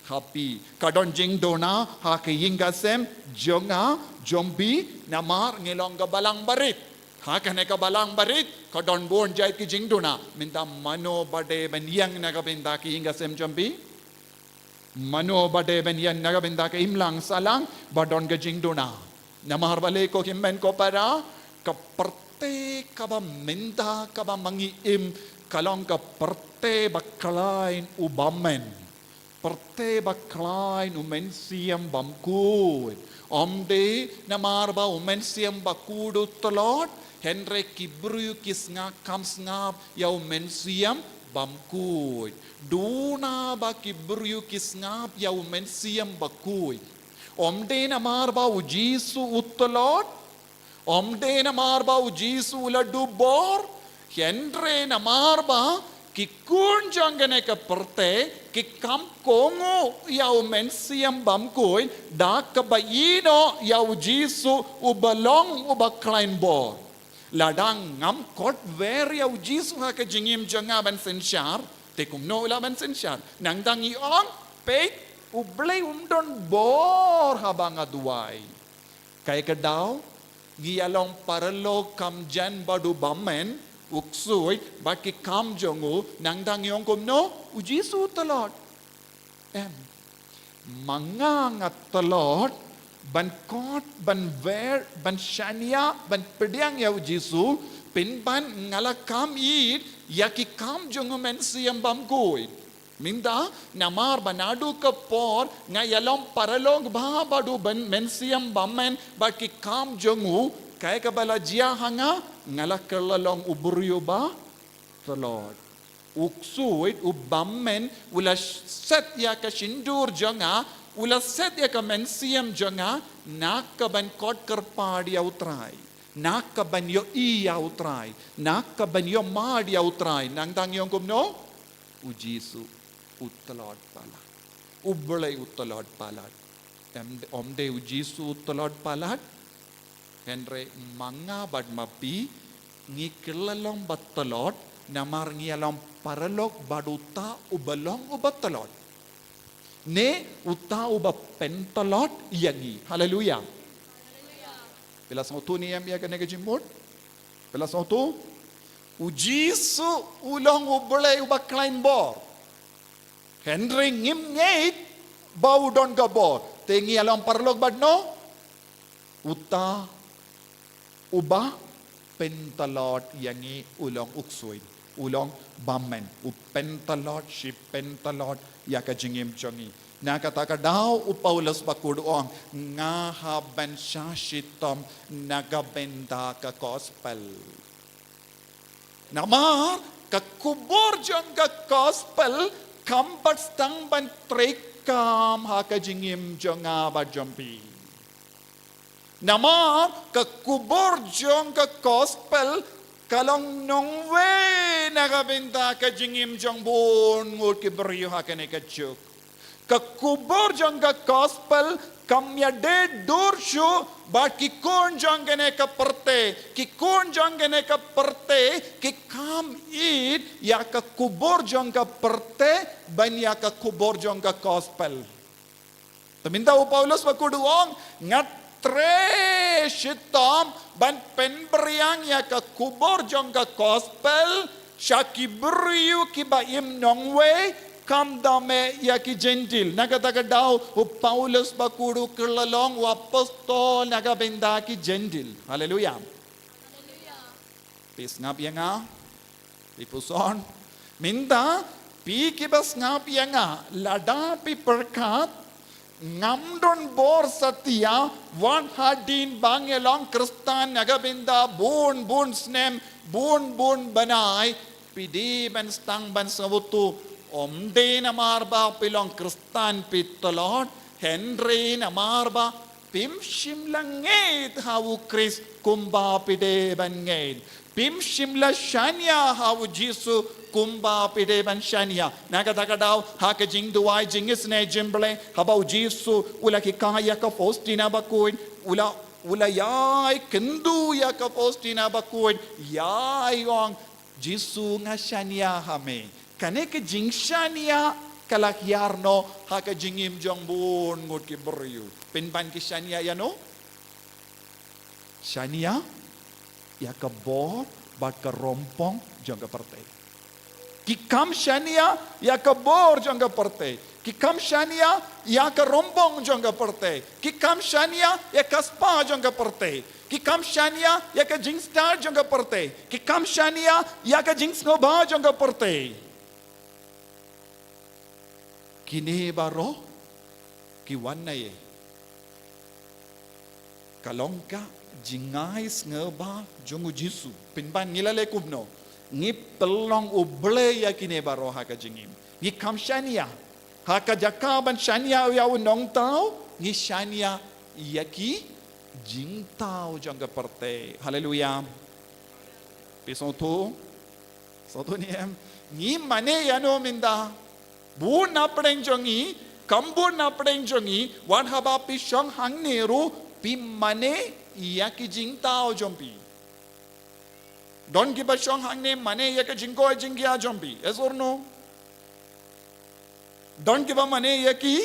ha phi. Ka don jingduna ha ka ïing ka sem jong nga, jong phi, namar ngi long ka balang barit. Ha kane ka balang barit ka don bun jait ki jingduna. Mynta mano ba dei ban ïeng na ka bynta ka ïing ka sem jong phi? Mano ba dei ban ïeng na ka bynta ka imlang sahlang ba don ka jingduna? Namar balei ko hynmen ko para, ka pyrthei kaba mynta kaba ma ngi im ka long ka pyrthei ba khlaiñ u bymmen, pyrthei ba khlaiñ u mynsiem bymkhuid. Ym dei namar ba u mynsiem bakhuid u tlot, hynrei ki briew ki sngap, kam sngap ïa u mynsiem bymkhuid. Duna ba ki briew ki sngap ïa u mynsiem bakhuid. Ym dei namar ba u Jisu u tlot, ym dei namar ba u Jisu u la duh bor, hynrei namar ba ki khun jong kane ka pyrthei ki kam kohnguh ïa u mynsiem bymkhuid da kaba ïehnoh ïa u Jisu uba long uba khlaiñ bor. Lada ngam khot wer ïa u Jisu ha ka jingim jong nga ban synshar, te kumno u lah ban synshar? Nangta ngi ong, peit, U Blei um don bor haba nga duwai. Kaei ka daw? Ngi ïalong paralok kam jan bad u bymmen, u ksuid bad ki kam jong u, nangta ngi ong kumno? U Jisu u tlot. Em. Ma nga nga tlot ban khot, ban wer, ban shaniah, ban pdiang ïa u Jisu, pynban nga la kam ïeit ïa ki kam jong u mynsiem bymkhuid. Mynta namar ba naduh ka por nga ïalong paralok bha bad u bym-, mynsiem bymmen bad ki kam jong u, kaei kaba la jia ha nga? Nga la kylla long u briew ba tlot. U ksuid, u bymmen, u la set ïa ka shyntur jong nga, u la set ïa ka mynsiem jong nga na ka ban khot kyrpad ïa u Trai, na ka ban ïohi ïa u Trai, na ka ban ïohmad ïa u Trai. Nangta ngi ong kumno? U Jisu u tlot palat. U Blei u tlot palat. Em, ym dei u Jisu u tlot palat? Hynrei ma nga bad ma phi ngi kylla long ba tlot namar ngi ïalong paralok bad uta uba long uba tlot, ne uta uba pyntlot ïa ngi. Haleluia. Phi la sngewthuh ne em ïa kane ka jingmut? Phi la sngewthuh? U Jisu u long U Blei uba khlaiñ bor. Hynrei ngim ngeit ba u don ka bor. Te ngi ïalong paralok bad no? Uta uba pyntlot ïa ngi u long u ksuid, u long bymman, u pyntlot, shi pyntlot ïa ka jingim jong ngi. Na kata ka daw u Paulus bakhuid u ong, nga hap ban shah shitom na ka bynta ka gospel. Namar ka khubor jong ka gospel kam pat sdang ban treikam ha ka jingim jong nga bad jong phi. Namar ka khubor jong ka gospel ka long nongwei na ka bynta ka jingim jong bun ngut ki briew ha kane ka juk. Ka khubor jong ka gospel kam ïadei dur shuh bad ki khun jong kane ka pyrthei. Ki khun jong kane ka pyrthei ki kham ïeit ïa ka khubor jong ka pyrthei ban ïa ka khubor jong ka gospel. Te mynta u Paulus bakhuid u ong, nga trei shitom ban pynbiang ïa ka khubor jong ka gospel sha ki briew kiba im nongwei, khamtam eh ïa ki Jentil. Na kata ka daw u Paulus bakhuid u kylla long u apostol na ka bynta ki Jentil. Haleluia. Phi sngap ïa nga? Phi puson? Mynta phi kiba sngap ïa nga, lada phi pyrkhat ngam don bor satia, wat hadien ba ngi long Khristan na ka bynta bun bun snem, bun bun bnai, phi dei ban sdang ban sngewthuh, ym dei namar ba phi long Khristan phi tlot, hynrei namar ba phim shym la ngeit ha u Khrist kumba phi dei ban ngeit. Phim shym la shaniah ha u Jisu kumba phi dei ban shaniah. Na kata ka daw ha ka jingduwai jingisynei jingblei, haba u Jisu u la hikai ïa ka Faustina bakhuid, u la, u la ïai kynduh ïa ka Faustina bakhuid, ïai ong, Jisu, nga shaniah ha me. Kane ka jingshaniah ka la hiar noh ha ka jingim jong bun ngut ki briew. Pynban ki shaniah ïa no? Shaniah ïa ka bor bad ka rympong jong ka pyrthei. Ki kham shaniah ïa ka bor jong ka pyrthei. Ki kham shaniah ïa ka rympong jong ka pyrthei. Ki kham shaniah ïa ka spah jong ka pyrthei. Ki kham shaniah ïa ka jingstad jong ka pyrthei. Ki kham shaniah ïa ka jingsngewbha jong ka pyrthei. Kine baroh ki wan na ei? Ka long ka jingai sngewbha jong u Jisu. Pynban ngi la leh kumno? Ngi pynlong U Blei ïa kine baroh ha ka jingim. Ngi kham shaniah. Ha ka jaka ban shaniah ïa u Nongthaw, ngi shaniah ïa ki jingthaw jong ka pyrthei. Haleluia. Phi sngewthuh? Sngewthuh ne em? Ngi mane ïa no mynta? Bun na pdeng jong ngi, kham bun na pdeng jong ngi, wat haba phi shong hangne ruh, phi mane ïa ki jingthaw jong phi. Don kiba shong hangne mane ïa ka jingkoit jingkhiah jong phi. Yes or no? Don kiba mane ïa ki,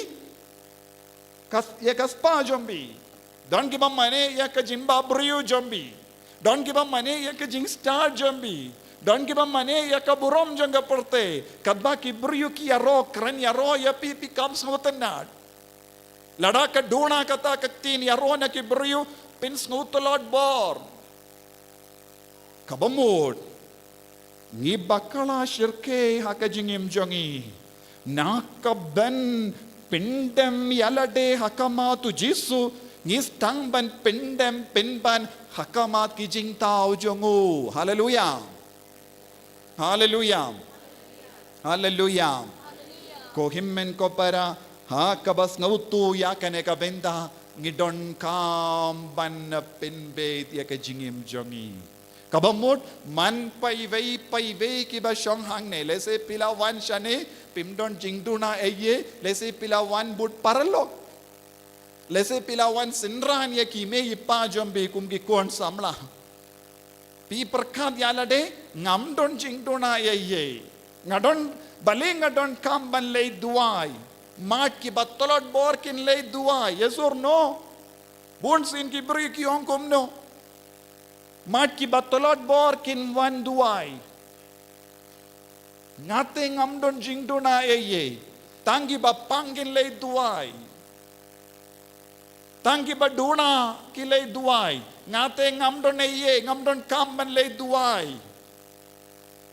ka, ïa ka spah jong phi. Don kiba mane ïa ka jingbhabriew jong phi. Don kiba mane ïa ka jingstad jong phi. Don kiba mane ïa ka burom jong ka pyrthei. Katba ki briew ki ïaroh kren ïaroh ïa phi, phi kham sngewtynnad. Lada ka duna kata ka ktien ïaroh na ki briew, phin sngewtlot bor. Kaba mut, ngi bakla shyrkhei ha ka jingim jong ngi. Na ka ban pyndem ïalade ha khmat u Jisu, ngi sdang ban pyndem pynban ha khmat ki jingthaw jong u. Haleluia. Haleluia. Haleluia. Ko hynmen ko para, ha kaba sngewthuh ïa kane ka bynta, ngi donkam ban pynbeit ïa ka jingim jong ngi. Kaba mut, man paiwei paiwei kiba shong hangne, lehse phi la wan shane, phim don jingduna ei ei, lehse phi la wan bud paralok. Lehse phi la wan synran ïa ki mei i pa jong phi kum ki khun samla. Phi pyrkhat ïalade, ngam don jingduna ei ei. Nga don, balei nga donkam ban leit duwai? Mat kiba tlot bor kin leit duwai, yes or no? Bun sien ki briew ki ong kumno? Mat kiba tlot bor kin wan duwai. Nga te ngam don jingduna eiei. Tang kiba pang kin leit duwai. Tang kiba duna ki leit duwai. Nga te ngam don eiei, ngam don kam ban leit duwai.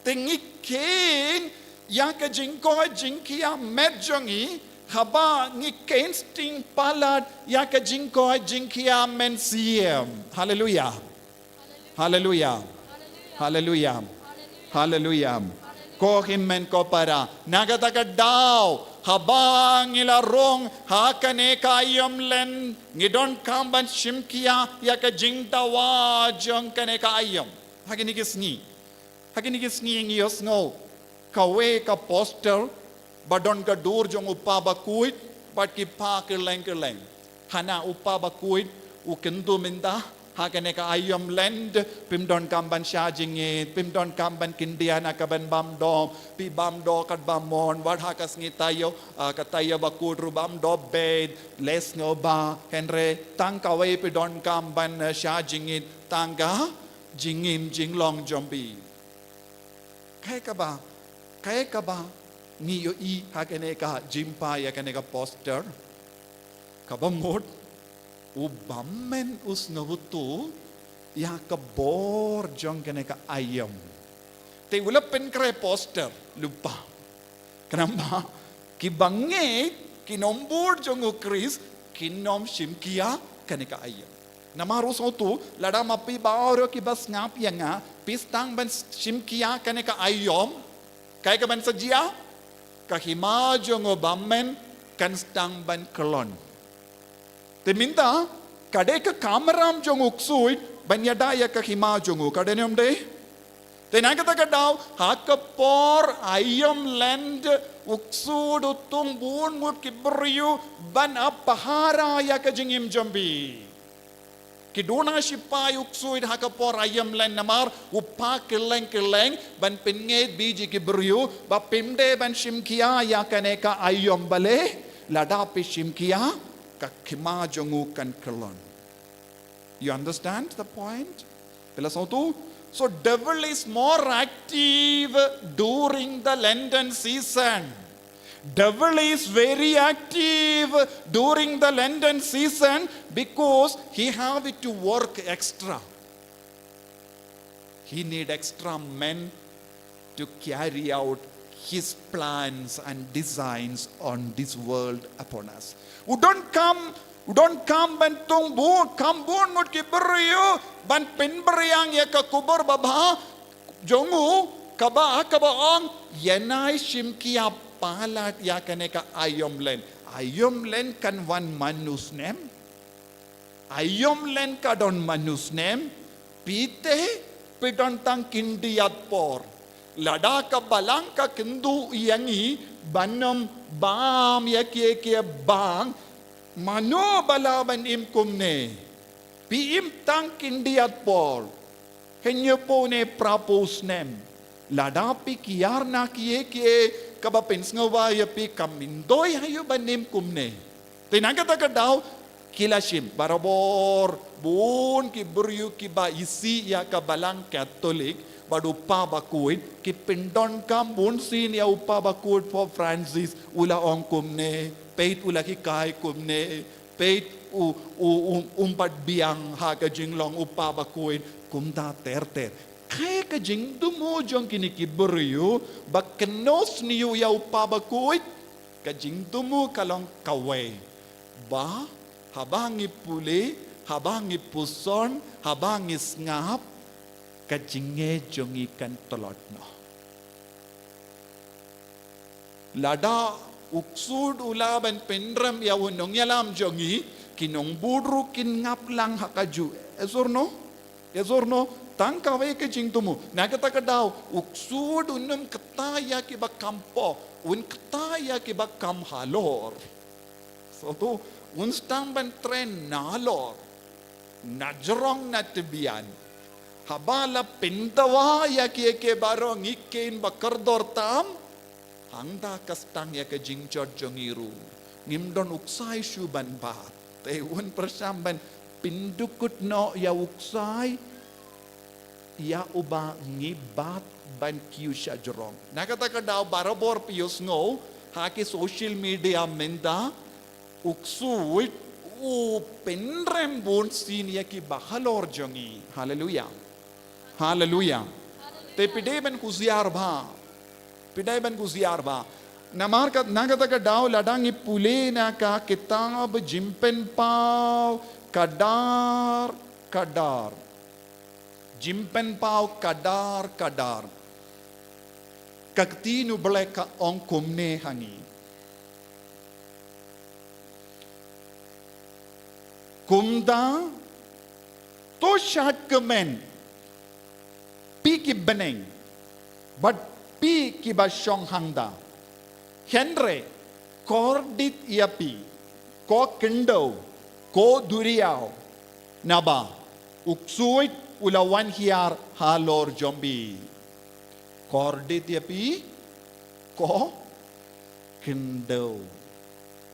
Te ngi kheiñ ïa ka jingkoit jingkhiah met jong ngi, haba ngi kheiñ sting palat ïa ka jingkoit jingkhiah mynsiem. Haleluia. Haleluia. Haleluia. Haleluia. Ko hynmen ko para, na kata ka daw, haba ngi la rung ha kane ka aïom lent, ngi donkam ban shim khia ïa ka jingdawa jong kane ka aïom. Ha kine ki sngi, ha kine ki sngi ngi ïohsngew kawei ka poster ba don ka dur jong u Pa Bakhuid bad ki pa kylleng kylleng. Hana u Pa Bakhuid u kyntu mynta, ha kane ka aïom lent, phim donkam ban shah jingit, phim donkam ban kyndit na ka ban bam doh, phi bam doh katba mon, wat ha ka sngi taïew, ah, ka taïew bakhuid ruh bam doh beit, leh sngewbha, hynrei tang kawei phi donkam ban, eh, shah jingit, tang ka jingim jinglong jong phi. Kaei kaba, kaei kaba ngi ïohi ha kane ka jingpynpaw ïa kane ka poster? Kaba mut, u bymmen u sngewthuh ïa ka bor jong kane ka aïom. Te u la pynkhreh poster lypa. Khnang ba kiba ngeit, ki nongbud jong u Khrist kin ym shim khia kane ka aïom. Namar u sngewthuh, lada ma phi baroh kiba sngap ïa nga phi sdang ban shim khia kane ka aïom, kaei kaban sa jia? Ka hima jong u bymmen kan sdang ban kyllon. Te mynta, ka dei ka kamram jong u ksuid ban ïada ïa ka hima jong u, ka dei ne ym dei? Te na kata ka daw, ha ka por aïom lent, u ksuid u thung bun ngut ki briew ban ap pahara ïa ka jingim jong phi. Ki duna shipai u ksuid ha ka por aïom lent namar u pa kylleng kylleng ban pynngeit biji ki briew ba phim dei ban shim khia ïa kane ka aïom, balei lada phi shim khia ka hima jong u kan kyllon. You understand the point? Phi la sngewthuh? So devil is more active during the Lenten season. Devil is very active during the Lenten season because he have to work extra. He need extra men to carry out his plans and designs on this world upon us. U donkam, u donkam ban thung bun, kham bun ngut ki briew ban pynbiang ïa ka khubor babha jong u, kaba, kaba ong, ïa nai shim khia palat ïa kane ka aïom lent. Aïom lent kan wan man u snem. Aïom lent ka don man u snem, phi te phi don tang khyndiat por. Lada ka balang ka kynduh ïa ngi ban ym bam ïa kiei kiei bang, mano ba lah ban im kumne? Phi im tang khyndiat por. Hynñiewphew ne phraphew snem. Lada phi kiar na kiei kiei kaba pynsngewbha ïa phi, kam myntoi ha ïa u ban im kumne. Te na kata ka daw ki la shim barabor bun ki briew kiba isih ïa ka balang Katholik bad u Pa Bakhuid, ki pyndonkam bun sien ïa u Pa Bakhuid, Pope Francis, u la ong kumne, peit u la hikai kumne, peit u, u, u, um pat biang ha ka jinglong u Pa Bakhuid, kumta ter ter. Kaei ka jingthmu jong kine ki briew ba kynnoh sniew ïa u Pa Bakhuid? Ka jingthmu ka long kawei, ba haba ngi pule, haba ngi puson, haba ngi sngap, ka jingngeit jong ngi kan tlot noh. Lada u ksuid u lah ban pynrem ïa u nongïalam jong ngi, ki nongbud ruh kin ngap lang ha kajuh. Yes or no? Yes or no? Tang kawei ka jingthmu. Na kata ka daw, u ksuid un ym kta ïa kiba kham pop, un kta ïa kiba kham halor. Sngewthuh, un sdang ban trei nalor, na jrong na tbian. Haba la pyndawa ïa kiei kiei baroh, ngi kheiñ ba kordor tam. Hangta ka sdang ïa ka jingjot jong ngi ruh. Ngim don u ksai shuh ban bat. Te un pyrshang ban pyndukut noh ïa u ksai ïa uba ngi bat ban kiew shajrong. Na kata ka daw barabor phi ïohsngew ha ki social media mynta, u ksuid u pynrem bun sien ïa kiba halor jong ngi. Haleluya. Haleluya. Te phi dei ban kusiar bha. Phi dei ban kusiar bha. Namar kat, na kata ka daw lada ngi pule na ka kitab Jingpynpaw khadar khadar. Jingpynpaw khadar khadar. Ka ktien U Blei ka ong kumne ha ngi. Kumta, to shad kmen, phi ki bneng, bad phi kiba shong hangta. Hynrei, kordit ïa phi, ko khyndew, ko duriaw, naba u ksuid u la wan hiar halor jong phi. Kordit ïa phi, ko khyndew.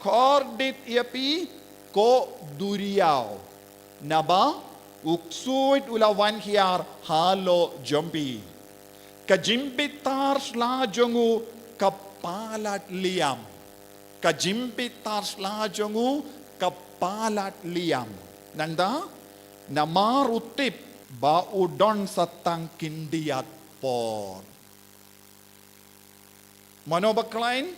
Kordit ïa phi, ko duriaw. Naba u ksuid u la wan hiar halor jong phi. Ka jingbitar sla jong u ka palat liam. Ka jingbitar sla jong u ka palat liam. Nangta, namar u tip ba u don sa tang khyndiat por. Mano ba khlaiñ?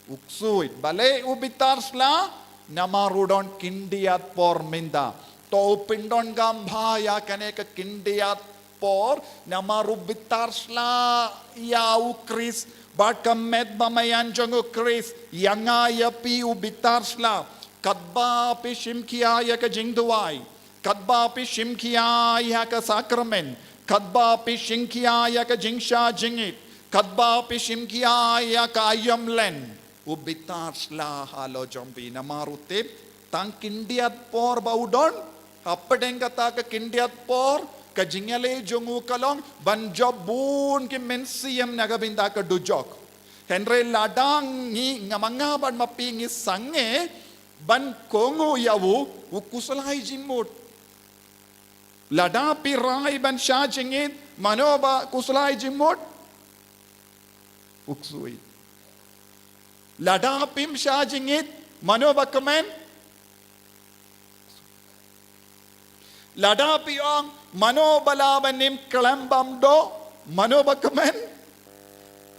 U ksuid. Balei u bitar sla? Namar u don khyndiat por mynta. To u pyndonkam bha ïa kane ka khyndiat por, namar u bitar sla ïa u Khrist, bad ka met ba maïan jong u Khrist, ïa nga ïa phi u bitar sla. Katba phi shim khia ïa ka jingduwai, katba phi shim khia ïa ka sakramen, katba phi shim khia ïa ka jingshah jingit, katba phi shim khia ïa ka aïom lent, u bitar sla halor jong phi namar u tip tang khyndiat por ba u don. Hapdeng kata ka khyndiat por, ka jingïaleh jong u ka long ban jop bun ki mynsiem na ka bynta ka dujok. Hynrei lada ngi, nga ma nga bad ma phi ngi sangeh ban kohnguh ïa u, u khuslai jingmut. Lada phi rai ban shah jingit, mano ba khuslai jingmut? U ksuid. Lada phim shah jingit, mano ba kmen? Lada phi ong, mano ba lah ban im khlem bam doh, mano ba kmen?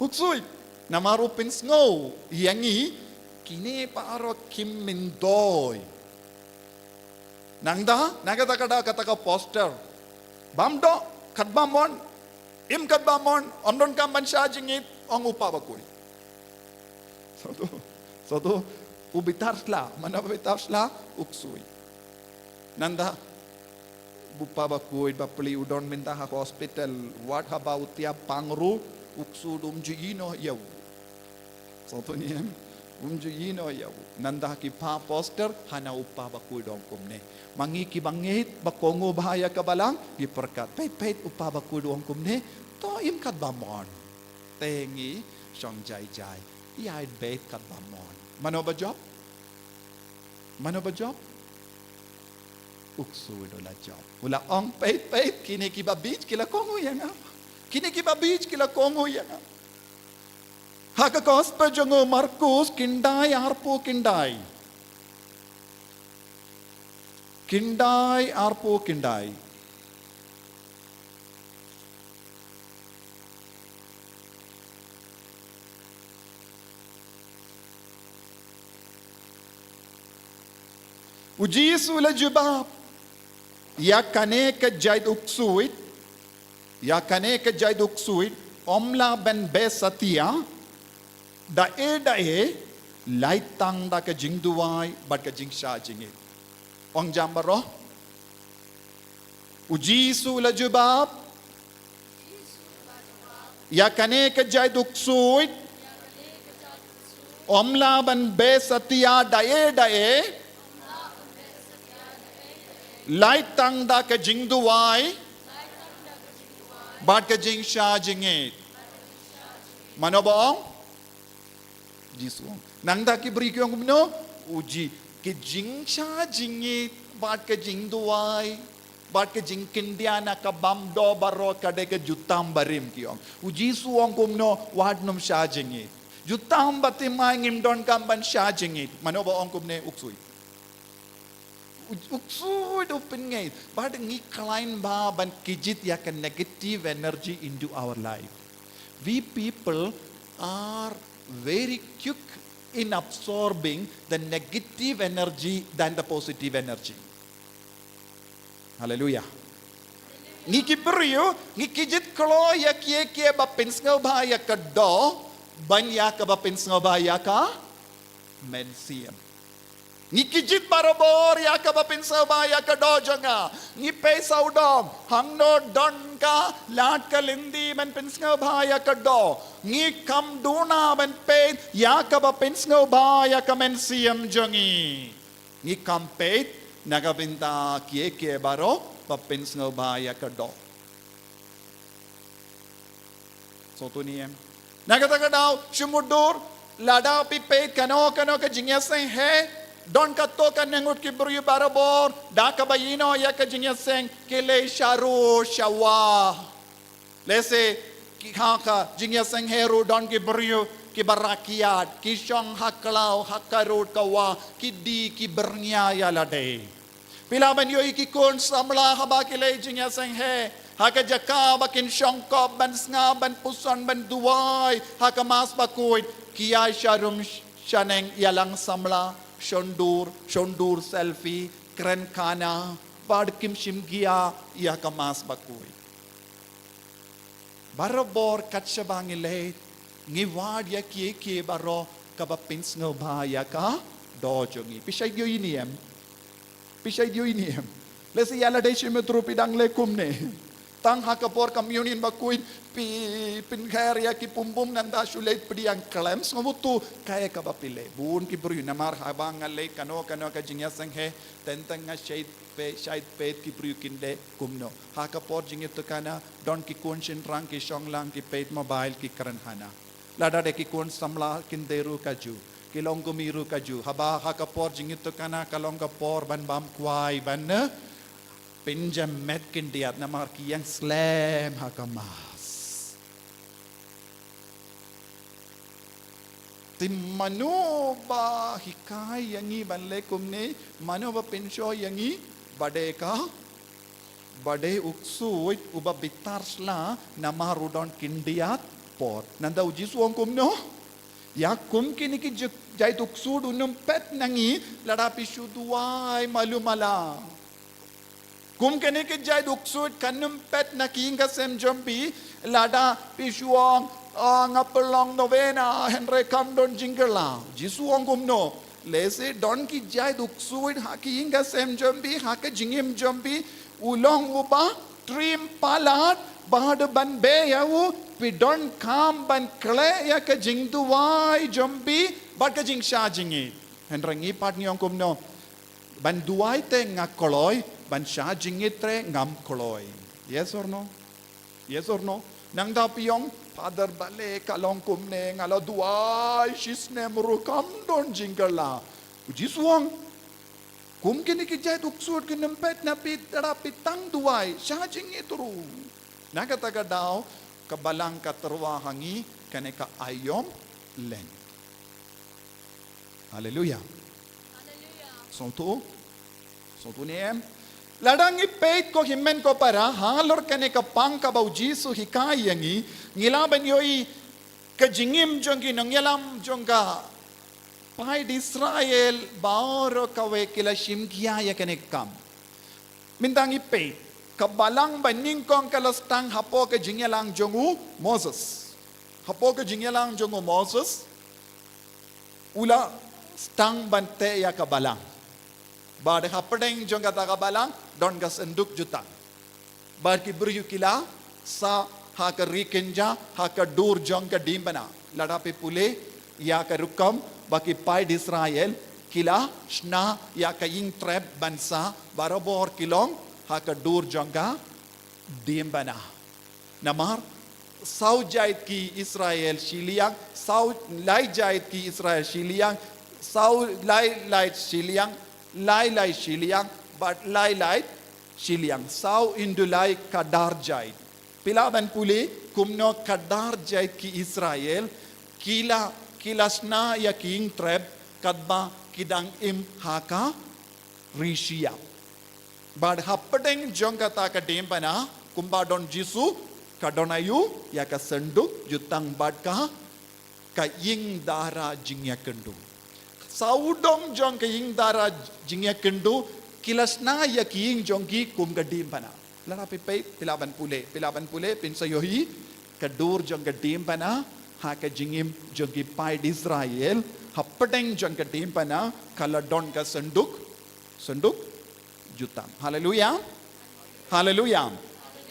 U ksuid. Namar u pynsngew ïa ngi, kine baroh kim myntoi. Nangta, na kata ka daw kata ka poster. Bam doh, katba mon, im katba mon, ym donkam ban shah jingit, ong u Pa Bakhuid. Soto, soto, u bitar sla, mano ba bitar sla, u ksuid. Nangta, u Pa Bakhuid bapli u don mynta ha hospital, wat haba u tiap pang ruh, u ksuid um ju ïehnoh ïa u. Soto niam, um ju ïehnoh ïa u. Nangta ki pa poster, hana u Pa Bakhuid u ong kumne. Ma ngi kiba ngeit, ba kohnguh bha ïa ka Balang, ngi pyrkhat. Peit, peit, u Pa Bakhuid u ong kumne, to im katba mon. Te ngi shong jai jai. Ïaid beit katba mon. Mano ba jop? Mano ba jop? U ksuid u la jop. U la ong peit peit, kine kiba bieit ki la kohnguh ïa nga. Kine kiba bieit ki la kohnguh ïa nga. Ha ka gospel jong u Markus, khyndai arphew khyndai. Khyndai arphew khyndai. U Jisu u la jubab, ïa kane ka jait u ksuid, ïa kane ka jait u ksuid, ym lah ban beh satia, da ei da ei, lait tang da ka jingduwai, bad ka jingshah jingit. Ong jam baroh. U Jisu u la jubab, ïa kane ka jait u ksuid, ym lah ban beh satia da ei da ei, lait tang da ka jingduwai, bad ka jingshah jingit. Mano ba ong? Jisu ong. Nangta ki briew ki ong kumno? U Ji, ki jingshah jingit bad ka jingduwai bad ka jingkyndiah na ka bam doh baroh ka dei ka jutang barim, ki ong. U Jisu u ong kumno? Wat nym shah jingngeit. Jutang ba thymmai, ngim donkam ban shah jingngeit. Mano ba ong kumne? U ksuid. U, u ksuid u pynngeit. Bad ngi khlaiñ bha ban kjit ïa ka negative energy into our life. We people are very quick in absorbing the negative energy than the positive energy. Haleluia. Ngi ki briew, ngi kjit kloi ïa kiei kiei ba pynsngewbha ïa ka doh ban ïa kaba pynsngewbha ïa ka mynsiem. Ngi kjit barabor ïa kaba pynsngewbha ïa ka doh jong nga. Ngi peit sawdong, hangno don ka lad ka lynti ban pynsngewbha ïa ka doh. Ngi kam duna ban peit ïa kaba pynsngewbha ïa ka mynsiem jong ngi. Ngi kam peit na ka bynta kiei kiei baroh ba pynsngewbha ïa ka doh. Sngewthuh ne em? Na kata ka daw, shu mutdur, lada phi peit kano kano ka jingïaseng heh, don katto katne ngut ki briew barabor da kaba ïehnoh ïa ka jingïaseng ki leit sha rud sha wah. Lehse ki, ha ka jingïaseng heh ruh don ki briew kiba rakiat, ki shong ha khlaw ha ka rud ka wah, ki die ki byrngia ïa lade. Phi lah ban ïohi ki khun samla haba ki leit jingïaseng heh, ha ka jaka ba kin shong kop ban sngap, ban puson, ban duwai ha ka Mass Bakhuid, ki ïaid sharum shaneng, ïalang samla, shon dur, shon dur selfie, kren khana, bad kim shim jia ïa ka Mass Bakhuid. Barabor kat shaba ngi leit, ngi wad ïa kiei kiei baroh kaba pynsngewbha ïa ka doh jong ngi. Phi shait ïohi ne em? Phi shait ïohi ne em? Lehse ïa lade shimet ruh phi dang leh kumne. Tang ha ka por Communion Bakhuid phi pynkher ïa ki pumpum, ngan da shu leit pdiang khlem sngewthuh kaei kaba phi leh. Bun ki briew, namar haba nga leit kano kano ka jingïaseng heh, teng teng nga shait peit, shait peit ki briew kin leh kumno. Ha ka por jingïatukana, don ki khun shynrang ki shong lang, ki peit mobile, ki kren hana. Lada dei ki khun samla, kin dei ruh kajuh, ki long kmie ruh kajuh. Haba ha ka por jingïatukana ka long ka por ban bam kwai, ban, eh, pynjem met khyndiat namar ki ïeng slem ha ka Mass. Te mano ba hikai ïa ngi ban leh kumne, mano ba pynshoi ïa ngi? Ba dei ka, ba dei u ksuid uba bitar sla namar u don khyndiat por. Nangta u Jisu u ong kumno? Ïa kum kine ki jait u ksuid un ym peit na ngi lada phi shu duwai malu mala. Kum kine ki jait u ksuid kan ym peit na ki ïing ki sem jong phi lada phi shu ong, ah, nga pynlong novena, hynrei kam don jingkylla. Jisu u ong kumno? Lehse don ki jait u ksuid ha ki ïing ki sem jong phi, ha ka jingim jong phi, u long uba triem palat, bad ban beh ïa u phi donkam ban khleh ïa ka jingduwai jong phi bad ka jingshah jingngeit. Hynrei ngi pat ngi ong kumno? Ban duwai te nga kloi, ban shah jingngeit te ngam kloi. Yes or no? Yes or no? Nangta phi ong, Father, balei ka long kumne, nga la duwai shisnem ruh kam don jingkylla. U Jisu u ong, kum kine ki jait u ksuid kin ym peit na phi lada phi tang duwai, shah jingngeit ruh. Na kata ka daw, ka Balang ka tyrwa ha ngi kane ka aïom lynti. Haleluia. Sngewthuh? Sngewthuh ne em? Lada ngi peit ko hynmen ko para halor kane ka pang kaba u Jisu u hikai ïa ngi, ngi lah ban ïohi ka jingim jong ki nongïalam jong ka paid Israel baroh kawei ki la shim jia ïa kane ka kam. Mynta ngi peit, ka Balang banyngkong ka la sdang hapoh ka jingïalang jong u Moses. Hapoh ka jingïalang jong u Moses, u la sdang ban teh ïa ka Balang. Bad hapdeng jong kata ka Balang don ka synduk jutang. Bad ki briew ki la sah ha ka ri kynja, ha ka dur jong ka diengphna. Lada phi pule ïa ka rukom ba ki paid Israel ki la shna ïa ka ïing trep ban sah, barabor ki long ha ka dur jong ka diengphna. Namar saw jait ki Israel shiliang, saw lai jait ki Israel shiliang, saw lai lai shiliang, lai lai shiliang, bad lai lai shiliang, saw into lai kadar jait. Phi lah ban pule kumno kadar jait ki Israel ki la, ki la shna ïa ki ïing trep katba ki dang im ha ka ri shyiap. Bad hapdeng jong kata ka diengphna, kumba don Jisu, ka don aïu, ïa ka synduk jutang bad ka, ka ïing dara jingïakynduh. Sawdong jong ka ïing dara jingïakynduh, ki la shna ïa ki ïing jong ki kum ka diengphna. Lada phi peit, phi lah ban pule, phi lah ban pule, phin sa ïohi ka dur jong ka diengphna ha ka jingim jong ki paid Israel, hapdeng jong ka diengphna ka la don ka synduk, synduk jutang. Haleluya. Haleluya.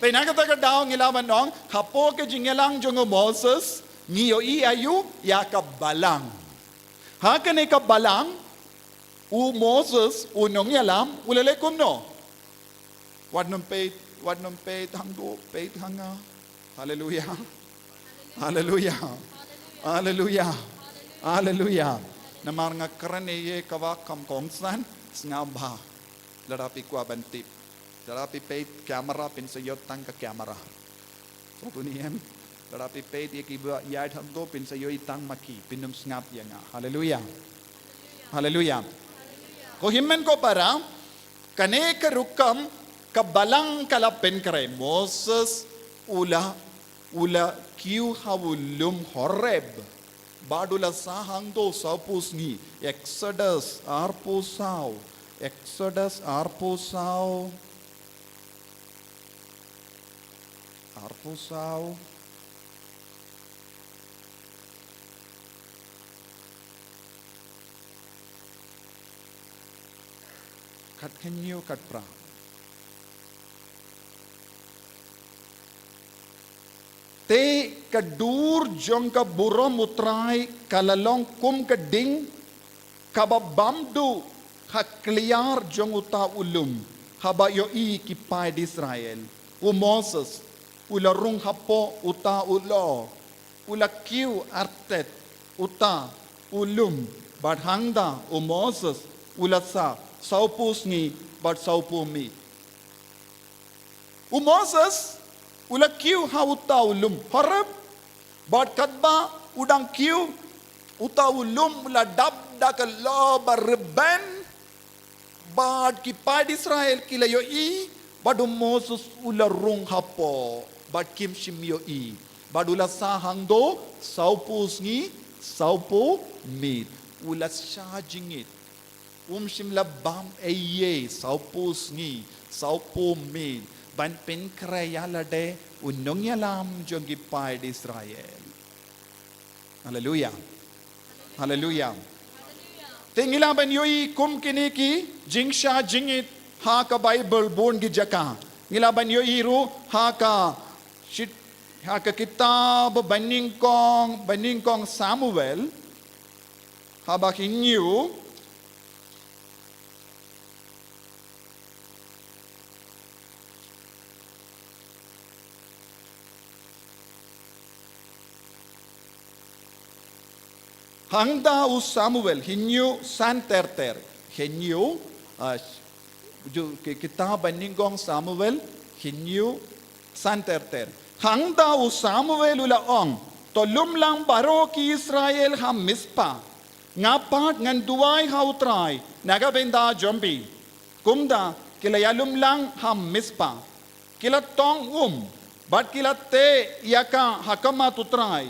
Te na kata ka daw ngi lah ban ong, hapoh ka jingïalang jong u Moses, ngi ïohi aïu, ïa ka balang. Ha kane ka balang, u Moses, u nongïalam, u la leh kumno? Wat nym peit, wat nym peit hangto, peit hanga. Haleluya. Haleluya. Haleluya. Haleluya. Namar nga kren ïa kaba kam kongsan, sngewbha. Lada phi kwah ban tip. Lada phi peit kamera, phin sa ïoh tang ka kamera. Ko bun em. Lada phi peit ïa kiba ïaid hangto, phin sa ïoh tang ma ki, phin ym sngap ïa nga. Haleluya. Haleluya. Ko hynmen ko para, kane ka rukom ka balang ka la pynkhreh. Moses u la, u la kiew ha u lum Horeb. Bad u la sah hangto sawphew sngi. Exodus arphew saw. Exodus arphew saw. Arphew saw. Khatkhyndai, khatphra. Te ka dur jong ka burom U Trai ka la long kum ka ding kaba bam duh ha kliar jong uta u lum, haba ïohi ki paid Israel. U Moses u la rung hapoh uta u lum, u la kiew artet uta u lum, bad hangta u Moses u la sah sawphew sngi bad sawphew miet. U Moses u la kiew ha uta u lum Horeb, bad katba u dang kiew, uta u lum u la dap da ka lum ba rben, bad ki paid Israel ki la ïohi, bad u Moses u la rung hapoh, bad kim shym ïohi, bad u la sah hangto sawphew sngi sawphew miet, u la shah jingit. Um shym la bam ei ei sawphew sngi sawphew miet ban pynkhreh ïa lade u nongïalam jong ki paid Israel. Haleluya. Haleluya. Te ngi lah ban ïohi kum kine ki jingshah jingit ha ka Baibl bun ki jaka. Ngi lah ban ïohi ruh ha ka shit, ha ka kitab ba nyngkong, ba nyngkong Samuel. Haba khynñiew. Hangta u Samuel, khynñiew san ter ter. Khynñiew, ah, ju, ki, kitab ba nyngkong Samuel, khynñiew san ter ter. Hangta u Samuel u la ong, to lum lang baroh ki Israel ha Mispa. Nga pat ngan duwai ha U Trai na ka bynta jong phi. Kumta ki la ïalum lang ha Mispa. Ki la tong um bad ki la teh ïa ka ha khmat U Trai.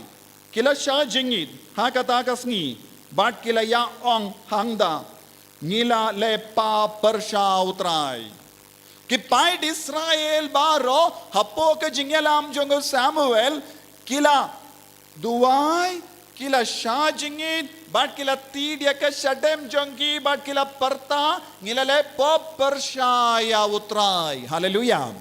Ki la shah jingit ha kata ka sngi bad ki la ïa ong hangta, ngi la leh pap pyrshah U Trai. Ki paid Israel baroh hapoh ka jingïalam jong u Samuel, ki la duwai, ki la shah jingit, bad ki la tied ïa ka shadem jong ki, bad ki la pyrta, ngi la leh pap pyrshah ïa U Trai. Haleluya.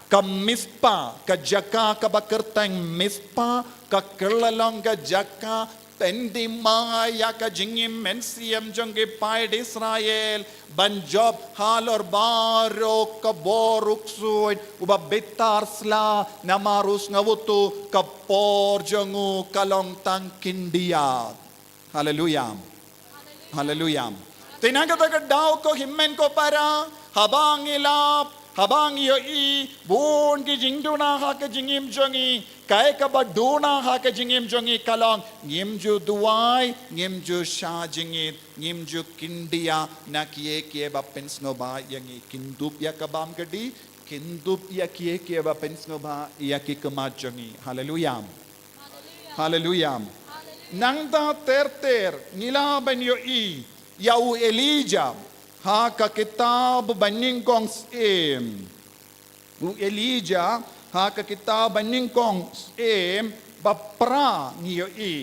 Ka Mispa, ka jaka kaba kyrteng Mispa, ka kylla long ka jaka pyndima ïa ka jingim mynsiem jong ki paid Israel ban jop halor baroh ka bor u ksuid uba bitar sla namar u sngewthuh ka por jong u ka long tang khyndiat. Haleluya. Haleluya. Te na kata ka daw ko hynmen ko para, haba ngi lap, haba ngi ïohi bun ki jingduna ha ka jingim jong ngi, kaei kaba duna ha ka jingim jong ngi ka long ngim ju duwai, ngim ju shah jingit, ngim ju kyndiah na kiei kiei ba pynsngewbha ïa ngi. Kin dup ïa ka bam ka dih, kin dup ïa kiei kiei ba pynsngewbha ïa ki khmat jong ngi. Haleluya. Haleluya. Nangta ter ter ngi lah ban ïohi ïa u Elijah ha ka kitab Banyngkong Syiem. U Elijah ha ka kitab Banyngkong Syiem ba phra ngi ïohi.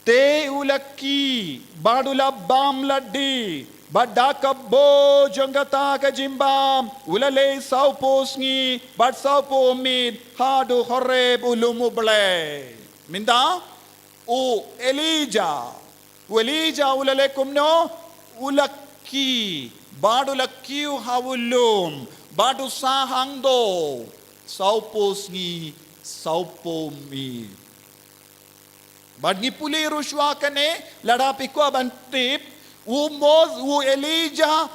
Te u la khie bad u la bam lade, bad da ka bor jong kata ka jingbam u la leit sawphew sngi bad sawphew miet haduh Horeb, u lum U Blei. Mynta u Elijah, u Elijah u la leh kumno? U la khie bad u la kiew ha u lum bad u sah hangto sawphew sngi sawphew miet. Bad ngi pule ruh shuwa kane, lada phi kwah ban tip, u Mos, u Elijah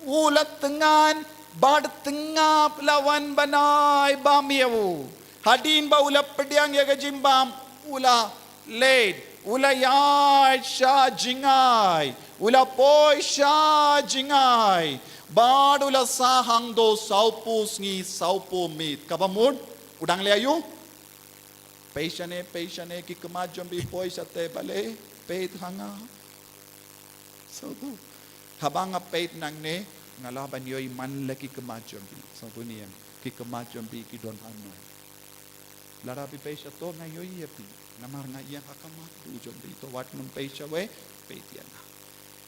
u la tngan bad tngap la wan ban ai bam ïa u. Hadien ba u la pdiang ïa ka jingbam, u la leit, u la ïaid sha jngai, u la poi sha jngai, bad u la sah hangto sawphew sngi sawphew miet. Kaba mut u dang leh aïu? Peit shane, peit shane, ki khmat jong phi poi shatei, balei peit ha nga? Sngewthuh. Haba nga peit nangne, nga lah ban ïohi man la ki khmat jong phi. Sngewthuh ne em, ki khmat jong phi ki don hangno. Lada phi peit shato nga ïohi ïa phi. Namar nga ïeng ha ka mat jong phi. To wat ngam peit shawei, peit ïa nga.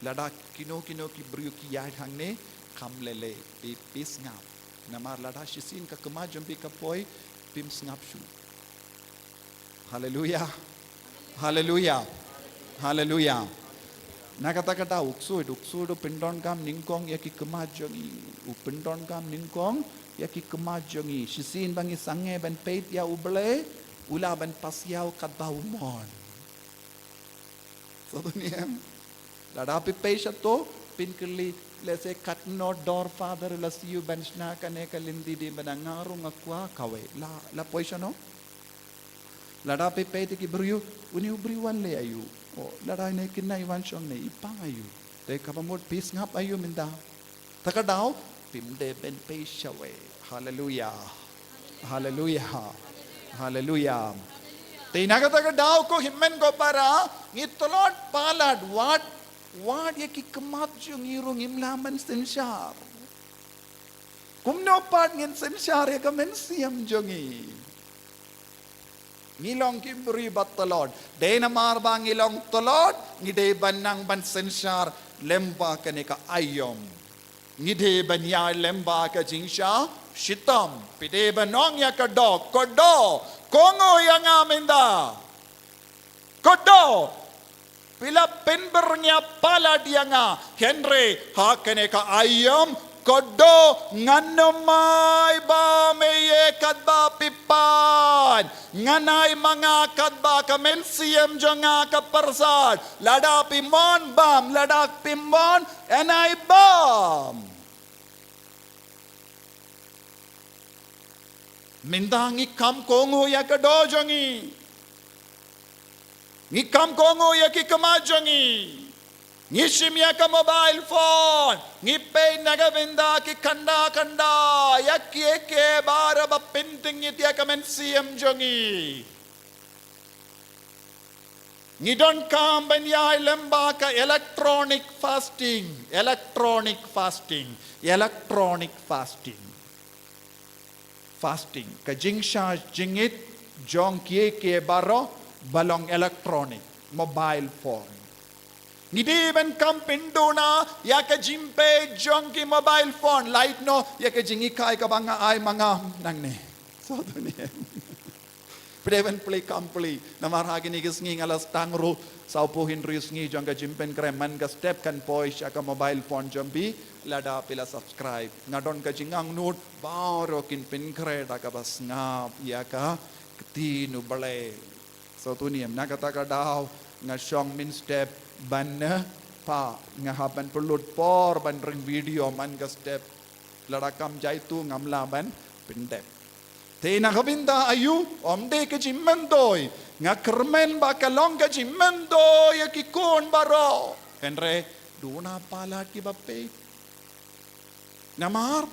Lada kino kino ki briew ki ïaid hangne, kham lei lei, phi, phi sngap. Namar lada shisien ka khmat jong phi ka poi, phim sngap shuh. Haleluya. Haleluya. Haleluya. Na kata ka daw u ksuid, u ksuid u pyndonkam nyngkong ïa ki khmat jong ngi. U pyndonkam nyngkong ïa ki khmat jong ngi. Shisien ba ngi sangeh ban peit ïa U Blei, u lah ban pasiaw katba u mon. Sngewthuh ne em? Lada phi peit shato, phin kylli, lehse katno dor Father u la siew ban shna kane ka lynti, dei ban nga ruh nga kwah kawei. La, la poi shano? Lada phi peit ïa ki briew, une u briew u wan leh aïu? O, lada une u khynnah u wan shong ne, i pang aïu? Te kaba mut phi sngap aïu mynta? Ta ka daw, phim dei ban peit shawei. Haleluya. Haleluya. Haleluya. Te na kata ka daw ko hynmen ko para, ngi tlot palat, wat, wat ïa ki khmat jong ngi ruh ngim lah ban synshar. Kumno pat ngin synshar ïa ka mynsiem jong ngi? Ngi long ki briew ba tlot. Dei namar ba ngi long tlot, ngi dei ban nang ban synshar lem bad kane ka aïom. Ngi dei ban ïaid lem bad ka jingshah shitom. Phi dei ban ong ïa ka doh, ka doh, kohnguh ïa nga mynta. Ka doh, phi la pynbyrngia palat ïa nga, hynrei ha kane ka aïom, ka doh, ngan ym ai bam ïa katba phi pan. Ngan ai ma nga katba ka mynsiem jong nga ka pyrsad. Lada phi mon bam, lada phim mon, yn ai bam. Mynta ngi kham kohnguh ïa ka doh jong ngi. Ngi kham kohnguh ïa ki khmat jong ngi. Ngi shim ïa ka mobile phone. Ngi peit na ka bynta ki khanda khanda. Ïa kiei kiei baroh ba pyntyngit ïa ka mynsiem jong ngi. Ngi donkam ban ïaid lem bad ka electronic fasting, electronic fasting, electronic fasting. Fasting, ka jingshah jingit jong kiei kiei baroh ba long electronic, mobile phone. Ngi dei ban kham pynduna ïa ka jingpeit jong ki mobile phone, lait noh ïa ka jinghikai kaba nga ai ma nga nangne. Sngewthuh ne em? Phi dei ban plie kham plie. Namar ha kine ki sngi nga la sdang ruh sawphew hynriew sngi jong ka jingpynkhreh, man ka step kan poi sha ka mobile phone jong phi lada phi la subscribe. Nga don ka jingangnud baroh kin pynkhreh da kaba sngap ïa ka ktien U Blei. Sngewthuh ne em, na kata ka daw nga shong mynstep ban, eh, pa nga hap ban pynlut por ban ring video man ka step. Lada kam jaitu ngam lah ban pyndep. Te na ka bynta aïu, ym dei ka jingmyntoi. Nga kyrmen ba ka long ka jingmyntoi ïa ki khun baroh. Hynrei duna palat kiba peit. Namar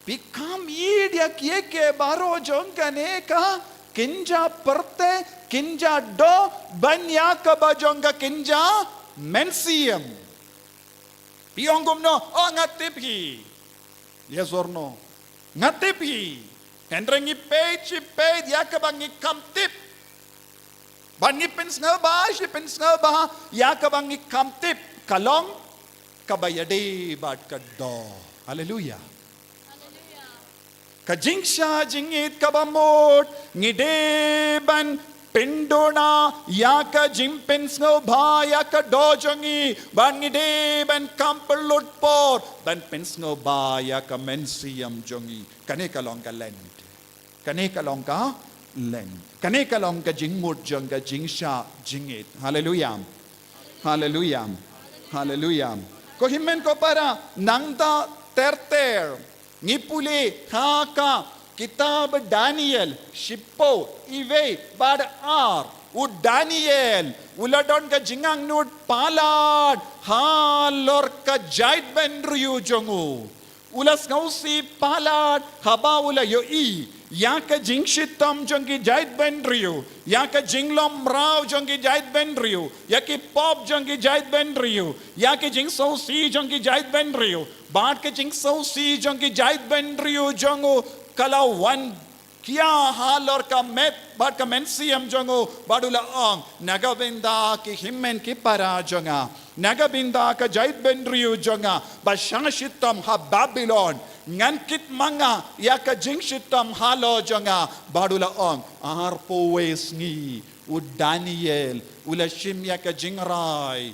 phi kam ïeit ïa kiei kiei baroh jong kane ka kynja pyrthei, kynja doh, ban ïa kaba jong ka kynja mynsiem. Phi ong kumno, oh, nga tip hi. Yes or no? Nga tip hi. Hynrei ngi peit shi peit ïa kaba ngi kam tip. Bad ngi pynsngewbha shi pynsngewbha ïa kaba ngi kam tip. Ka long kaba ïadei bad ka doh. Haleluia. Ka jingshah jingit kaba mut, ngi dei ban pynduna ïa ka jingpynsngewbha ïa ka doh jong ngi, bad ngi dei ban kam pynlut por ban pynsngewbha ïa ka mynsiem jong ngi. Kane ka long ka Lent. Kane ka long ka Lent. Kane ka long ka jingmut jong ka jingshah jingit. Haleluia. Haleluia. Haleluia. Ko hynmen ko para, nangta ter ter ngi pule ha ka kitab Daniel, shiphew, iwei bad ar. U Daniel u la don ka jingangnud palat halor ka jaitbynriew jong u. U la sngewsih palat haba u la ïohi ïa ka jingshitom jong ki jaitbynriew, ïa ka jinglong mraw jong ki jaitbynriew, ïa ki pop jong ki jaitbynriew, ïa ka jingsngewsih jong ki jaitbynriew, bad ka jingsngewsih jong ki jaitbynriew jong u ka la wan khia halor ka met bad ka mynsiem jong u, bad u la ong, na ka bynta ki hynmen ki para jong nga, na ka bynta ka jaitbynriew jong nga ba shah shitom ha Babilon, ngan kit ma nga ïa ka jingshitom halor jong nga. Bad u la ong, arphew wei sngi u Daniel u la shim ïa ka jingrai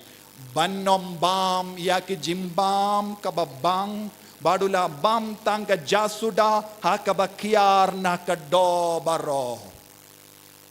ban ym bam ïa ki jingbam kaba bang, bad u la bam tang ka jasuda ha kaba kiar na ka doh baroh.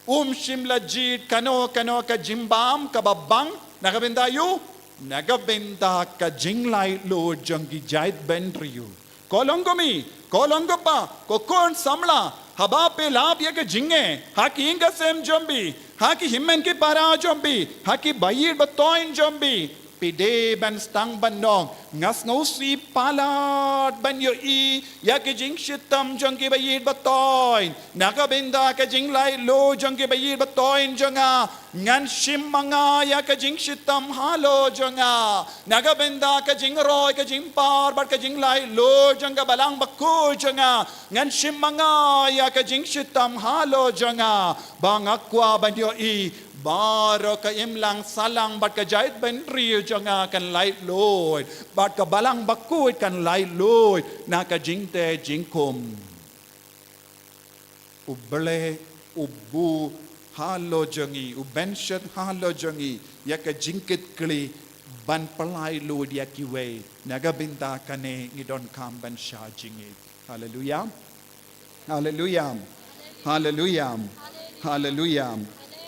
Um shym la jied kano kano ka jingbam kaba bang, na ka bynta aïu, na ka bynta ka jinglaitluid jong ki jaitbynriew. Ko long ko mei, ko long ko pa, ko khun samla, haba phi lap ïa ka jingeh ha ki ïing ka sem jong phi, ha ki hynmen ki para jong phi, ha ki ba ïeit ba thoiñ jong phi, phi dei ban sdang ban ong, nga sngewsih palat ban ïohi ïa ka jingshitom jong ki ba ïeit ba thoiñ. Na ka bynta ka jinglaitluid jong ki ba ïeit ba thoiñ jong nga, ngan shim ma nga ïa ka jingshitom halor jong nga. Na ka bynta ka jingroi, ka jingpar bad ka jinglaitluid jong ka balang bakhuid jong nga, ngan shim ma nga ïa ka jingshitom halor jong nga. Ba nga kwah ban ïohi baroh ka imlang sahlang bad ka jaitbynriew jong nga kan laitluid, bad ka balang bakhuid kan laitluid na ka jingtei jingkhum. U Blei u buh halor jong ngi, u bynshet halor jong ngi ïa ka jingkitkhlieh ban pyllait luid ïa kiwei. Na ka bynta kane ngi donkam ban shah jingngeit. Haleluia. Haleluia. Haleluia. Haleluia.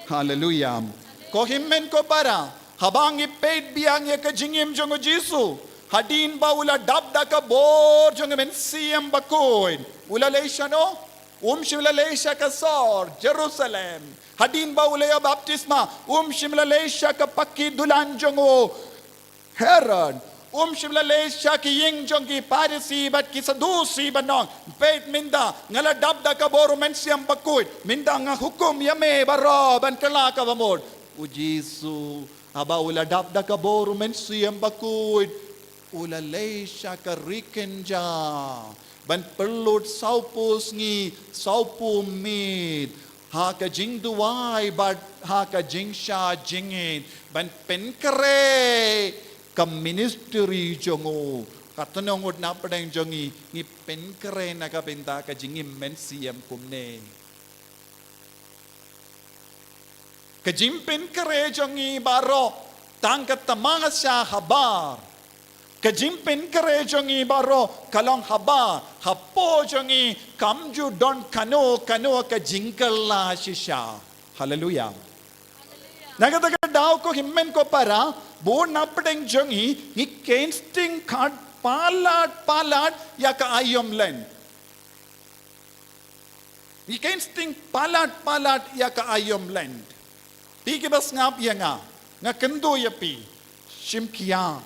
Haleluia. Ko hynmen ko para, haba ngi peit biang ïa ka jingim jong u Jisu, hadien ba u la dap da ka bor jong u Mynsiem Bakhuid, u la leit shano? Um shym la leit sha ka sor Jerusalem. Hadien ba u la ïoh baptisma, um shym la leit sha ka paki dulan jong u Herod. Um shym la leit sha ki ïing jong ki Pharisi bad ki Sadusi ban ong, peit mynta nga la dap da ka bor u Mynsiem Bakhuid, mynta nga hukum ïa me baroh ban kylla kaba mut. U Jisu, haba u la dap da ka bor u Mynsiem Bakhuid, u la leit sha ka ri kynja ban pynlut sawphew sngi sawphew miet ha ka jingduwai bad ha ka jingshah jingngeit ban pynkhreh ka ministry jong u. Katno ngut na pdeng jong ngi ngi pynkhreh na ka bynta ka jingim mynsiem kumne? Ka jingpynkhreh jong ngi baroh tang ka tama sha habar. Ka jingpynkhreh jong ngi baroh ka long habar. Hapoh jong ngi kam ju don kano kano ka jingkylla shisha. Haleluia. Na kata ka daw ko hynmen ko para, Bun na pdeng jong ngi, ngi khein sting khadpalat palat ïa ka aïom lent. Ngi khein sting palat palat ïa ka aïom lent. Phi kiba sngap ïa nga, nga kyntu ïa phi, shim khia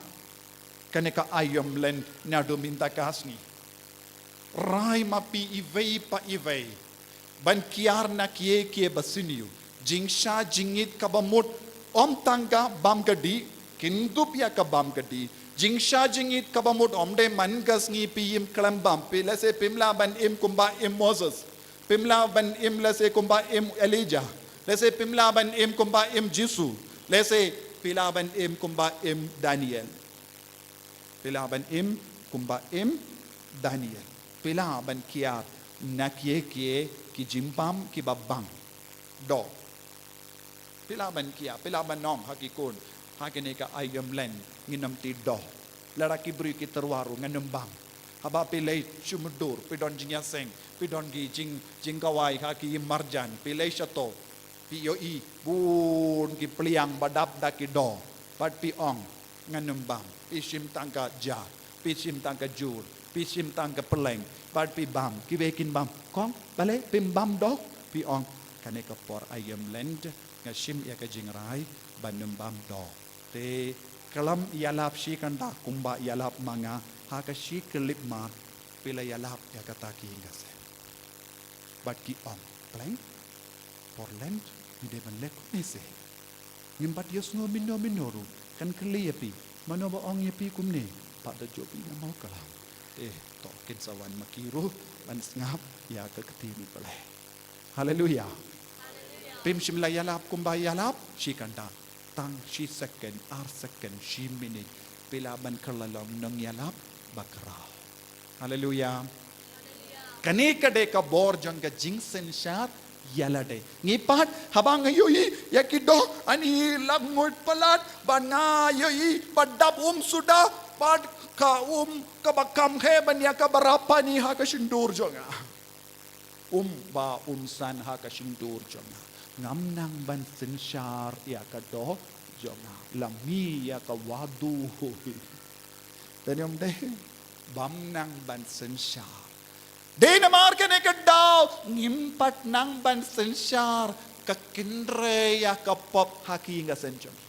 kane ka aïom lent naduh mynta ka sngi. Rai ma phi iwei pa iwei ban kiar na kiei kiei ba sniew. Jingsha jingit kaba mut ym tang ka bam ka dih, kyndup ïa ka bam ka dih. Jingsha jingit kaba mut ym dei man ka sngi phi im khlem bam, phi lehse phim lah ban im kumba im Moses. Phim lah ban im lehse kumba im Elijah. Lehse phim lah ban im kumba im Jisu. Lehse phi lah ban im kumba im Daniel. Phi lah ban im kumba im Daniel. Phi lah ban kiar na kiei kiei ki jingbam kiba bang. Doh. Phi lah ban kiar, phi lah ban ong ha ki khun, ha kane ka aïom lent ngin ym tei doh. Lada ki briew ki tyrwa ruh ngan ym bam. Haba phi leit sha mudui, phi don jingïaseng, phi don ki jing, jingkhawai ha ki marjan, phi leit shato. Phi ïohi bun ki pliang ba dap da ki doh. Bad phi ong, ngan ym bam. Phi shim tang ka ja, phi shim tang ka jur, phi shim tang ka pylleng. Bad phi bam, kiwei kin bam. Kong, balei phim bam doh? Phi ong, kane ka por aïom lent, nga shim ïa ka jingrai ban ym bam doh. Te khlem ïalap shi kynta kumba ïalap ma nga, ha ka shi khyllipmat phi la ïalap ïa kata ki ïing ka sem. Bad ki ong, pleng, por lent ngi dei ban leh kumne se. Ngim pat ïohsngew mynno mynno ruh, kan kylli ïa phi, mano ba ong ïa phi kumne? Pat da jop ïa nga mo klam. Eh, to kin sa wan ma ki ruh ban sngap ïa ka ktien U Blei. Haleluya. Phim shym la ïalap kumba ïalap shi kynta. Tang shi second, ar second, shi minit, phi lah ban kylla long nongïalap ba khraw. Haleluya. Kane ka dei ka bor jong ka jingsynshar ïa lade. Ngi pat, haba nga ïohi ïa ki doh, ani la nguid palat, bad nga ïohi ba dap um suda, bad ka um kaba kham khe ban ïa kaba rap ani ha ka shyntur jong nga. Um ba um san ha ka shyntur jong nga. Ngam nang ban synshar ïa ka doh jong nga. La mih ïa ka wadu. Te ym dei, bym nang ban synshar. Dei namar kane ka daw ngim pat nang ban synshar, ka kynrei ïa ka pop ha ki ïing ka sem jong ngi.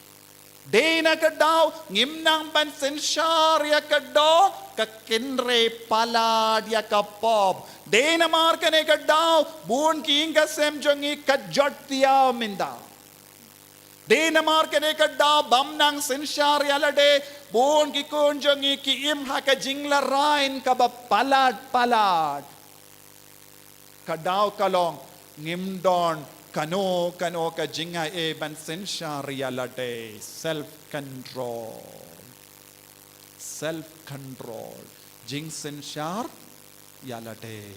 Dei na ka daw ngim nang ban synshar ïa ka doh, ka kynrei palat ïa ka pop. Dei namar kane ka daw bun ki ïing ka sem jong ngi ka jot ïa mynta. Dei namar kane ka daw bym nang synshar ïa lade, bun ki khun jong ngi ki im ha ka jinglehrain kaba palat palat. Ka daw ka long, ngim don kano kano ka jingai ban synshar ïa lade. Self control. Self control. Jingsynshar ïa lade.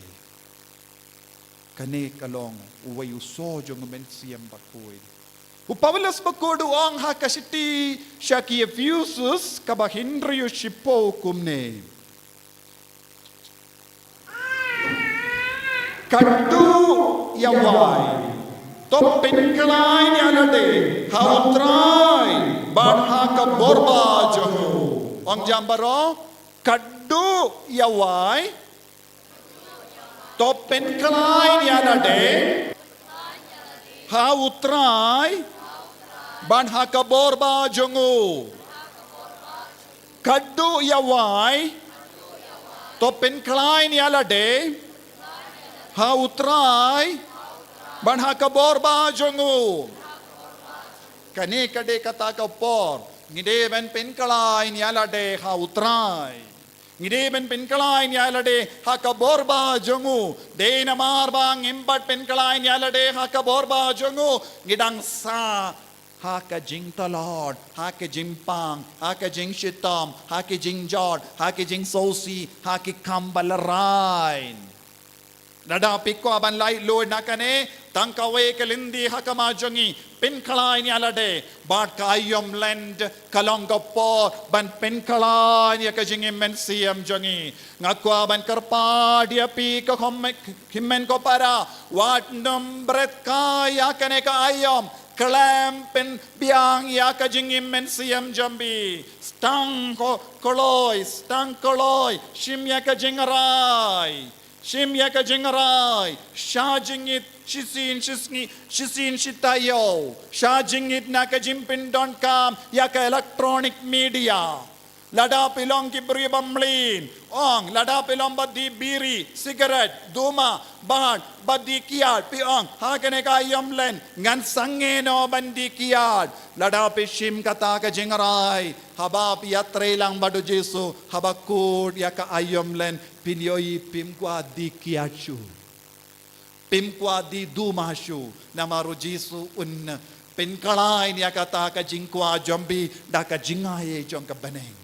Kane ka long uwei u soh jong u Mynsiem Bakhuid. U Paulus bakhuid u ong ha ka shithi sha ki Ephesus kaba hynriew shiphew kumne. Katduh ïa wai, to pynkhlaiñ ïa lade ha U Trai bad ha ka bor ba jong u. Ong jam baroh, katduh ïa wai, to pynkhlaiñ ïa lade ha U Trai bad ha ka bor ba jong u. Katduh ïa wai, to pynkhlaiñ ïa lade ha U Trai bad ha ka bor ba jong u. Kane ka dei kata ka por ngi dei ban pynkhlaiñ ïa lade ha U Trai. Ngi dei ban pynkhlaiñ ïa lade ha ka bor ba jong u. Dei namar ba ngim pat pynkhlaiñ ïa lade ha ka bor ba jong u, ngi dang sah ha ka jingtlot, ha ka jingpang, ha ka jingshitom, ha ka jingjot, ha ka jingsngewsih, ha ka kam ba lehrain. Lada phi kwah ban lait luid na kane, tang kawei ka lynti ha khmat jong ngi, pynkhlaiñ ïa lade bad ka aïom lent ka long ka por ban pynkhlaiñ ïa ka jingim mynsiem jong ngi. Nga kwah ban kyrpad ïa phi ko hynmen ko para, wat nym bret kai ïa kane ka aïom. Khlem pynbiang ïa ka jingim mynsiem jong phi. Sdang ko kloi, sdang kloi, shim ïa ka jingrai. Shim ïa ka jingrai, sha jingit, shisien shisngi, shisien shitaïew, sha jingit na ka jingpyndonkam ïa ka electronic media. Lada phi long ki briew ba mlien, ong, lada phi long ba die biri, sigaret, duma, bad, ba die kiad, phi ong, ha kane ka aïom lent, ngan sangeh noh ban die kiad. Lada phi shim kata ka jingrai, haba phi ïatreilang bad u Jisu, haba kut ïa ka aïom lent, phin ïohi phim kwah die kiad shuh. Phim kwah die duma shuh. Namar u Jisu un pynkhlaiñ ïa kata ka jingkwah jong phi da ka jingai jong ka bneng.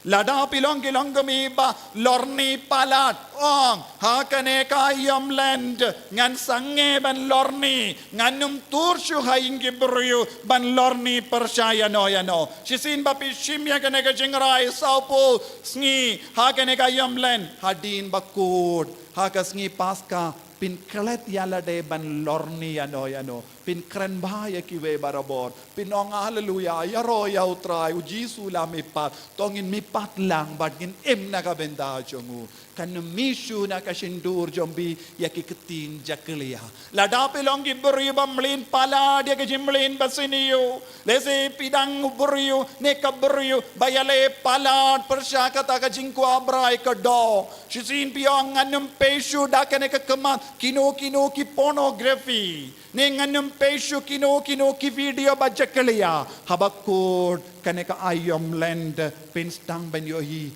Lada phi long ki longkmie ba lorni palat, ong, ha kane ka aïom lent, ngan sangeh ban lorni, ngan ym tur shuh ha ïing ki briew ban lorni pyrshah ïano ïano. Shisien ba phi shim ïa kane ka jingrai sawphew sngi ha kane ka aïom lent, hadien ba kut, ha ka sngi Paska, phin klet ïa lade ban lorni ïano ïano. Phin kren bha ïa kiwei barabor. Phin ong haleluia, ïaroh ïa u Trai, u Jisu la mihpat. To ngin mihpat lang bad ngin im na ka bynta jong u. Kan ym mih shuh na ka shyntur jong phi ïa ki ktien jakhlia. Lada phi long ki briew ba mlien palat ïa ka jingmlien basniew. Lehse phi dang u briew ne ka briew ba ïaleh palat pyrshah kata ka jingkwah brai ka doh. Shisien phi ong ngan ym peit shuh da kane ka khmat kino kino ki pornography. Ne ngan ym peit shuh kino kino ki video ba jakhlia. Haba kut kane ka aïom lent, phin sdang ban ïohi.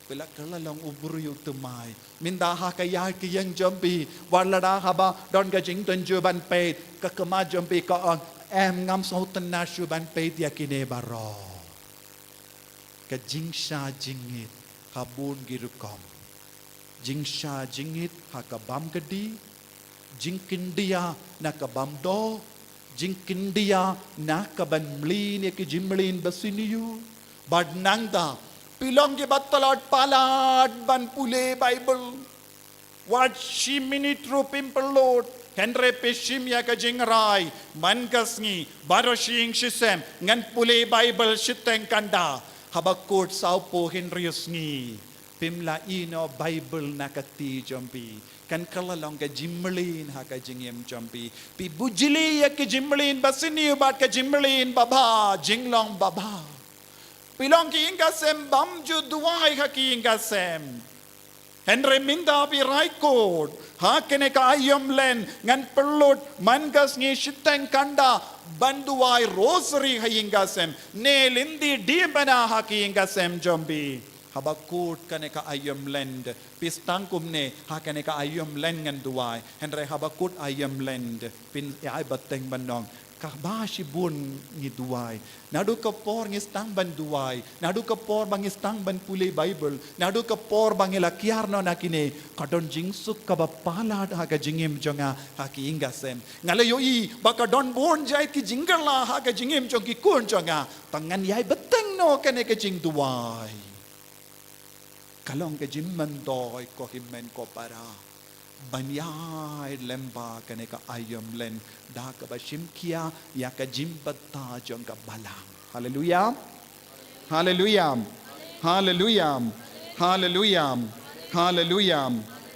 Phi la kylla long u briew thymmai. Mynta ha ka ïaid ka ïeng jong phi, wat lada haba don ka jingtynjuh ban peit, ka khmat jong phi ka ong, em, ngam sngewtynnat shuh ban peit ïa kine baroh. Ka jingshah jingit ha bun ki rukom. Jingshah jingit ha ka bam kdi, jingkyndiah na ka bam doh, jingkyndiah na ka ban mlien ïa ki jingmlien basniew. Bad nangta, phi long kiba tlot palat ban pule Baibl. Wat shi minit ruh phim pynlut, hynrei phi shim ïa ka jingrai, man ka sngi, baroh shi ïing shi sem, ngan pule Baibl shiteng kynda, haba kut sawphew hynriew sngi. Phim la ïehnoh Baibl na ka kti jong phi. Kan kylla long ka jingmlien ha ka jingim jong phi. Phi bujli ïa ka jingmlien basniew bad ka jingmlien babha, jinglong babha. Phi long ki ïing ka sem bym ju duwai ha ki ïing ka sem. Hynrei mynta phi rai kut, ha kane ka aïom lent, ngan pynlut, man ka sngi shiteng kynda, ban duwai rosary ha ïing ka sem. Ne lynti diengphna ha ki ïing ka sem jong phi. Haba kut kane ka aïom lent, phi sdang kumne, ha kane ka aïom lent ngan duwai. Hynrei haba kut aïom lent, phin ïai bteng ban ong, kaba shibun ngi duwai. Naduh ka por ngi sdang ban duwai, naduh ka por ba ngi sdang ban pule Baibl, naduh ka por ba ngi la kiar noh na kine, ka don jingsuk kaba palat ha ka jingim jong nga, ha ki ïing ka sem. Nga la ïohi ba ka don bun jait ki jingkylla ha ka jingim jong ki khun jong nga. Tang ngan ïai bteng noh kane ka jingduwai. Ka long ka jingmyntoi ko hynmen ko para. Ban ïai lem bad kane ka aïom lent da kaba shim khia ïa ka jingbatai jong ka balang. Haleluia. Haleluia. Haleluia. Haleluia. Haleluia.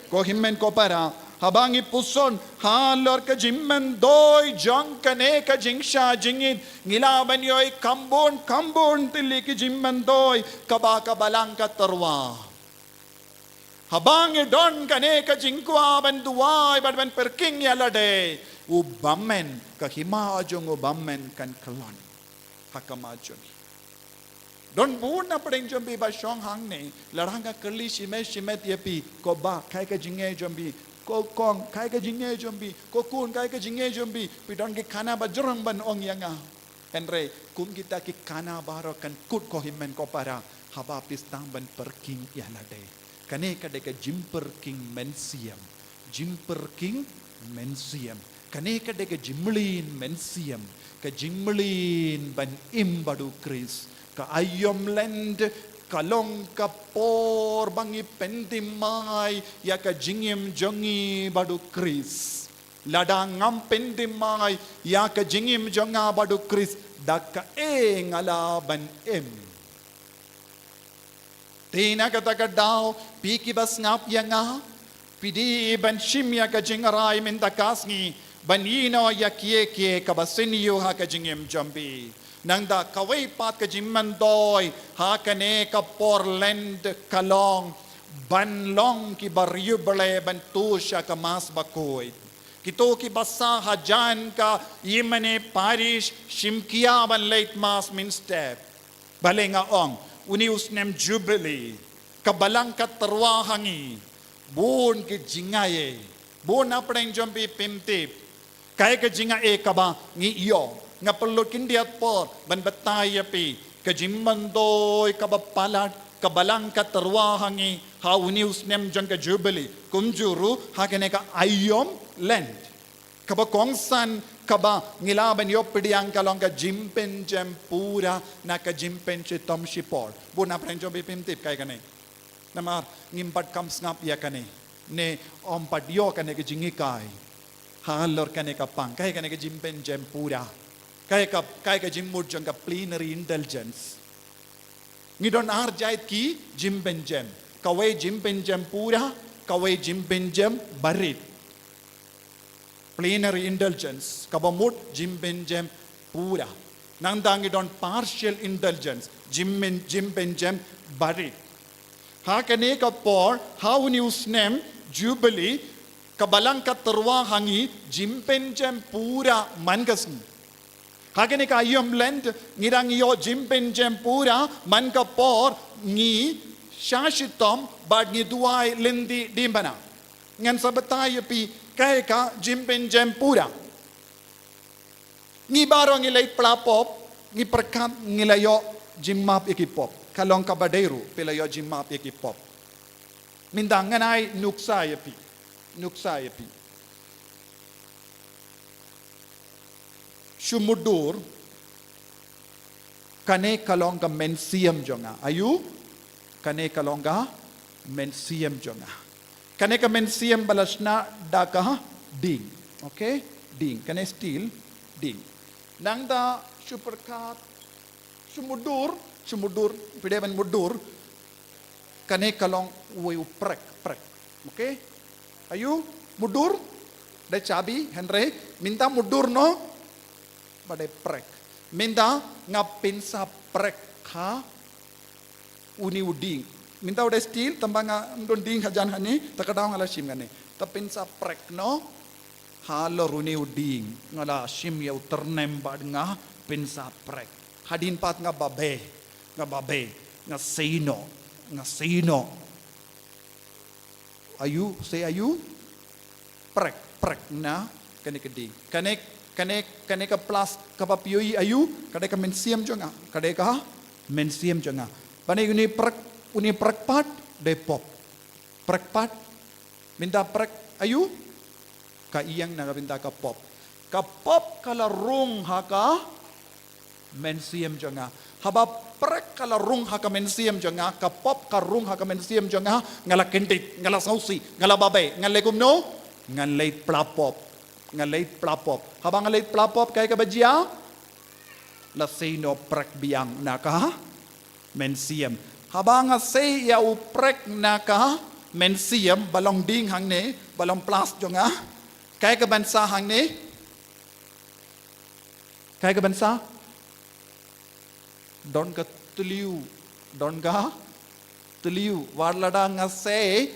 Ko hynmen ko para, haba ngi puson halor ka jingmyntoi jong kane ka jingshah jingit, ngi lah ban ïohi kham bun kham bun tylli ki jingmyntoi kaba ka balang ka tyrwa. Haba ngi don kane ka jingkwah ban duwai bad ban pyrkhing ïa lade, u bymmen, ka hima jong u bymmen kan khlon ha khmat jong ngi. Don bun na pdeng jong phi ba shong hangne, lada nga kylli shimet shimet ïa phi, ko bah, kaei ka jingeh jong phi, ko kong, kaei ka jingeh jong phi, ko khun, kaei ka jingeh jong phi, phi don ki khana ba jrong ban ong ïa nga. Hynrei kum kita ki khana baroh kan kut ko hynmen ko para, haba phi sdang ban pyrkhing ïa lade. Kane ka dei ka jingpyrkhing mynsiem. Jingpyrkhing mynsiem. Kane ka dei ka jingmlien mynsiem. Ka jingmlien ban im bad u Khrist. Ka aïom lent ka long ka por ba ngi pynthymmai ïa ka jingim jong ngi bad u Khrist. Lada ngam pyndem mai ïa ka jingim jong nga bad U Khrist, da kaei nga lah ban im? Te na kata ka daw, phi kiba sngap ïa nga, phi dei ban shim ïa ka jingrai mynta ka sngi ban ïehnoh ïa kiei kiei kaba sniew ha ka jingim jong phi. Nangta kawei pat ka jingmyntoi ha kane ka por Lent ka long ban long kiba riewblei ban tu sha ka Mass bakhuid. Kito kiba sah hajan ka ïingmane parish shim khia ban leit Mass mynstep. Balei nga ong, une u snem Jubilee, ka Balang ka tyrwa ha ngi, bun ki jingaiei, bun na pdeng jong phi phim tip. Kaei ka jingaiei kaba ngi ïoh? Nga pynlut khyndiat por ban batai ïa phi ka jingmyntoi kaba palat ka Balang ka tyrwa ha ngi ha une u snem jong ka Jubilee, kumjuh ruh ha kane ka aïom Lent. Kaba kongsan kaba ngi lah ban ïoh pdiang ka long ka jingpynjem pura na ka jingpynshitom shipor. Bun na pdeng jong phi phim tip kaei kane. Namar ngim pat kham sngap ïa kane, ne ym pat ïoh kane ka jinghikai halor kane ka pang. Kaei kane ka jingpynjem pura? Kaei ka, kaei ka jingmut jong ka plenary indulgence? Ngi don ar jait ki jingpynjem. Kawei jingpynjem pura, kawei jingpynjem barit. Plenary indulgence, kaba mut jingpynjem pura. Nangta ngi don partial indulgence, jingpyn-, jingpynjem barit. Ha kane ka por, ha une u snem Jubilee, ka Balang ka tyrwa ha ngi jingpynjem pura man ka sngi. Ha kane ka aïom Lent ngi dang ïoh jingpynjem pura man ka por ngi shah shitom bad ngi duwai lynti diengphna. Ngan sa batai ïa phi kaei ka jingpynjem pura. Ngi baroh ngi leit pla pop, ngi pyrkhat ngi la ïoh jingmap ïa ki pop. Ka long kaba dei ruh, phi la ïoh jingmap ïa ki pop. Mynta ngan ai nuksa ïa phi. Nuksa ïa phi. Shu mutdur, kane ka long ka mynsiem jong nga. Aïu? Kane ka long ka mynsiem jong nga. Kane ka mynsiem ba la shna da ka ding. Okay? Ding. Kane steel ding. Nangta shu pyrkhat, shu mutdur, shu mutdur, phi dei ban mutdur. Kane ka long uwei u prek, prek. Okay? Aïu? Mutdur? Dei chabi, hynrei mynta mutdur noh ba dei prek. Mynta nga pynsah prek ha une u ding. Mynta u dei steel, tangba ngam don ding hajan hangne, te ka daw nga la shim kane. Te pynsah prek noh halor une u ding. Nga la shim ïa u tyrnem bad nga pynsah prek. Hadien pat nga babe, nga babe, nga sei noh, nga sei noh. Aïu, sei aïu? Prek, prek na kane ka ding. Kane, kane, kane ka plus kaba phi ïohi aïu? Ka dei ka mynsiem jong nga, ka dei ka mynsiem jong nga. Bad une prek, une prek pat dei pop. Prek pat, mynta prek aïu? Ka ïeng na ka bynta ka pop. Ka pop ka la rung ha ka mynsiem jong nga. Haba prek ka la rung ha ka mynsiem jong nga, ka pop ka rung ha ka mynsiem jong nga, nga la kyndit, nga la sngewsih, nga la babe, ngan leit kumno? Ngan leit pla pop. Ngan leit pla pop. Haba nga leit pla pop, kaei kaba jia? La sei noh prek biang na ka mynsiem. Haba nga sei ïa u prek na ka mynsiem, ba long ding hangne, ba long plus jong nga, kaei kaban sah hangne? Kaei kaban sah? Don ka thliew, don ka thliew. Wat lada nga sei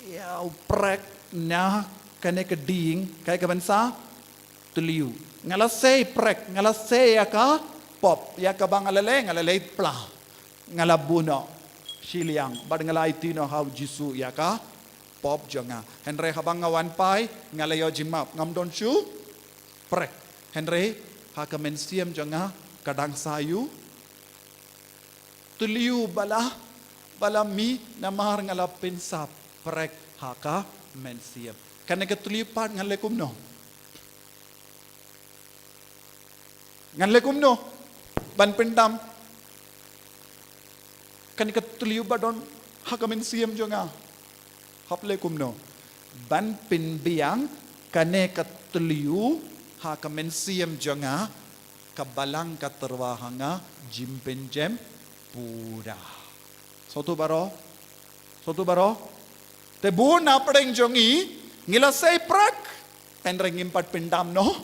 ïa u prek na kane ka ding, kaei kaban sah? Thliew. Nga la sei prek, nga la sei ïa ka pop, ïa kaba nga la leh, nga la leit pla. Nga la buh noh shiliang, bad nga la aiti noh ha u Jisu ïa ka pop jong nga. Hynrei haba nga wan phai, nga la ïoh jingmap, ngam don shuh prek. Hynrei ha ka mynsiem jong nga ka dang sah ïa u thliew ba la, ba la mih namar nga la pynsah prek ha ka mynsiem. Kane ka thliew pat ngan leh kumno? Ngan leh kumno ban pyndam kane ka thliew ba don ha ka mynsiem jong nga? Hap leh kumno? Ban pynbiang Kane ka tliu ha ka mynsiem jong nga, ka balang ka tyrwa ha nga jingpynjem pura. Sngewthuh baroh? Sngewthuh baroh? Te bun na pdeng jong ngi, ngi la sei prek, hynrei ngim pat pyndam noh.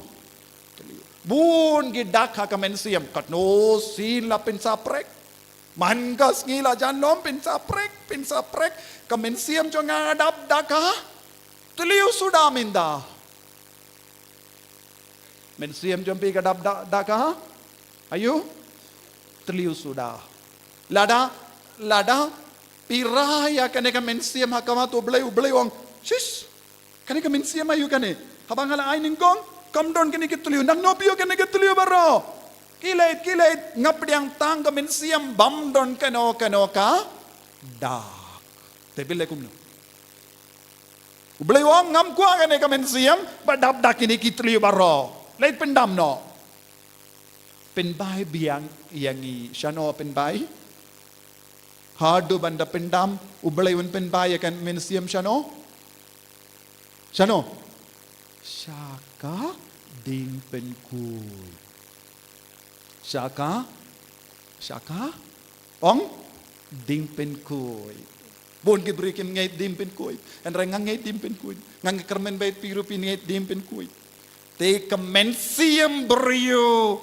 Bun ki dak ha ka mynsiem, katno sien la pynsah prek. Man ka sngi la jan lum pynsah prek, pynsah prek, ka mynsiem jong nga dap dak ha tliu suda mynta. Mynsiem jong phi ka dap dak, dak ha? Aïu? Tliu suda. Lada, lada phi rah ïa kane ka mynsiem ha khmat U Blei, U Blei u ong, shish, kane ka mynsiem aïu kane? Haba nga la ai nyngkong, kam don kine ki tliu, naei noh phi ïoh kane ka tliu baroh? Ki leit, ki leit, nga pdiang tang ka mynsiem bym don kano kano ka dak. Te phi leh kumno? U Blei u ong ngam kwah kane ka mynsiem ba dap dak kine ki tliu baroh. Leit pyndam noh. Pynbai biang ïa ngi, shano pynbai? Haduh ban da pyndam, U Blei un pynbai ïa ka mynsiem shano? Shano? Sha ka diengpynkhuid. Sha ka, sha ka, ong, diengpynkhuid. Bun ki briew kim ngeit diengpynkhuid. Hynrei nga ngeit diengpynkhuid. Nga ngeit kyrmen bad phi ruh phi ngeit diengpynkhuid. Te ka mynsiem briew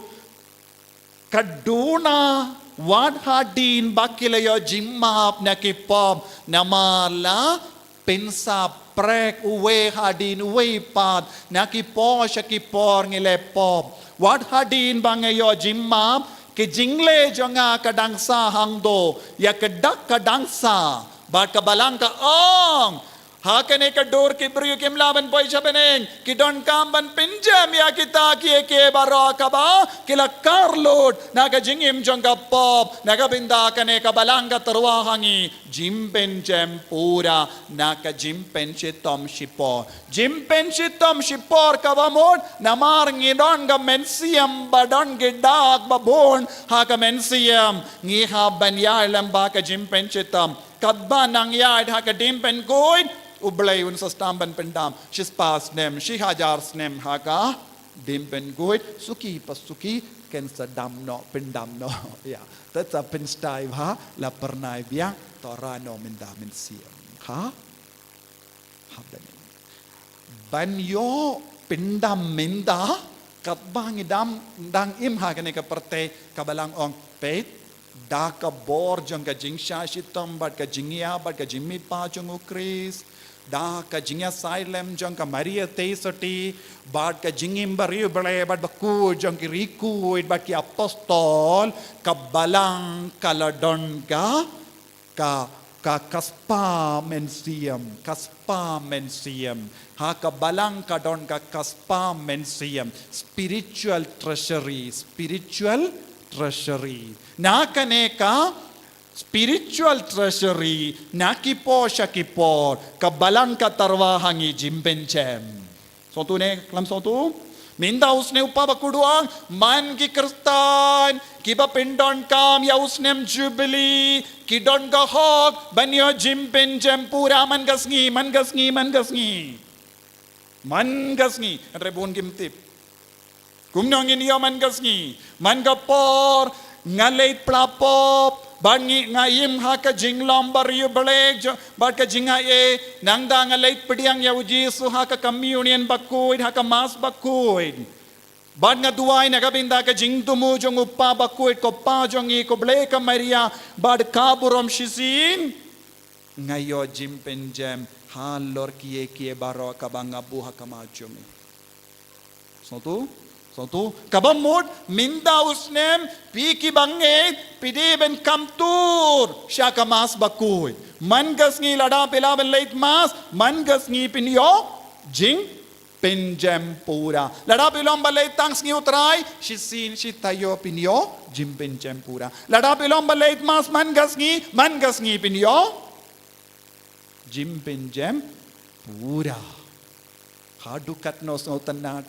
ka duna wat hadien ba ki la ïoh jingmap na ki pop, namar la pynsah prek uwei hadien uwei pat, na ki por sha ki por ngi leh pop. Wat hadien ba ngi ïoh jingmap, ki jingleh jong nga ka dang sah hangto, ïa ka dak ka dang sah, bad ka balang ka ong, ha kane ka dur ki briew kim lah ban poi sha bneng, ki donkam ban pynjem ïa kita kiei kiei baroh kaba ki la kar lut na ka jingim jong ka pop, na ka bynta kane ka balang ka tyrwa ha ngi jingpynjem pura na ka jingpynshitom shipor. Jingpynshitom shipor kaba mut namar ngi don ka mynsiem ba don ki dak ba bun ha ka mynsiem, ngi hap ban ïaid lem bad ka jingpynshitom. Katba nang ïaid ha ka diengpynkhuid, U Blei un sa sdang ban pyndam. Shispah snem, shihajar snem ha ka diengpynkhuid, suki pa suki, kin sa dam noh, pyndam noh. Ïa, te sa pynstai ba la pyrnai biang, to rah noh mynta mynsiem. Ha? Hap da ni. Ban ïoh pyndam mynta, katba ngi dang, dang im ha kane ka pyrthei, ka balang ong, peit, da ka bor jong ka jingshah shitom bad ka jingïap bad ka jingmihpat jong U Khrist, da ka jingïasaid lem jong ka Maria Theisotti, bad ka jingim bariewblei bad bakhuid jong ki riewkhuid bad ki apostol, ka balang ka la don ka, ka, ka, ka spah mynsiem, ka spah mynsiem. Ha ka balang ka don ka, ka spah mynsiem. Spiritual treasury, spiritual treasury. Na kane ka spiritual treasury, na ki por sha ki por, ka balang ka tyrwa ha ngi jingpyndem. Sngewthuh ne, khlem sngewthuh? Mynta u snem u Papa Kudwang, man ki Khristan kiba pyndonkam ïa u snem Jubili, ki don ka hok ban ïoh jingpyndem pura man ka sngi, man ka sngi, man ka sngi. Man ka sngi, hynrei bun kim tip. Kumno ngin ïoh man ka sngi? Man ka por nga leit pla pop, bad ngi, nga im ha ka jinglong bariewblei, bad ka jingaiei, nangta nga leit pdiang ïa U Jisu ha ka communion bakhuid, ha ka mass bakhuid. Bad nga duwai na ka bynta ka jingthmu jong U Kpa bakhuid, ko Pa jong ngi, ko Blei, ka Maria, bad ka burom shisien. Nga ïoh jingpyndem halor kiei kiei baroh kaba nga buh ha khmat jong ngi. Sngewthuh? Sngewthuh? Kaba mut, mynta u snem, phi kiba ngeit, phi dei ban kham tur sha ka mass bakhuid. Man ka sngi lada phi lah ban leit mass, man ka sngi phin ïoh jingpyndem pura. Lada phi long ba leit tang sngi U Trai, shisien shi taïew phin ïoh jingpyndem pura. Lada phi long ba leit mass man ka sngi, man ka sngi phin ïoh jingpyndem pura. Haduh katno sngewtynnat.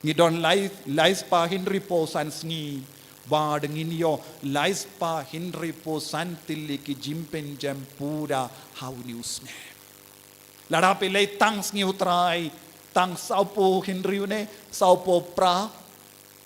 Ngi don lai, lai spah hynriewphew san sngi. Bad ngin ïoh lai spah hynriewphew san tylli ki jingpyndem pura ha une u snem. Lada phi leit tang sngi U Trai, Tang sawphew hynriew ne sawphew phra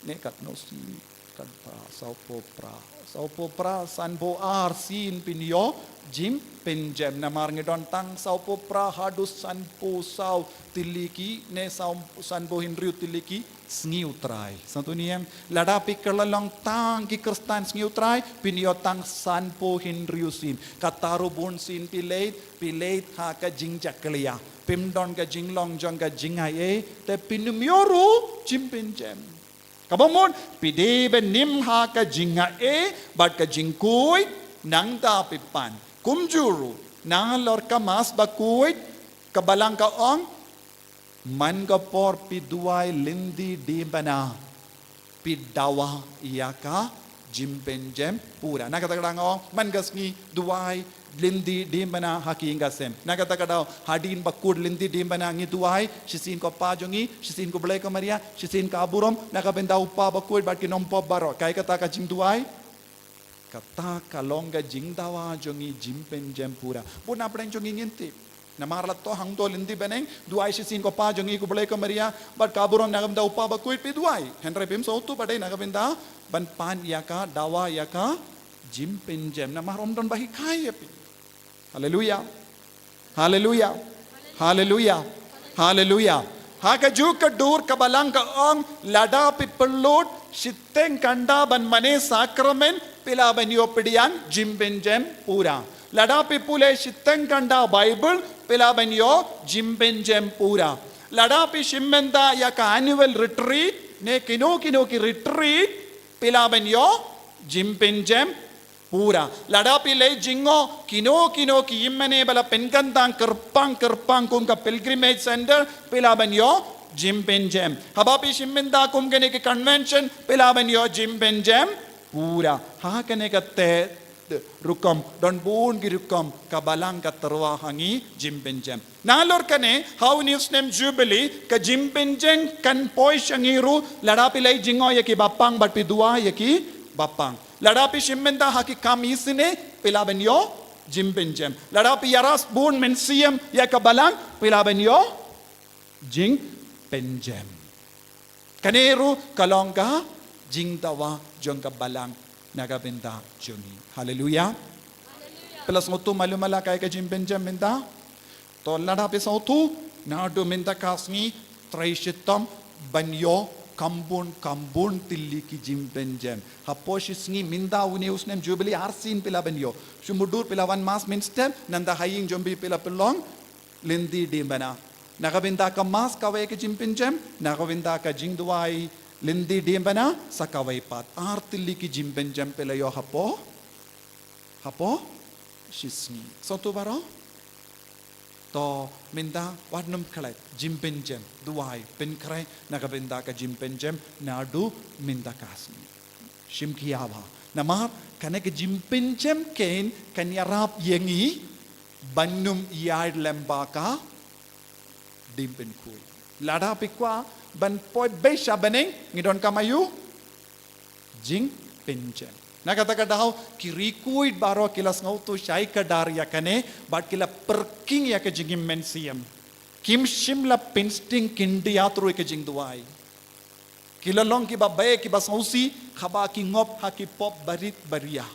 ne katno sien, katba sawphew phra, sawphew phra, sanphew ar sien phin ïoh jingpynjem. Namar ngi don tang sawphew phra haduh sanphew saw tylli ki ne saw, sanphew hynriew tylli ki sngi U Trai. Sngewthuh ne em, lada phi kylla long tang ki Khristan sngi U Trai, phin ïoh tang sanphew hynriew sien. Kata ruh bun sien phi leit, phi leit ha ka jingjakhlia. Phim don ka jinglong jong ka jingaiei, te phin ym ïoh ruh jingpynjem. Kaba mut, phi dei ban im ha ka jingaiei bad ka jingkhuid, nangta phi pan. Kumjuh ruh, nalor ka Mass bakhuid, ka Balang ka ong, man ka por phi duwai lynti diengphna, phi dawa ïa ka jingpynjem pura. Na kata ka daw nga ong, man ka sngi duwai lynti diengphna ha ki ïing ki sem. Na kata ka daw hadien ba kut lynti diengphna ngi duwai, shisien ko Pa jong ngi, shisien ko Blei ko Maria, shisien ka burom, na ka bynta u Pa bakhuid bad ki nongpop baroh. Kaei kata ka jingduwai? Kata ka long ka jingdawa jong ngi jingpynjem pura. Bun na pdeng jong ngi ngin tip. Namar la to hangto lynti bneng, duwai shisien ko Pa jong ngi, ko Blei ko Maria, bad ka burom, na ka bynta u Pa bakhuid phi duwai. Hynrei phim sngewthuh ba dei na ka bynta ban pan ïa ka, dawa ïa ka jingpynjem. Namar ym don ba hikai ïa phi. Haleluya. Haleluya. Haleluya. Haleluya. Ha kajuh ka dur ka Balang ka ong, lada phi pynlut shiteng khanda ban mane sakramen, phi lah ban ïoh pdiang jingpynjem pura. Lada phi pule shiteng khanda Baibl, phi lah ban ïoh jingpynjem pura. Lada phi shim bynta ïa ka annual retreat ne kino kino ki retreat, phi lah ban ïoh jingpynjem pura. Lada phi leit jngoh kino kino ki ïingmane ba la pynkyntang kyrpang kyrpang kum ka pilgrimage center, phi lah ban ïoh jingpynjem. Haba phi shim bynta kum kane ka convention, phi lah ban ïoh jingpynjem pura. Ha kane ka te rukom, don bun ki rukom ka Balang ka tyrwa ha ngi jingpynjem. Nalor kane, ha une u snem Jubilee, ka jingpynjem kan poi sha ngi ruh, lada phi leit jngoh ïa ki bapang bad phi duwai ïa ki bapang. Lada phi shim bynta ha ki kam isynei, phi lah ban ïoh jingpynjem. Lada phi ïarap bun mynsiem ïa ka Balang, phi lah ban ïoh jingpynjem. Kane ruh ka long ka jingdawa jong ka Balang na ka bynta jong ngi. Haleluya. Phi la sngewthuh malu mala kaei ka jingpynjem mynta? To lada phi sngewthuh, naduh mynta ka sngi trei shitom ban ïoh kham bun kham bun tylli ki jingpynjem. Hapoh shi sngi mynta une u snem Jubilee arsien phi lah ban ïoh. Shu mutdur phi la wan Mass mynstep, nangta ha ïing jong phi phi la pynlong lynti diengphna. Na ka bynta ka Mass kawei ka jingpynjem, na ka bynta ka jingduwai lynti diengphna sa kawei pat. Ar tylli ki jingpynjem phi la ïoh hapoh, hapoh shi sngi. Sngewthuh baroh? To mynta wat nym klet, jingpynjem, duwai, pynkhreh na ka bynta ka jingpynjem naduh mynta ka sngi. Shim khia bha. Namar kane ka jingpynjem kein kan ïarap ïa ngi ban nym ïaid lem bad ka jingpynkhuid. Lada phi kwah ban poi beit sha bneng, ngi donkam aïu? Jingpynjem. Na kata ka daw ki riewkhuid baroh ki la sngewthuh shai kdar ïa kane bad ki la pyrkhing ïa ka jingim mynsiem. Kim shym la pynsting khyndiat ruh ïa ka jingduwai. Ki la long kiba beh kiba sngewsih haba ki ngop ha ki pop barit baria.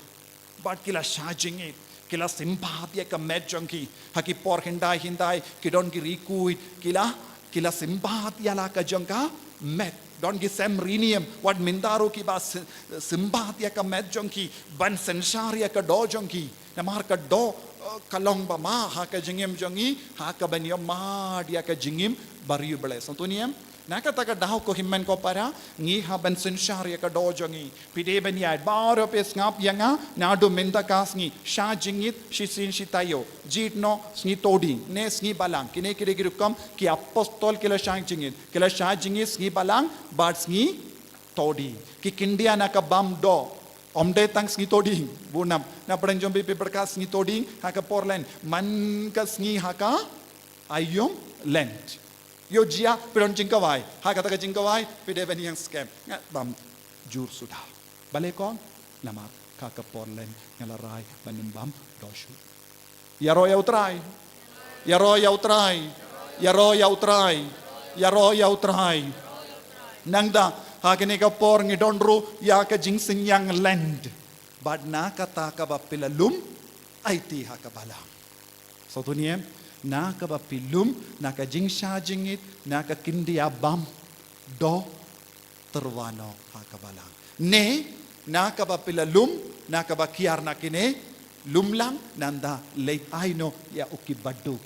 Bad ki la shah jingit, ki la symbat ïa ka met jong ki. Ha ki por hyndai hyndai ki don ki riewkhuid, ki la, ki la symbat ïa la ka jong ka met. Don ki sem riewniam, wat mynta ruh kiba sy-, symbat ïa ka met jong ki ban synshar ïa ka doh jong ki. Namar ka doh, eh, ka long ba ma ha ka jingim jong ngi, ha kaban ïohmad ïa ka jingim bariewblei. Sngewthuh ne em? Na kata ka daw ko hynmen ko para, ngi hap ban synshar ïa ka doh jong ngi. Phi dei ban ïaid, baroh phi sngap ïa nga, naduh mynta ka sngi, shah jingit shisien shi taïew, jied noh sngi Thohdieng ne sngi Balang. Kine ki dei ki rukom ki apostol ki la shah jingit, ki la shah jingit sngi Balang bad sngi Thohdieng. Ki khyndiat na ka bam doh. Ym dei tang sngi Thohdieng, bun na, na pdeng jong phi phi pyrkhat sngi Thohdieng ha ka por Lent, man ka sngi ha ka aïom Lent. Ïoh jia phi don jingkwai, ha kata ka jingkwai phi dei ban ïeng skhem, nga bam jur suda. Balei kong? Namar ha ka por Lent nga la rai ban ym bam doh shuh. Ïaroh ïa U Trai. Ïaroh ïa U Trai. Ïaroh ïa U Trai. Ïaroh ïa U Trai. Nangta, ha kane ka por ngi don ruh ïa ka jingsynñiang Lent. Bad na kata kaba phi la lum, aiti ha ka balang. Sngewthuh ne em, na kaba phi lum, na ka jingshah jingit, na ka kyndiah bam, doh tyrwa noh ha ka balang. Ne, na kaba phi la lum, na kaba kiar na kine, lum lang, nangta leit ai noh ïa u ki baduk.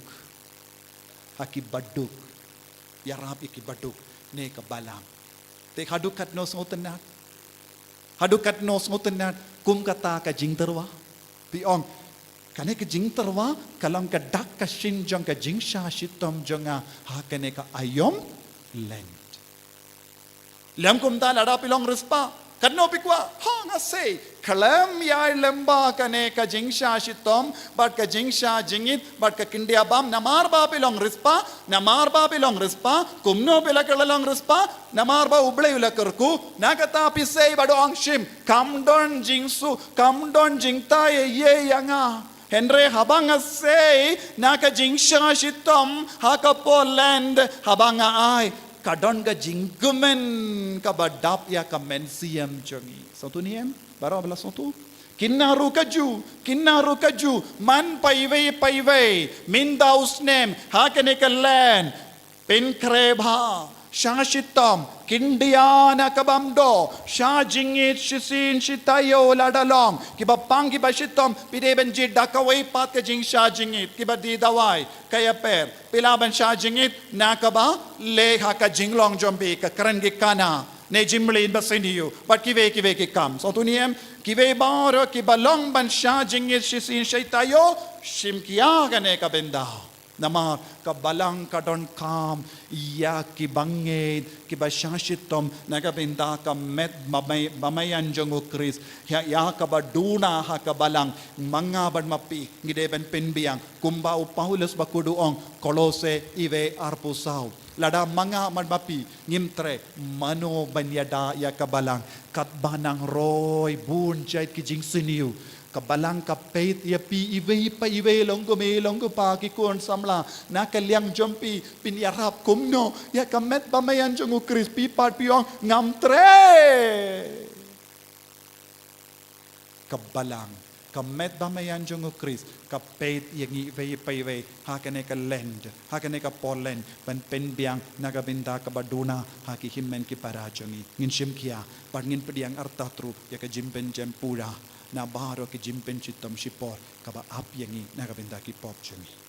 Ha ki baduk. Ïarap ïa ki baduk, ne ka balang. Te haduh katno sngewtynnat. Haduh katno sngewtynnat, kum kata ka jingtyrwa. Phi ong, kane ka jingtyrwa, ka long ka dak ka shin jong ka jingshah shitom jong nga, ha kane ka aïom Lent. Lem kumta lada phi long riewspah. Katno phi kwah, ha nga sei. Khlem ïai lem bha kane ka jingshah shitom, bad ka jingshah jingit, bad ka kyndiah bam, namar ba phi long riewspah, namar ba phi long riewspah, kumno phi la kylla long riewspah, namar ba U Blei u la kyrkhu, na kata phi sei bad ong shim, kam don jingsu, kam don jingtei ïa nga. Hynrei haba nga sei, na ka jingshah shitom, ha ka por Lent, haba nga ai, ka don ka jingkmen kaba dap ïa ka mynsiem jong ngi. Sngewthuh ne em, baroh ba la sngewthuh. Kine ruh kajuh, kine ruh kajuh, man paiwei paiwei, mynta u snem, ha kane ka Lent, pynkhreh bha, shah shitom, kyndiah na ka bam doh, shah jingit shisien shi taïew lada long, kiba pang kiba shitom, phi dei ban jied da kawei pat ka jingshah jingit, kiba die dawai, ka ïapher, phi lah ban shah jingit, na kaba leh ha ka jinglong jong phi, ka kren ki khana, ne jingmlien ba sniew, bad kiwei kiwei ki kam. Sngewthuh ne em, kiwei baroh kiba long ban shah jingit shisien shi taïew, shim khia kane ka bynta. Namar ka balang ka donkam ïa kiba ngeit, kiba shah shitom na ka bynta ka met ba mei-, ba meian jong U Khrist. Ïa, ïa kaba duna ha ka balang, ma nga bad ma phi ngi dei ban pynbiang. Kumba u Paulus bakhuid u ong, Kolose iwei arphew saw. Lada ma nga bad ma phi ngim treh, mano ban ïada ïa ka balang? Katba nang roi bun jait ki jingsniew. Ka balang ka peit ïa phi iwei pa iwei, long kumne long kumpa ki khun samla. Na ka liang jong phi, phin ïarap kumno ïa ka met ba meian jong U Khrist? Phi pat phi ong ngam treh. Ka balang, ka met ba meian jong U Khrist, ka peit ïa ngi iwei pa iwei, ha kane ka Lent, ha kane ka por Lent, ban pynbiang na ka bynta kaba duna ha ki hynmen ki para jong ngi. Ngin shim khia, bad ngin pdiang artat ruh ïa ka jingpynjem pura na baroh ki jingpynshitom shipor kaba ap ïa ngi na ka bynta ki pop jong ngi.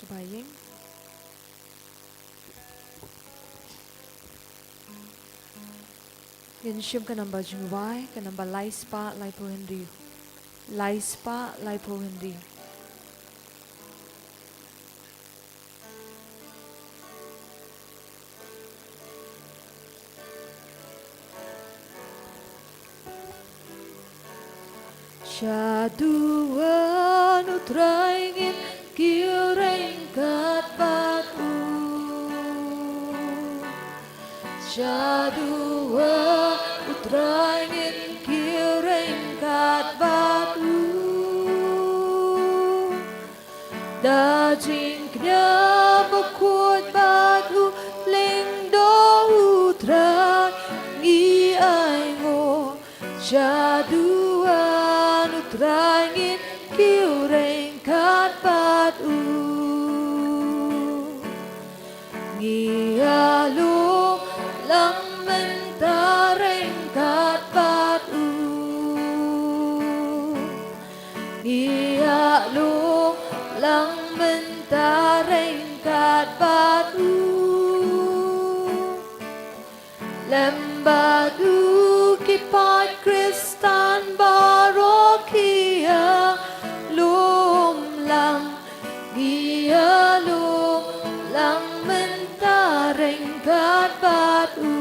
Shu ba ïeng. Ngin shim ka namba jingrwai, ka namba lai spah laiphew hynriew. Lai spah laiphew hynriew. Sha duwan U Trai ngin kiew ryngkat bad u. Sha duwan U Trai ngin kiew ryngkat bad u. Da jingkñia bakhuid bad u, lyngdoh U Trai ngi ainguh. Sha duwan U Trai ngin kiew ryngkat bad u. Ngi ïalum lang mynta ryngkat bad u. Ngi ïalum lang mynta ryngkat bad u. Lem bad u ki paid Khristan baroh ki ïalum lang. Ngi ïalum lang mynta ryngkat bad u.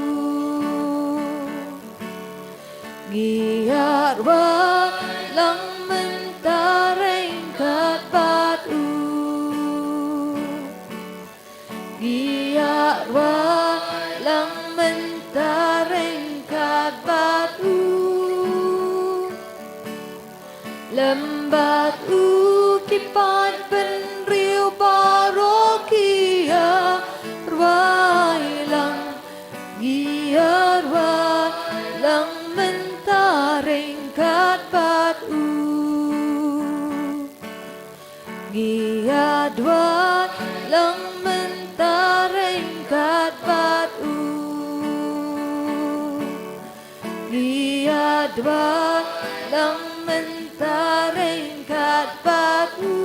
Ngi ïarwai lang mynta ryngkat bad u. Ngi ïarwai lang mynta ryngkat bad u. Lem bad u ki paid bynriew baroh ki ïarwai lang. Ngi ïarwai lang mynta ryngkat bad u. Ngi ïarwai lang mynta ryngkat bad u. Ngi ïarwai lang mynta ryngkat bad u.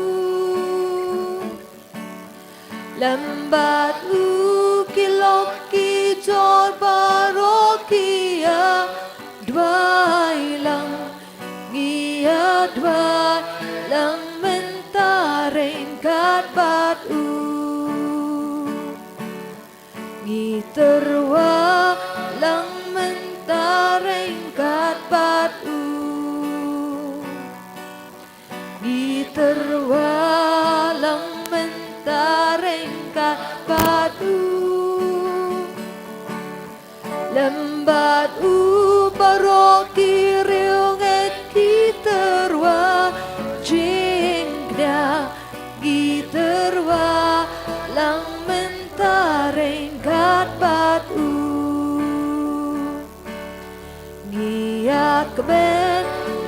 Lem bad u ki lok ki jor baroh ki ïarwai lang. Ngi ïarwai lang mynta ryngkat bad u. Ngi tyrwa lang mynta ryngkat bad u. Ngi tyrwa lang mynta ryngkat bad u. Lem bad u baroh ki riewngeit ki tyrwa jingkñia. Ngi tyrwa lang mynta ryngkat bad u. Ngi ïakmen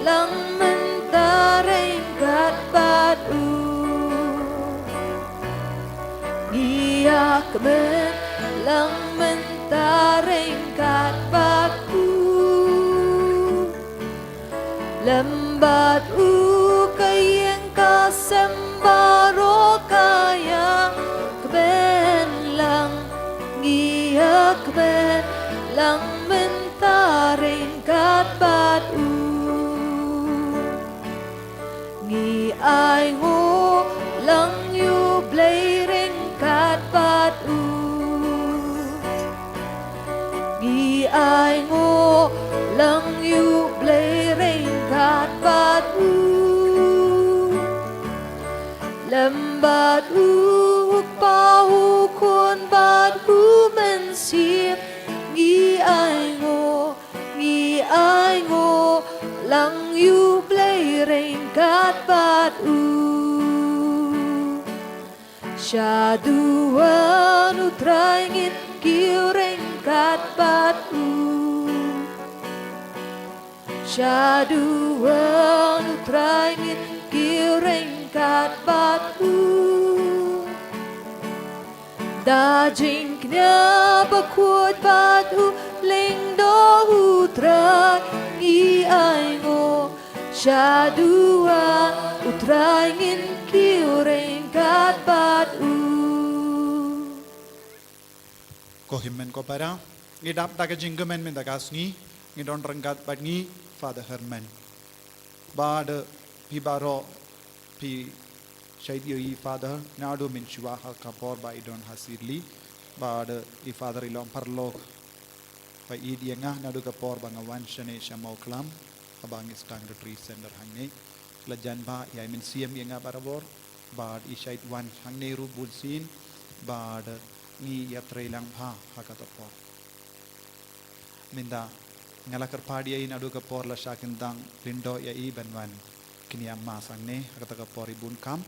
lang mynta ryngkat bad u. Ngi ïakmen lang mynta ryngkat bad u. Lem bad u ka ïing ka sem baroh ka ïakmen lang. Ngi ïakmen lang mynta ryngkat bad u. Ngi ainguh lang ïa U Blei Ai nguh lang ïa U Blei ryngkat bad u. Lem bad u Kpa, u Khun bad u Mynsiem. Ngi ai nguh, ngi ai nguh lang ïa U Blei ryngkat bad u. Sha duwan U Trai ngin kiew ryngkat bad u. Sha duwan U Trai ngin kiew ryngkat bad u. Da jingkñia bakhuid bad u lyngdoh U Trai ngi ai nguh. Sha duwan U Trai ngin kiew ryngkat bad u. Ko hynmen ko para, ngi dap da ka jingkmen mynta ka sngi, ngi don ryngkat bad ngi Father Herman. Bad phi baroh phi shait ïa i Father naduh mynshuwa ha ka por ba i don ha Sirli. Bad i Father i long paralok. Ba i ïeit ïa nga naduh ka por ba nga wan shane sha Mawklam, haba ngi sdang Retreat Center hangne. La jan bha, i ai mynsiem ïa nga barabor, bad i shait wan hangne ruh bun sien, bad ngi ïatrei lang bha ha kata por. Mynta nga la kyrpad ïa i naduh ka por la shah kyndang lyngdoh ïa i ban wan kñia Mass hangne ha kata ka por i bun kam.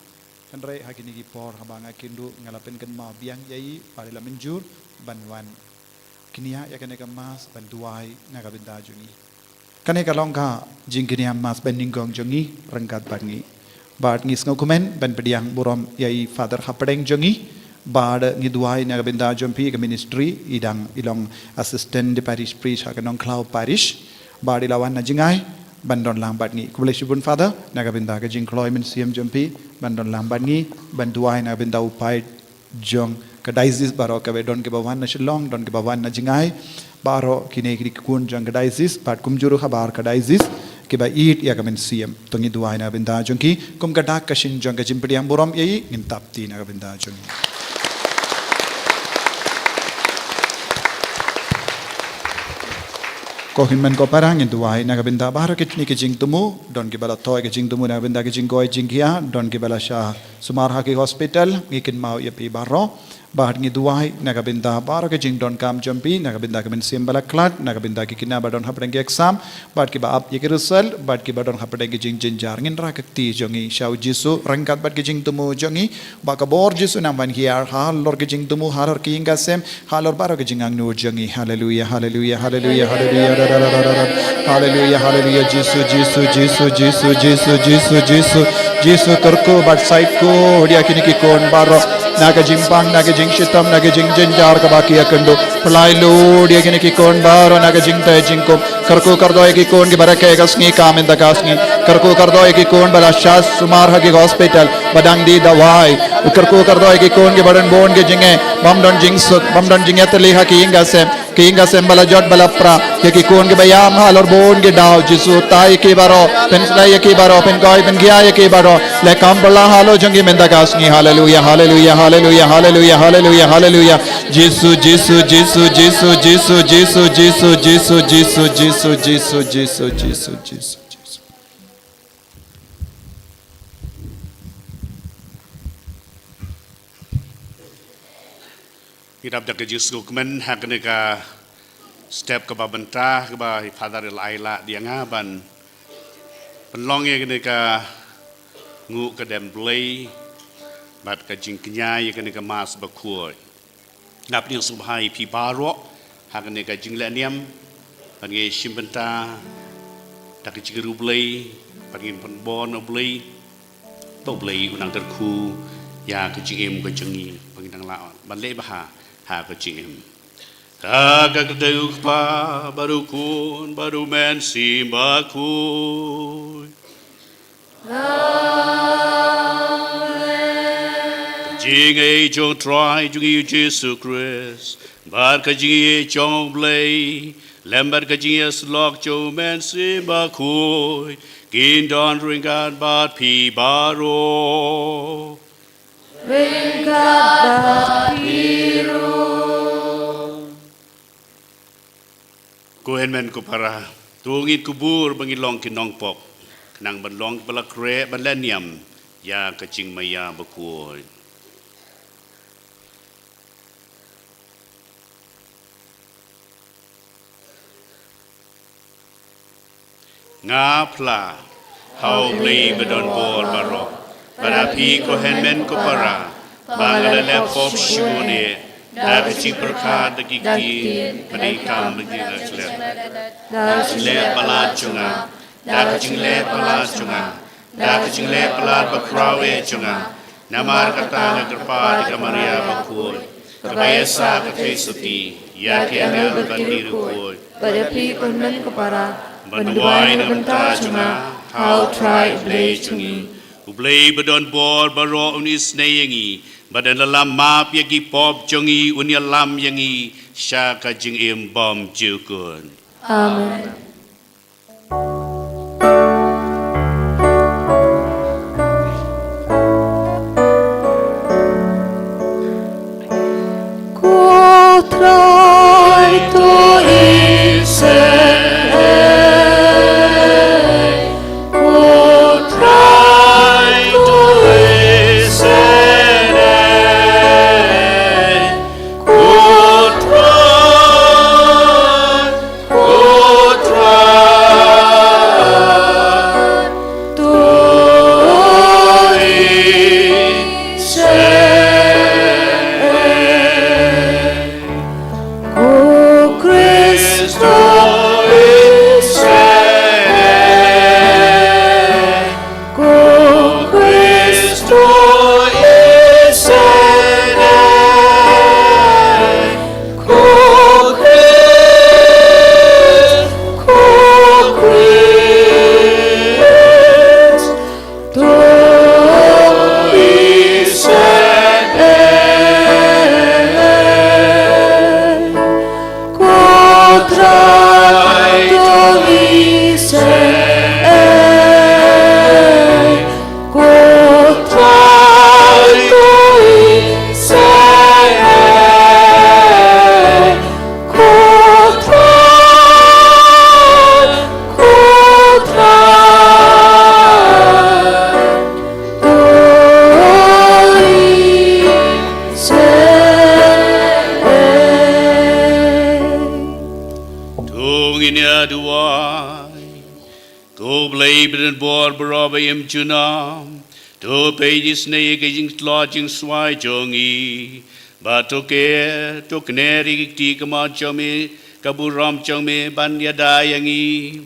Hynrei ha kine ki por haba nga kynduh nga la pynkynmaw biang ïa i, bad i la mynjur ban wan kñia ïa kane ka Mass ban duwai na ka bynta jong ngi. Kane ka long ka jingkñia Mass banyngkong jong ngi ryngkat bad ngi. Bad ngi sngewkmen ban pdiang burom ïa i Father hapdeng jong ngi. Bad ngi duwai na ka bynta jong phi ka ministry, i dang i long assistant de parish priest ha ka Nongkhlaw parish. Bad i la wan na jngai ban don lang bad ngi. Khublei shibun Father na ka bynta ka jingkloi mynsiem jong phi ban don lang bad ngi, ban duwai na ka bynta u paid jong ka diocese baroh, kaba don kiba wan na Shillong, don kiba wan na jngai. Baroh kine ki dei ki khun jong ka diocese, bad kumjuh ruh habar ka diocese kiba ïeit ïa ka mynsiem. To ngi duwai na ka bynta jong ki, kum ka dak ka shin jong ka jingpdiang burom ïa i, ngin tap ti na ka bynta jong i. Ko hynmen ko para, ngin duwai na ka bynta baroh kine ki jingthmu, don kiba la thoh ïa ka jingthmu na ka bynta ki jingkoit jingkhiah, don kiba la shah sumar ha ki hospital, ngi kynmaw ïa phi baroh. Bad ngi duwai na ka bynta baroh ki jingdonkam jong phi, na ka bynta ki mynsiem ba la khlad, na ka bynta ki khynnah ba don hapdeng ki exam, bad kiba ap ïa ki result, bad kiba don hapdeng ki jingjynjar. Ngin rah ka kti jong ngi sha u Jisu ryngkat bad ki jingthmu jong ngi, ba ka bor Jisu nang ban hiar halor ki jingthmu, halor ki ïing ki sem, halor baroh ki jingangnud jong ngi. Haleluia, haleluia, haleluia, haleluia. Haleluia, haleluia. Jisu, Jisu, Jisu, Jisu, Jisu, Jisu, Jisu. Jisu, kyrkhu bad shait khuid ïa kine ki khun baroh na ka jingpang, na ka jingshitom, na ka jingjynjar kaba ki ïakynduh. Pynlait lut ïa kine ki khun baroh na ka jingtei jingkum. Kyrkhu kyrdoh ïa ki khun kiba rakhe ka sngi ka mynta ka sngi. Kyrkhu kyrdoh ïa ki khun ba la shah sumar ha ki hospital ba dang die dawai. Kyrkhu kyrdoh ïa ki khun kiba don bun ki jingeh, bym don jingsuk, bym don jingïatylli ha ki ïing ki sem, ki ïing ki sem ba la jot ba la pra, ïa ki khun kiba ïam halor bun ki daw. Jisu, tai ïa ki baroh, pynsleh ïa ki baroh, pynkhuid pynkhia ïa ki baroh. Leh kam pynlah halor jong ki mynta ka sngi. Haleluia, haleluia, haleluia, haleluia, haleluia, haleluia. Jisu, Jisu, Jisu. Ngi dap da ka jingsngewkmen ha kane ka step kaba mynta, kaba i Father i la ai lad ïa nga ban pynlong ïa kane ka nguh ka dem Blei bad ka jingkñia ïa kane ka Mass bakhuid. Nga pdiang sngewbha ïa phi baroh ha kane ka jingleh niam, bad ngi shim bynta da ka jingriewblei, bad ngin pynbor na U Blei, ba U Blei un nang kyrkhu ïa ka jingim ka jong ngi, ba ngin nang lah ban leh bha ha ka jingim. Ha ka kyrteng U Kpa bad U Khun bad U Mynsiem Bakhuid. Amen. Ka jingïeit jong U Trai jong ngi U Jisu Khrist, bad ka jingïeit jong U Blei, lem bad ka jingïasyllok jong U Mynsiem Bakhuid, kin don ryngkat bad phi baroh. Ryngkat bad phi ruh. Ko hynmen ko para, to ngin kubur ba ngin long ki nongpop, khnang ban long ba la khreh ban leh niam ïa ka jingmaïa bakhuid. Nga phla ha U Blei ba don bor baroh, bad ha phi ko hynmen ko para, ba nga la leh pop shibun eh, da ka jingpyrkhat, da ki ktien bad da ki kam ba nga la klet, da ka jingleh palat jong nga, da ka jingleh palat jong nga, da ka jingleh palat bakhraw eh jong nga. Namar kata nga kyrpad ïa ka Maria bakhuid, kaba ïa sah ka theisotti ïa ki angel bad ki riewkhuid, bad ïa phi ko hynmen ko para, ban duwai na ka bynta jong nga ha U Trai Blei jong ngi. U Blei ba don bor baroh un isynei ïa ngi, bad un ïalam map ïa ki pop jong ngi, un ïalam ïa ngi sha ka jingim bymjukut. Amen. Ko Trai, to isynei. Ko Trai, to isynei. Ko Trai, ko Trai, to isynei. Ko Khrist, to isynei. Ko Khrist, to isynei. Ko Khrist, ko Khrist, to isynei. Ko Trai, to isynei. Ko Trai, to isynei. Ko Trai, ko Trai, to isynei. To ngin ïa duwai. Ko Blei ba don bor baroh ba im junom, to peit isynei ïa ka jingtlot jingswai jong ngi, bad to ker, to kner ïa ki kti kamon jong me, ka burom jong me ban ïada ïa ngi.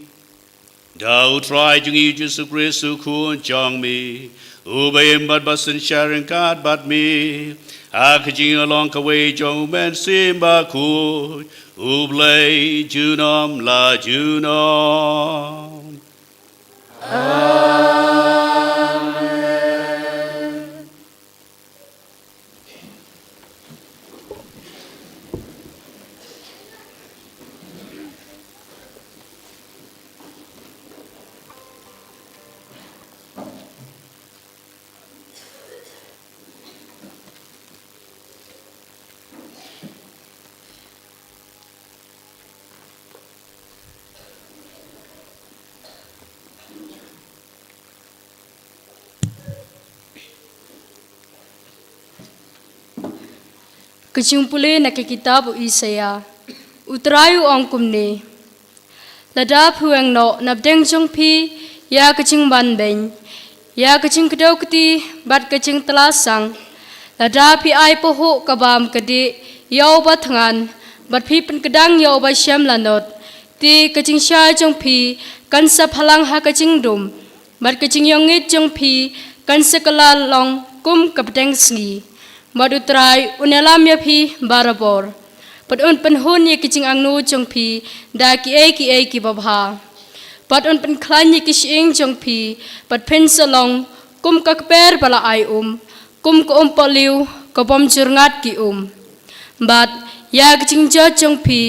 Da U Trai jong ngi Jisu Khrist U Khun jong me, uba im bad ba synshar ryngkat bad me, ha ka jingïalong kawei jong U Mynsiem Bakhuid, U Blei junom la junom. Amen. Ka jingpule na ka kitab u Isaïah. U Trai u ong kumne: Lada phi weng noh napdeng jong phi ïa ka jingbanbeiñ, ïa ka jingkdew kti bad ka jingtlasang, lada phi ai pahuh ka bam ka dih ïa uba thngan, bad phi pynkdang ïa uba shem lanot, te ka jingshai jong phi kan sa phalang ha ka jingdum, bad ka jingïongit jong phi kan sa kylla long kum ka bteng sngi. Bad U Trai un ïalam ïa phi barabor, bad un pynhun ïa ki jingangnud jong phi da kiei kiei kiba bha, bad un pynkhlaiñ ïa ki shyieng jong phi, bad phin sa long kum ka kper ba la ai um, kum ka umpohliew ka bym jyrngat ki um. Bad ïa ki jingjot jong phi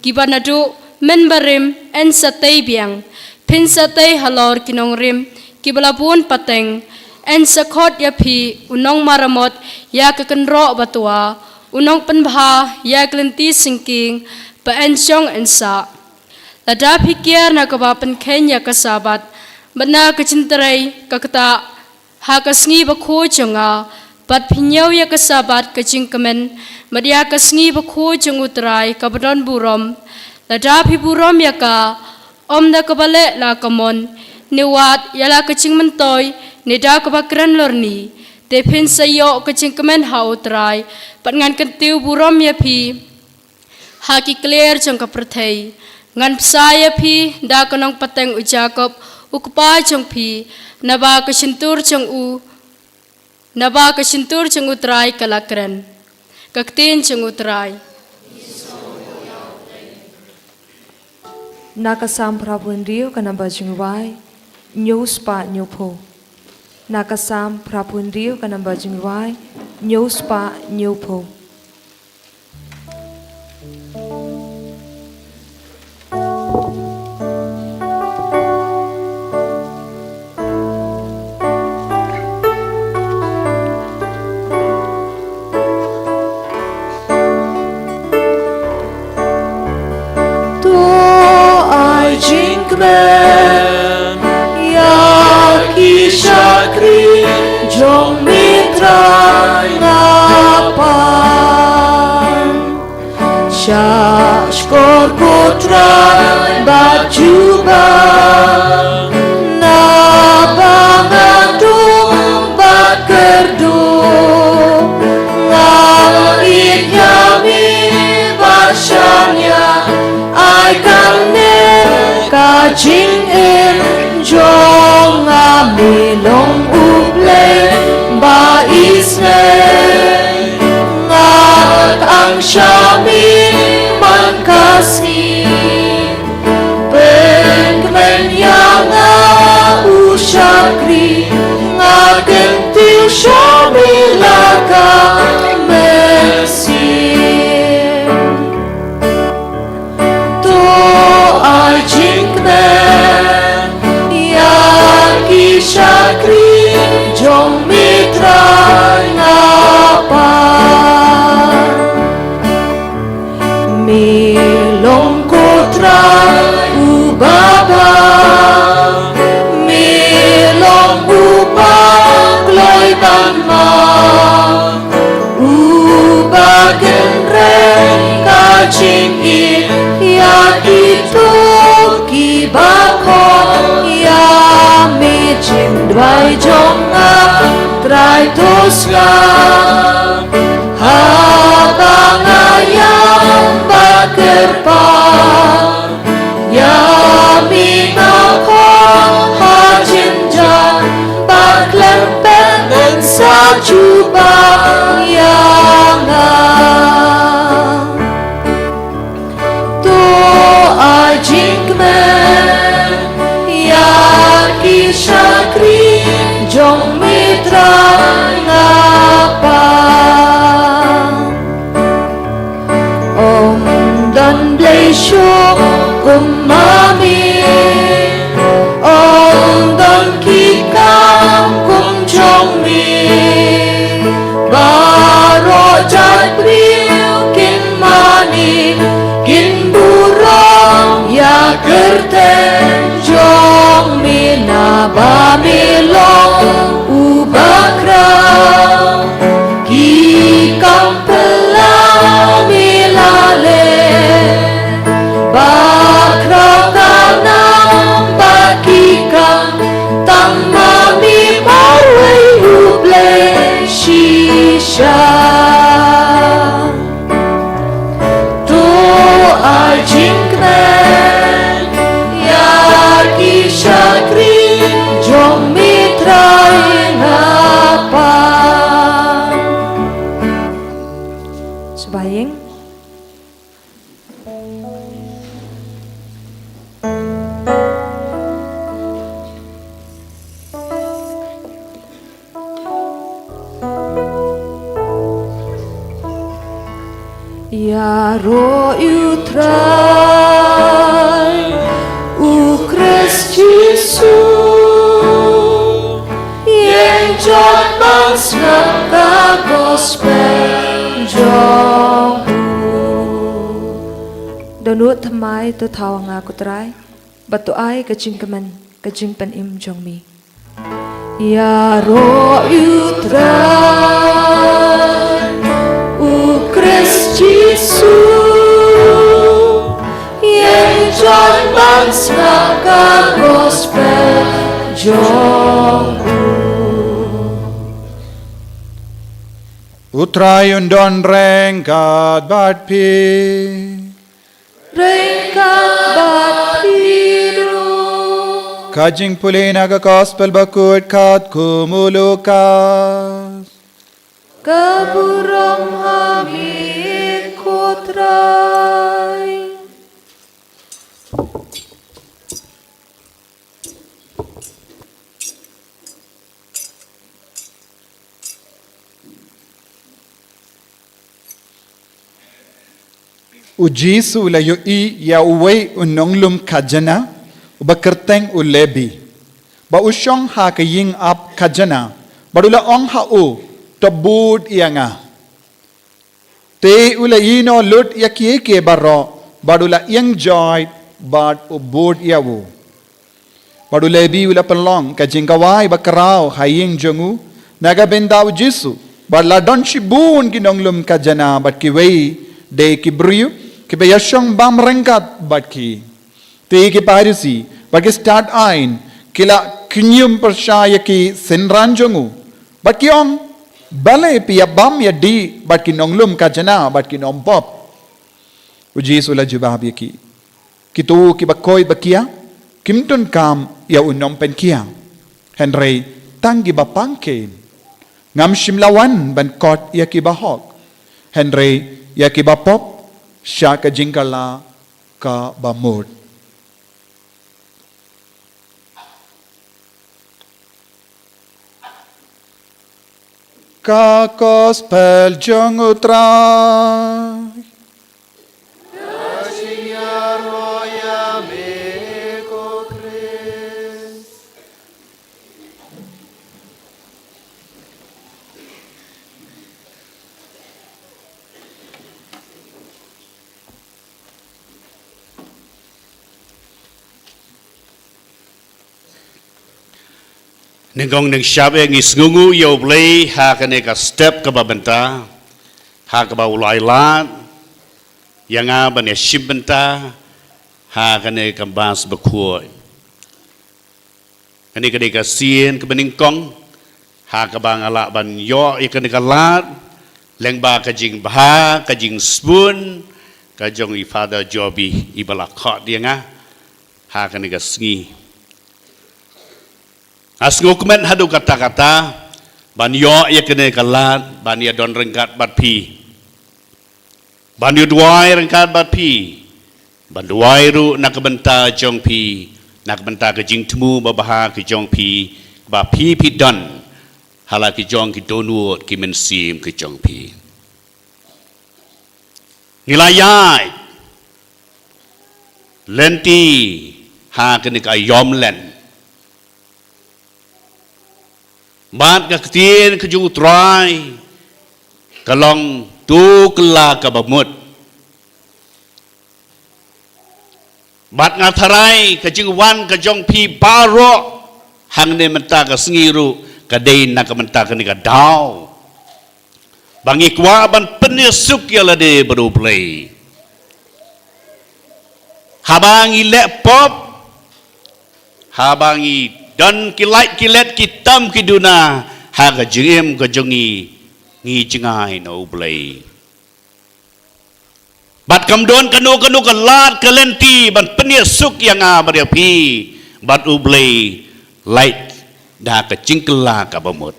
kiba naduh mynbarim yn sa tei biang, phin sa tei halor ki nongrim kiba la bun pateng, yn sa khot ïa phi u nongmaramot ïa ka kynroh batwa, u nongpynbha ïa ka lynti syngkien, ba yn shong yn sah. Lada phi kiar na kaba pynkheiñ ïa ka Sabbath, bad na ka jingtrei ka ktah ha ka sngi bakhuid jong nga, bad phi ñiew ïa ka Sabbath ka jingkmen, bad ïa ka sngi bakhuid jong U Trai kaba don burom, lada phi burom ïa ka, ym da kaba leh la ka mon, ne wat ïa la ka jingmyntoi, ne da kaba kren lorni, te phin sa ïoh ka jingkmen ha U Trai, bad ngan kyntiew burom ïa phi ha ki kliar jong ka pyrthei. Ngan bsa ïa phi da ka nongpateng u Jakob, u kpa jong phi, naba ka shyntur jong u, naba ka shyntur jong U Trai ka la kren. Ka ktien jong U Trai. Na ka Salm phra phew hynriew ka namba jingwai, hynñiew spah hynñiew phew. Na ka Salm phra phew hynriew ka namba jingwai, hynñiew spah hynñiew phew. To ai jingkmen ïa ki shakri jong me Trai, nga pan sha shkor ko Trai bad jubab, naba nga dum bad kyrduh. Nga ïeit ïa me bad shaniah, ai kane ka jingim jong nga. Me long U Blei ba isynei, nga tang sha me man ka sngi. Pynkmen ïa nga u shakri, nga kyntiew sha me la ka mynsiem. To ai jingkmen ïa ki shakri jong me Trai, nga pan. Me long ko Trai uba bha, me long uba kloi ban map, uba kynreng ka jingim ïa kito kiba khot ïa me. Jingduwai jong nga Trai, to sngap haba nga ïam bad kyrpad ïa me. Nga khot ha jynjar bad khlem pep, men sa jubab ïa nga. To ai jingkmen ïa ki shakri jong me Trai, nga pan. Ym don blei shuh kum ma me, ym don ki kam kum jong me. Baroh jait briew kin mane, kin burom ïa kyrteng jong me, naba me long uba khraw. Ki kam phylla me la leh, ba khraw ka nam bad ki kam, tang ma me marwei U Blei shisha. To ai jingkmen ïa ki shakri jong me Trai, nga pan. Sngewbha ïeng. Ïaroh ïa U Trai, U Khrist Jisu, ïeng jot ban sngap ka gospel jong u. Nud thymmai to thaw ha nga ko Trai, bad to ai ka jingkmen ka jingpynim jong me. Ïaroh ïa u Trai, u Khrist Jisu, ïeng join ban sngap ka gospel jong u. U Trai un don ryngkat bad phi. Ryngkat bad phi ruh. Ka jingpule na ka gospel bakhuid katkum u Lukas. Ka burom ha me ko Trai. U Jisu u la ïohi ïa uwei u nonglum khajana, uba kyrteng u Lebi, ba u shong ha ka ïing ap khajana, bad u la ong ha u, to bud ïa nga. Te u la ïehnoh lut ïa kiei kiei baroh, bad u la ïeng joit, bad u bud ïa u. Bad u Lebi u la pynlong ka jingkhawai bakhraw ha ïing jong u, na ka bynta u Jisu, bad la don shibun ki nonglum khajana bad kiwei de ki briew, kiba ïashong bam ryngkat bad ki. Te ki Pharisi, bad ki stad aiñ, ki la khñium pyrshah ïa ki synran jong u, bad ki ong, balei phi ïa bam ïa dih bad ki nonglum khajana bad ki nongpop. U Jisu u la jubab ïa ki. Kito kiba khuid ba khia, kim donkam ïa u nongpynkhia. Hynrei tang kiba pang kein. Ngam shym la wan ban khot ïa kiba hok. Hynrei ïa kiba pop, sha ka jingkylla kaba mut. Ka gospel jong u Trai. Nyngkong nyngshap eh ngi sngewnguh ïa u Blei ha kane ka step kaba mynta, ha kaba u la ai lad ïa nga ban ïashim bynta ha kane ka Mass bakhuid. Kane ka dei ka sien kaba nyngkong ha kaba nga lah ban ïoh ïa kane ka lad, lyngba ka jingbha, ka jingsbun ka jong i Father Jobi, iba la khot ïa nga ha kane ka sngi. Nga sngewkmen haduh katta katta ban ïoh ïa kane ka lad, ban ïadon ryngkat bad phi. Ban ïa duwai ryngkat bad phi. Ban duwai ruh na ka bynta jong phi, na ka bynta ka jingthmu babha ka jong phi, ba phi phi don ha la ki jong ki dohnud ki mynsiem ka jong phi. Ngi la ïaid lynti ha kane ka ïomlen. Bad ka ktien ka jong u Trai ka long, to kylla kaba mut. Bad nga tharai ka jingwan ka jong phi baroh hangne mynta ka sngi ruh ka dei na ka bynta kane ka daw ba ngi kwah ban pynïasuk ïa lade bad u Blei. Haba ngi leh pop, haba ngi don ki lait ki let, ki tam ki duna ha ka jingim ka jong ngi, ngi jngai na u Blei. Bad kam don kano kano ka lad ka lynti ban pynïasuk ïa nga bad ïa phi bad u Blei, lait da ka jingkylla kaba mut.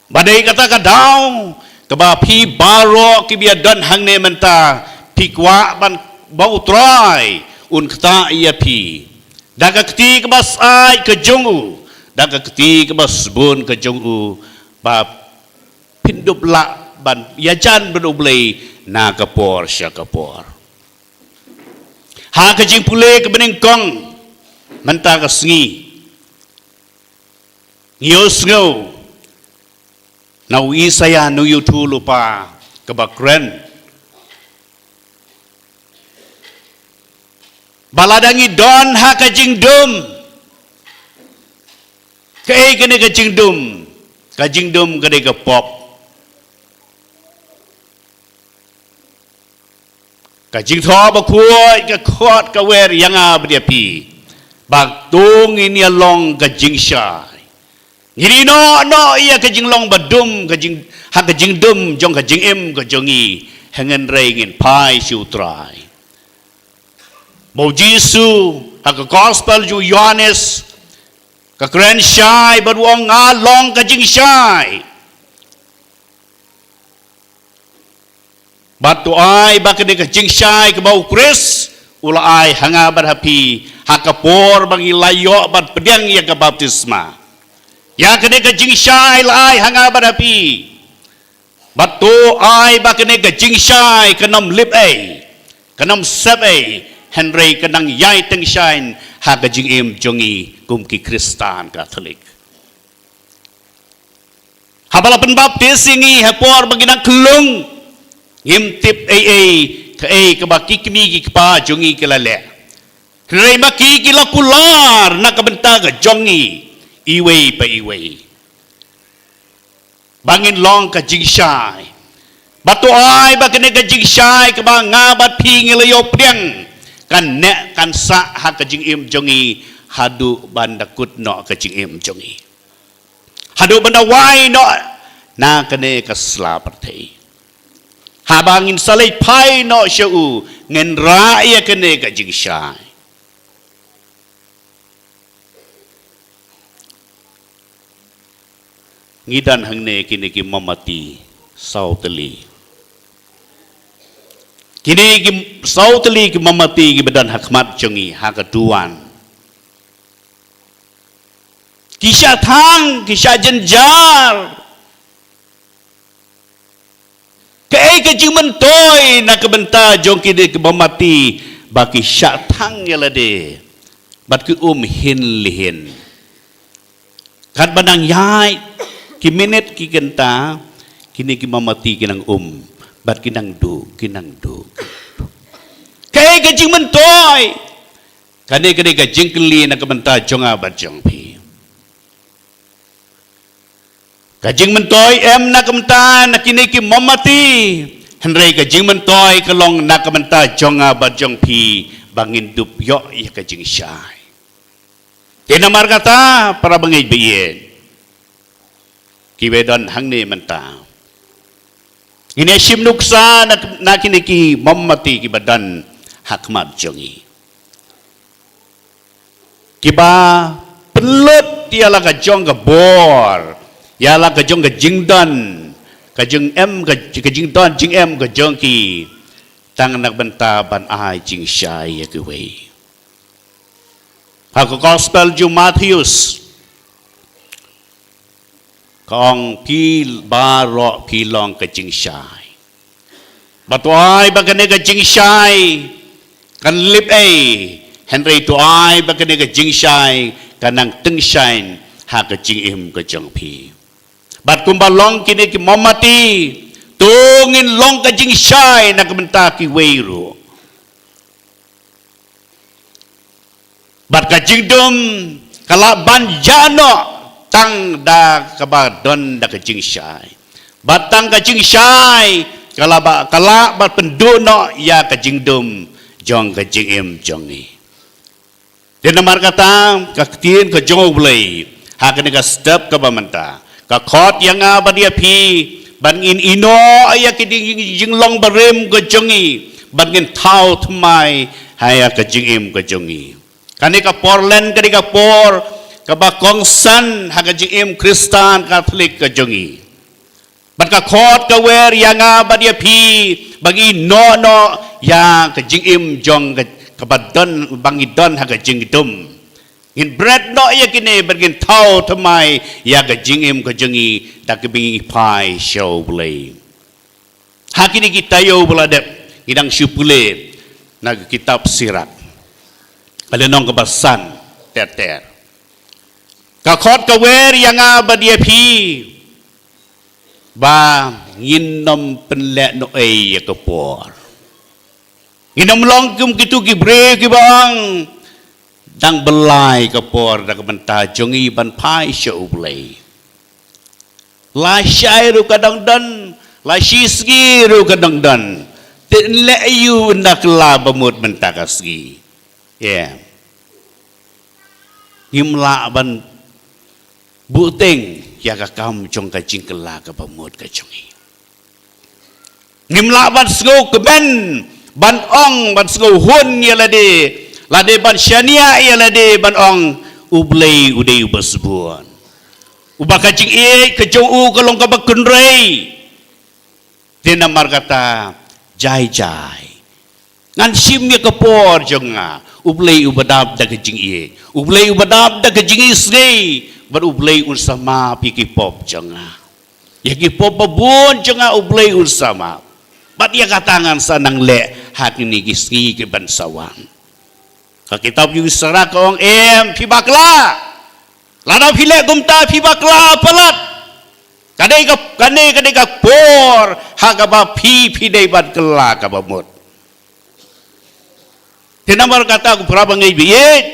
Ba dei kata ka daw kaba phi baroh kiba ïadon hangne mynta phi kwah ban, ba u Trai un ktah ïa phi da ka kti kaba sait ka jong u, da ka kti kaba sbun ka jong u, ba phin dup lah ban ïajan bad u Blei na ka por sha ka por. Ha ka jingpule kaba nyngkong mynta ka sngi, ngi ïohsngew na u Isaïah, na u ïathuhlypa kaba kren. Ba lada ngi don ha ka jingdum. Kaei kane ka jingdum? Ka jingdum ka dei ka pop. Ka Jingthoh Bakhuid ka khot ka wer ïa nga bad ïa phi ba to ngin ïa long ka jingshai. Ngin ïa noh noh ïa ka jinglong ba dum, ka jing, ha ka jingdum jong ka jingim ka jong ngi, hynrei ngin phai sha U Trai. Ba U Jisu ha ka gospel jong u Ïoannis, ka kren shai bad u ong, nga long ka jingshai. Bad to ai ba kane ka jingshai kaba U Khrist u la ai ha nga bad ha phi, ha ka por ba ngi la ïoh ban pdiang ïa ka baptisma. Ïa kane ka jingshai la ai ha nga bad ha phi. Bad to ai ba kane ka jingshai kan ym lip ei, kan ym sep ei, hynrei kan nang ïai tyngshaiñ ha ka jingim jong ngi kum ki Khristan Katholik. Haba la pynbaptis ïa ngi ha por ba ngi dang khlung, ngim tip ei ei, kaei kaba ki kmie ki kpa jong ngi ki la leh. Hynrei ma ki ki la kular na ka bynta ka jong ngi, iwei pa iwei. Ba ngin long ka jingshai. Bad to ai ba kane ka jingshai kaba nga bad phi ngi la ïoh pdiang, kan neh kan sah ha ka jingim jong ngi haduh ban da kut noh ka jingim jong ngi. Haduh ban da wai noh na kane ka sla pyrthei. Haba ngin sa leit phai noh sha u, ngin rah ïa kane ka jingshai. Ngi don hangne kine ki mombati saw tylli. Kine ki saw tylli ki mombati kiba don ha khmat jong ngi ha ka duwan. Ki shah thang, ki shah jynjar. Kaei ka jingmyntoi na ka bynta jong kine ki mombati ba ki shah thang ïa lade bad ki um hin li hin. Katba nang ïaid ki minit ki kynta, kine ki mombati ki nang um bad ki nang duh, ki nang duh. Kaei ka jingmyntoi? Kane ka dei ka jingkylli na ka bynta jong nga bad jong phi. Ka jingmyntoi em na ka bynta na kine ki mombati, hynrei ka jingmyntoi ka long na ka bynta jong nga bad jong phi ba ngin dup ïoh ïa ka jingshai. Te namar kata, para bangeit baieit kiba don hangne mynta, ngin ïa shim nuksa na, na kine ki mombati kiba don ha khmat jong ngi, kiba pynlut ïa la ka jong ka bor, ïa la ka jong ka jingdon, ka jingem, ka, ka jingdon jingem ka jong ki, tang na ka bynta ban ai jingshai ïa kiwei. Ha ka gospel jong u Mathaios, ka ong, phi baroh phi long ka jingshai. Bad to ai ba kane ka jingshai kan lip ei, hynrei to ai ba kane ka jingshai kan nang tyngshaiñ ha ka jingim ka jong phi. Bad kumba long kine ki mombati, to ngin long ka jingshai na ka bynta kiwei ruh. Bad ka jingdum ka lah ban ïa noh tang da kaba don da ka jingshai. Bad tang ka jingshai ka lah ba, ka lah ban pynduh noh ïa ka jingdum jong ka jingim jong ngi. Te namar kata, ka ktien ka jong U Blei ha kane ka step kaba mynta ka khot ïa nga bad ïa phi ban ngin ïehnoh ïa ki jing, jinglong barim ka jong ngi, ban ngin thaw thymmai ha ïa ka jingim ka jong ngi. Kane ka por Lent ka dei ka por kaba kongsan ha ka jingim Khristan Katholik ka jong ngi. Bad ka khot ka wer ïa nga bad ïa phi ba ngin ïehnoh noh ïa ka jingim jong ka, kaba don, ba ngi don ha ka jingdum. Ngin bret noh ïa kine bad ngin thaw thymmai ïa ka jingim ka jong ngi da kaba ngi phai sha U Blei. Ha kine ki taïew ba la dep ngi dang shu pule na ka kitab Sirat. Ka lynnong kaba san ter ter. Ka khot ka wer ïa nga bad ïa phi ba ngin ym pynlehnohei ïa ka por. Ngin ym long kum kitu ki briew kiba ong, dang bylla ïa ka por da ka bynta jong ngi ban phai sha U Blei. Lashai ruh ka dang don, lashisngi ruh ka dang don. Te yn leh aïu ynda kylla ba mut mynta ka sngi? Ïa, ngim lah ban buhteng ïa ka kam jong ka jingkylla kaba mut ka jong ngi. Ngim lah ban sngewkmen ban ong, ban sngewhun ïa lade, lade ban shaniah ïa lade ban ong, U Blei u dei uba sbun, uba ka jingïeit ka jong u ka long kaba kynrei. Te namar kata, jai jai, ngan shim ïa ka por jong nga. U Blei uba dap da ka jingïeit, U Blei uba dap da ka jingisnei, bad U Blei un sa map ïa ki pop jong nga. Ïa ki pop ba bun jong nga U Blei un sa map. Bad ïa kata ngan sa nang leh ha kine ki sngi ki ban sa wan. Ka kitab Ïaishaïa ka ong, em, phi bakla. Lada phi leh kumta phi bakla palat. Kane ka, kane, kane ka por ha kaba phi, phi dei ban kylla kaba mut. Te namar kata ko para bangeit ba ïeit,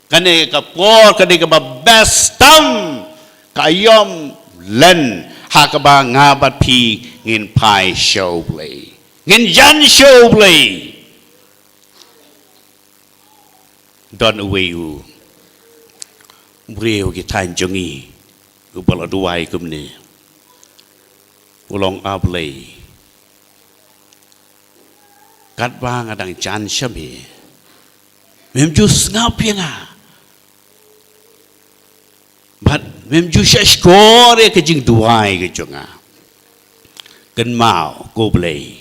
kane ka por, kane kaba best tam, ka aïom len ha kaba nga bad phi ngin phai sha U Blei, ngin jan sha U Blei. Don uwei u briew ki thaiñ jong ngi uba la duwai kumne, u ong, A Blei, katba nga dang jan sha me, mem ju sngap ïa nga. Bad mem ju shahshkor ïa ka jingduwai ka jong nga. Kynmaw ko Blei,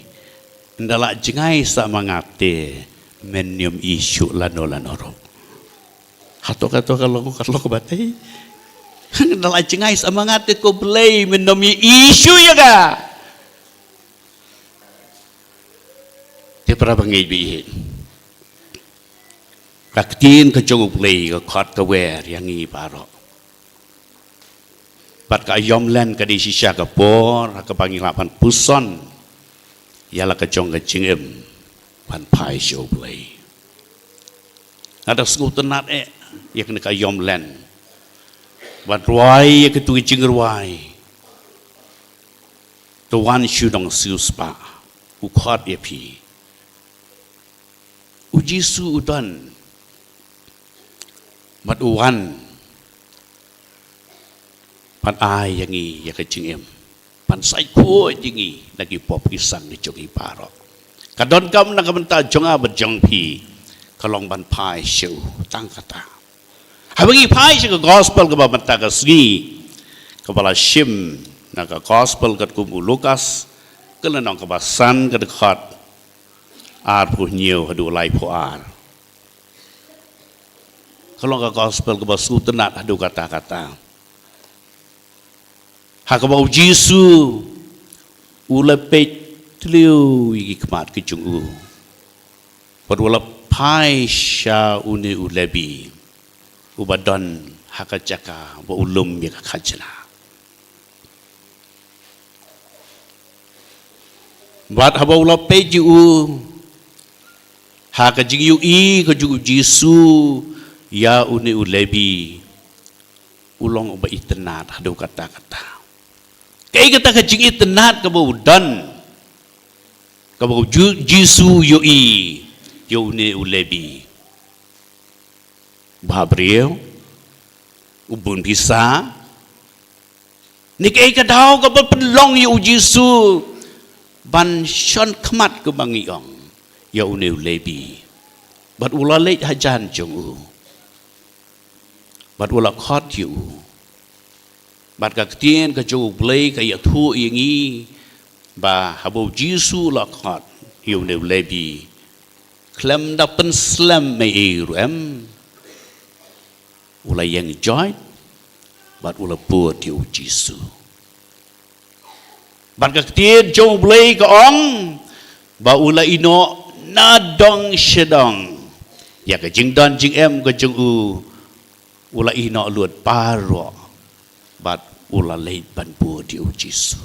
ynda la jngai sa ma nga te men ym ïohi shuh lano lano ruh. Hato, hato ka long, ka long kaba tei? Ynda la jngai sa ma nga te ko Blei, men ym ïohi shuh ïa nga. Te para bangeit ba ïeit, ka ktien ka jong U Blei ka khot ka wer ïa ngi baroh. Bad ka aïom len ka dei shisha ka por ha kaba ngi lah ban puson ïa la ka jong ka jingim ban phai sha U Blei. Nga da sngewtynnat eh ïa kane ka aïom len ban rwai ïa katu ka jingrwai, To wan shu nongsiewspah, u khot ïa phi. U Jisu u don bad u wan ban ai ïa ngi ïa ka jingim, ban sait khuid ïa ngi na ki pop ki sang ki jong ngi baroh. Ka donkam na ka bynta jong nga bad jong phi ka long ban phai sha u tang kata. Haba ngi phai sha ka gospel kaba mynta ka sngi, kaba la shim na ka gospel katkum u Lukas, ka lynnong kaba san, ka dkhot arphew hynñiew haduh laiphew ar. Ka long ka gospel kaba sngewtynnat haduh katta katta. Ha kaba u Jisu u la peit tliw ïa ki khmat ki jong u, bad u la phai sha une u Lebi uba don ha ka jaka ba u lum ïa ka khajna. Bad haba u la peit ïa u, ha ka jingïohi ka jong u Jisu ïa une u Lebi, u long uba itynnad haduh katta katta. Kaei kata ka jingitynnad kaba u don, kaba u Ju-, Jisu u ïohi ïa une u Lebi? Ba briew, u bun pisa. Ne kaei ka daw kaba pynlong ïa u Jisu ban shon khmat, kumba ngi ong, ïa une u Lebi? Bad u la leit hajan jong u, bad u la khot ïa u. Bad ka ktien ka jong u Blei ka ïathuh ïa ngi ba haba u Jisu u la khot ïa une u Lebi, khlem da pynslem ei ei ruh em, u la ïeng joit bad u la bud ïa u Jisu. Bad ka ktien jong u Blei ka ong ba u la ïehnoh na dong sha dong ïa ka jingdon jingem ka jong u, u la ïehnoh lut baroh bad u la leit ban bud ïa u Jisu.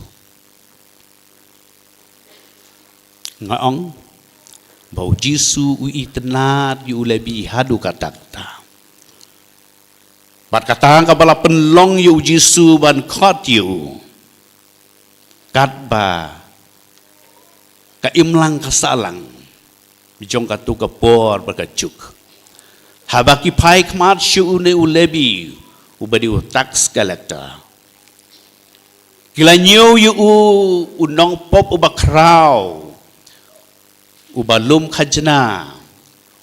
Nga ong, ba u Jisu u itynnad ïa u Lebi haduh katta katta. Bad kata kaba la pynlong ïa u Jisu ban khot ïa u, katba ka imlang ka sahlang jong katu ka por bad ka juk, haba ki phai khmat sha une u Lebi uba dei u tax collector, ki la ñiew ïa u, u nongpop uba khraw, uba lum khajna,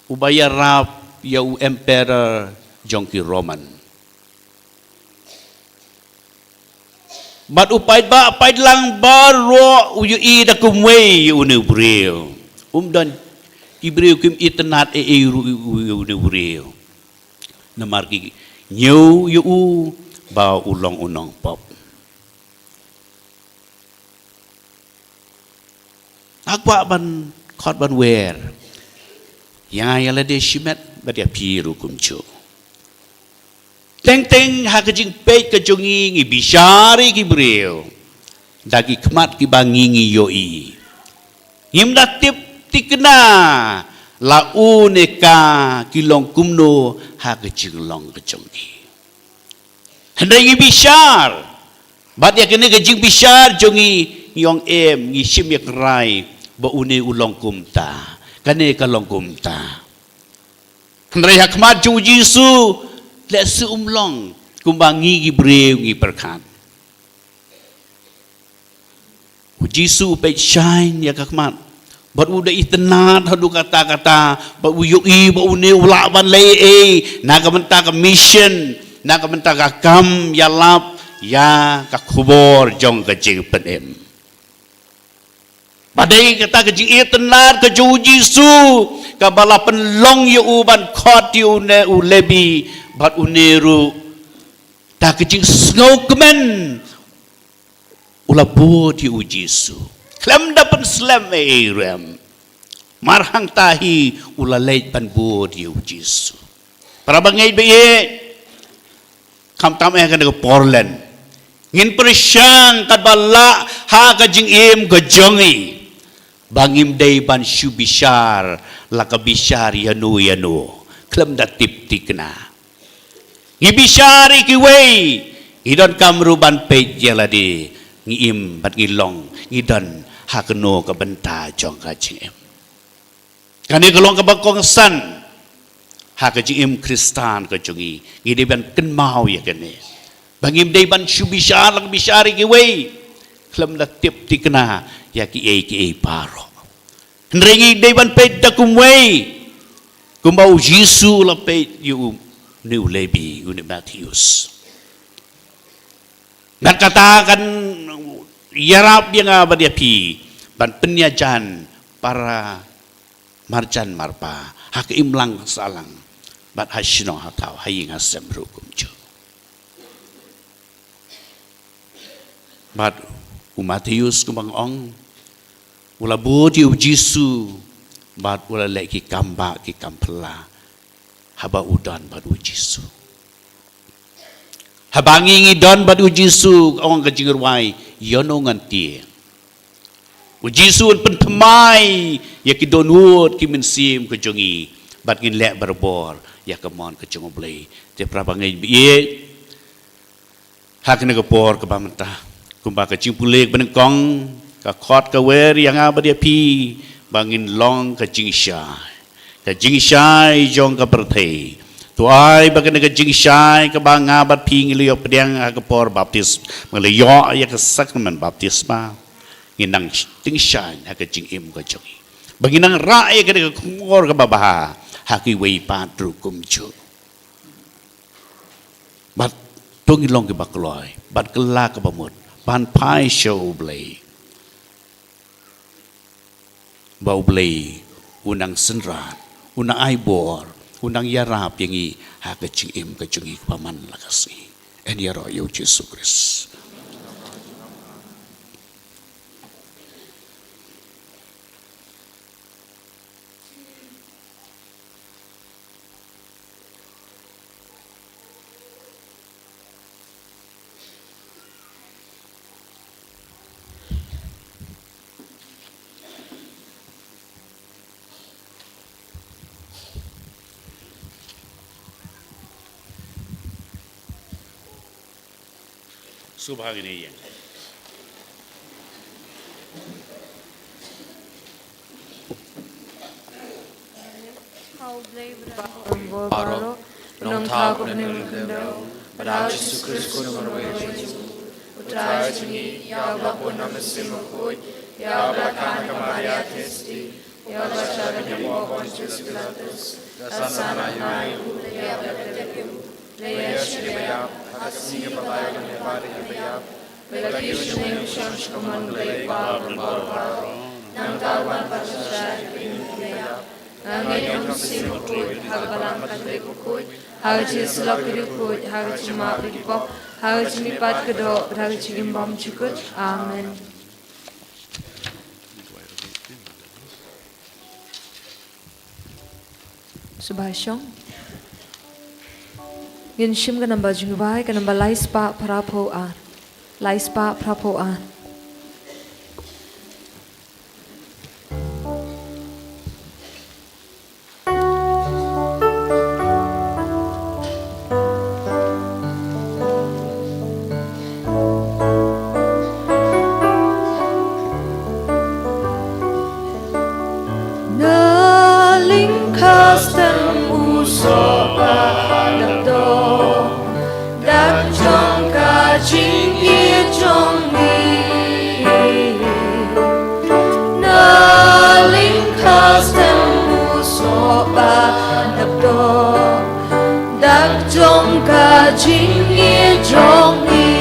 uba ïarap ïa u emperor jong ki Roman. Bad u paidbah paidlang baroh u ïohi da kumwei ïa une u briew. Um don ki briew kim itynnad ei ei ruh ïa une u briew, namar ki ñiew ïa u ba u long u nongpop. Nga kwah ban khot ban wer ïa nga ïa lade shimet bad ïa phi ruh kumjuh. Teng teng ha ka jingpeit ka jong ngi, ngi bishar ïa ki briew da ki khmat kiba ngi, ngi ïohi. Ngim da tip thikna la u ne ka ki long kumno ha ka jinglong ka jong ngi. Hynrei ngi bishar, bad ïa kane ka jingbishar jong ngi, ngi ong em, ngi shim ïa ka rai ba une u long kumta, kane ka long kumta. Hynrei ha khmat jong u Jisu, lehse um long kumba ngi ki briew ngi pyrkhat. U Jisu u peit shaiñ ïa ka khmat, bad u da itynnad haduh katta katta, bad u ïohi ba une u lah ban leh ei ei na ka bynta ka mission, na ka bynta ka kam ïalap ïa ka khubor jong ka jingpynim. Ba dei kata ka jingitynnad ka jong u Jisu kaba la pynlong ïa u ban khot ïa une u Lebi, bad une ruh da ka jingsngewkmen u la bud ïa u Jisu. Khlem da pynslem ei ei ruh em. Mar hangta hi u la leit ban bud ïa u Jisu. Para bangeit baieit, khamtam eh ha kane ka por lehse ngin pyrshang katba lah ha ka jingim ka jong ngi ba ngim dei ban shu bishar la ka bishar ïano ïano khlem da tip thikna. Ngi bishar ïa kiwei, ngi donkam ruh ban peit ïa lade, ngi im bad ngi long, ngi don ha kano ka bynta jong ka jingim. Kane ka long kaba kongsan ha ka jingim Khristan ka jong ngi, ngi dei ban kynmaw ïa kane. Ba ngim dei ban shu bishar la ka bishar ïa kiwei khlem da tip thikna ïa kiei kiei baroh. Hynrei ngi dei ban peit da kumwei kumba u Jisu u la peit ïa une u Lebi, une u Matheus. Bad kata kan ïarap ïa nga bad ïa phi ban pynïajan para marjan marpa ha ka imlang sahlang bad ha shnong ha thaw, ha ïing ha sem ruh kumjuh. Bad u Matheus kumba nga ong, u la bud ïa u Jisu bad u la leh ki kam bah ki kam phylla haba u don bad u Jisu. Haba ngi ngi don bad u Jisu, ong ka jingrwai, ïano ngan tieng? U Jisu un pynthymmai ïa ki dohnud ki mynsiem ka jong ngi bad ngin leh barabor ïa ka mon ka jong U Blei. Te para bangeit baieit, ha kane ka por kaba mynta, kumba ka jingpule kaba nyngkong ka khot ka wer ïa nga bad ïa phi ba ngin long ka jingshai, ka jingshai jong ka pyrthei. To ai ba kane ka jingshai kaba nga bad phi ngi la ïoh pdiang ha ka por baptis, ba ngi la ïoh ïa ka sakramen baptisma, ngin nang tyngshaiñ ha ka jingim ka jong ngi, ba ngin nang rah ïa kane ka khubor kaba bha ha kiwei pat ruh kumjuh. Bad to ngin long kiba kloi bad kylla kaba mut ban phai sha U Blei, ba U Blei un nang synran, un nang ai bor, un nang ïarap ïa ngi ha ka jingim ka jong ngi kaba man la ka sngi. Yn ïaroh ïa U Jisu Khrist. Sngewbha ngin ïeng. Nongthaw kaba nym khyndew, bad ha U Jisu Khrist U Trai jong ngi, ïa uba la bun na mynsiem bakhuid, ïa uba la khang ha ka Maria Theisotti, ïa uba la shah ban ïap ha u Pontius Pilatus, la san, la ai, la ïap, la tep, la ïashem, la ïap, ha ka sngi kaba lai la ïaphad ïa kiba ïap, la kiew sha ka mon U Blei U Kpa uba don bor baroh. Nangta u wan pat sha ka ïing ki ba ïap. Nga ngeit ha U Mynsiem Bakhuid, ha ka Balang Katholik bakhuid, ha ka jingïasyllok ki riewkhuid, ha ka jingmap ïa ki pop, ha ka jingmihpat ka doh, bad ha ka jingim bymjukut. Amen. Sngewbha shong. Ngin shim ka namba jingduwai, ka namba lai spah phra phew ar. Lai spah phra phew ar. Na lyngkha stem u soh ba dap doh, dak jong ka jingïeit jong ngi. Na lyngkha stem u soh ba dap doh, dak jong ka jingïeit jong ngi.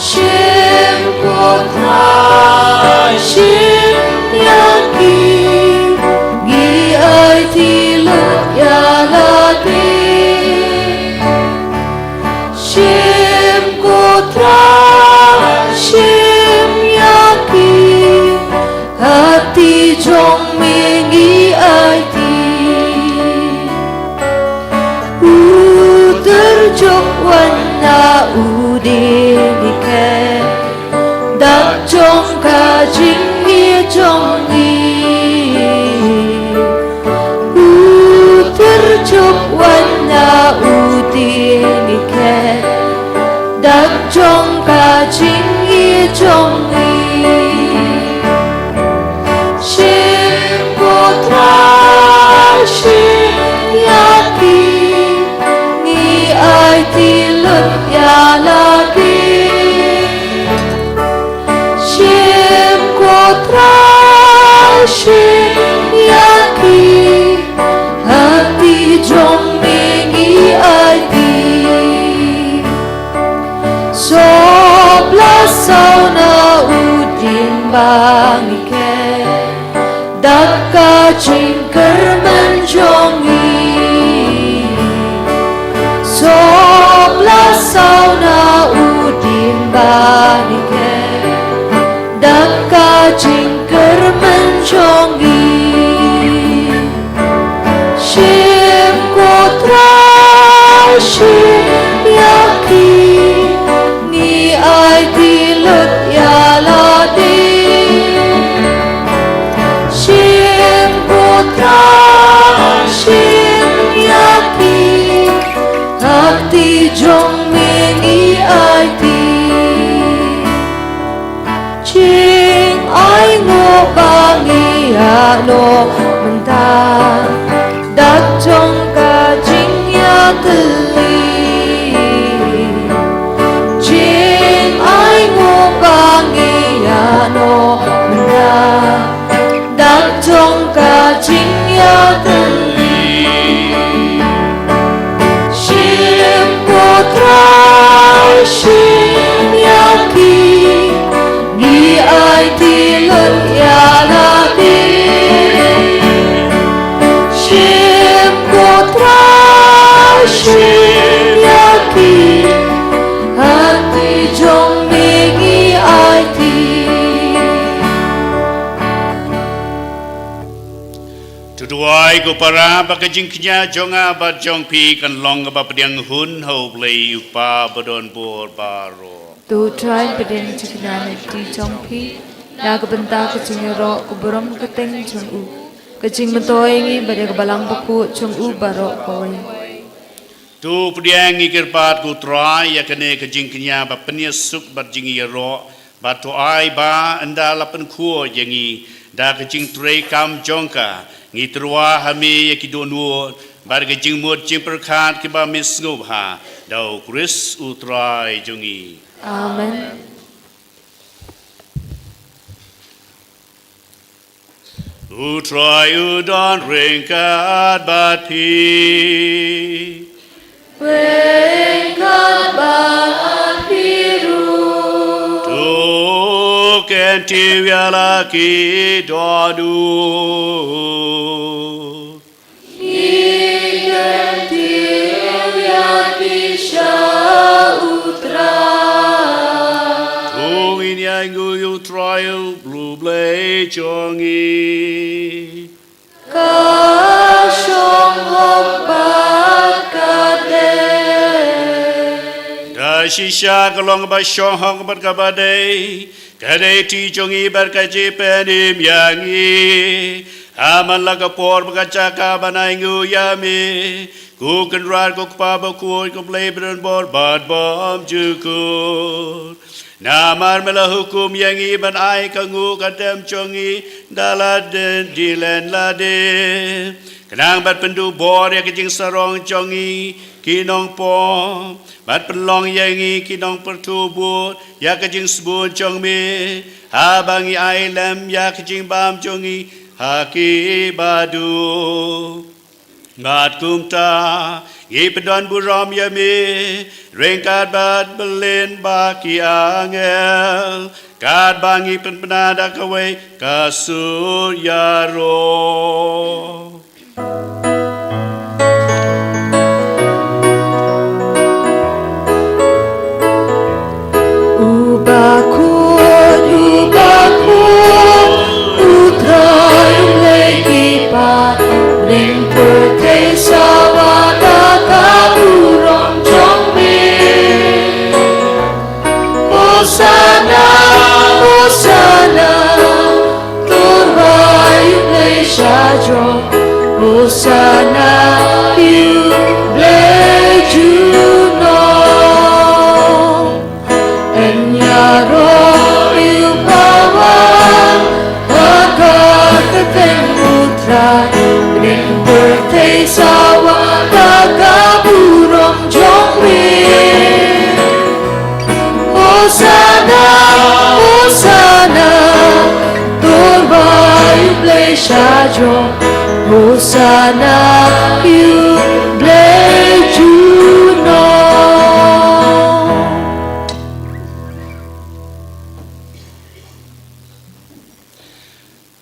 Shim ko Trai, shim ïa ki, ngi aiti lut ïa lade. Shim ko Trai, shim ïa ki, ha kti jong me ngi aiti. U tyrjuh wan na u dieng i khet, dak jong ka jingïeit jong ngi. U tyrjuh wan na u dieng i khet, dak jong ka jingïeit jong ngi. Shim ko Trai, shim ïa ki, ngi aiti lut ïa lade. Shim ko Trai, shim ïa ki, ha kti jong me ngi aiti. Sop la saw na u dieng ba ngi khet, dak ka jingkyrmen jong ngi. Sop la saw na u dieng ba ngi khet, dak ka jingkyrmen jong ngi. Shim ko Trai, shim ïa ki, ngi aiti lut ïa lade. Shim ko Trai, shim ïa ki, ha kti jong me ngi aiti. Jingainguh ba ngi ïa noh mynta, dak jong ka jingïatylli. Jingainguh ba ngi ïa noh mynta, dak jong ka jingïatylli. Shim ko Trai, shim ïa ki, ngi aiti lut ïa lade. Shim ko Trai, shim ïa ki, ha kti jong me ngi aiti. To duwai ko para ba ka jingkñia jong nga bad jong phi kan long kaba pdiang hun ha U Blei U Kpa ba don bor baroh. To Trai pdiang jingkñia na kti jong phi, na ka bynta ka jingïaroh ka burom ka kyrteng jong u, ka jingmyntoi ïa ngi bad ïa ka balang bakhuid jong u baroh kawei. To pdiang ngi kyrpad ko Trai ïa kane ka jingkñia ba pynïasuk bad jingïaroh, bad to ai ba ynda la pynkhuid ïa ngi da ka jingtreikam jong ka, ngi tyrwa ha me ïa ki dohnud bad ka jingmut jingpyrkhat kiba me sngewbha, da u Khrist u Trai jong ngi. Amen. U Trai u don ryngkat bad phi. Ryngkat bad phi ruh. To kyntiew ïa la ki dohnud. Ngi kyntiew ïa phi sha u Trai. To ngin ïainguh ïa u Trai u Blei jong ngi. Ka shong hok bad ka dei. Da shisha ka long kaba shong hok bad kaba dei. Ka dei kti jong ngi bad ka jingpynim ïa ngi. Ha man la ka por bad ka jaka ban ainguh ïa me, ko Kynrad, ko Kpa bakhuid, ko Blei badonbor bad bymjukut. Namar me la hukum ïa ngi ban ai ka nguh ka dem jong ngi da lade, dih len lade. Khnang ban pynduh bor ïa ka jingsarong jong ngi ki nongpop, ban pynlong ïa ngi ki nongpyrthuh bud ïa ka jingsbun jong me, haba ngi ai lem ïa ka jingbam jong ngi ha ki baduh. Bad kumta ngi pyndonburom ïa me ryngkat bad Blei bad ki angel, katba ngi pynbna da kawei ka sur ïaroh. Uba khuid, uba khuid, u Trai u Blei ki paid, ring pyrthei sawa da ka burom jong me. Hosanna, Hosanna, to rwai ïa u Blei shajrong. Hosanna ïa u Blei junom. Yn ïaroh ïa u pawa ha ka kyrteng u Trai. Ring pyrthei sawa da ka burom jong me. Hosanna, Hosanna, to rwai ïa u Blei shajrong. Hosanna ïa u Blei junom.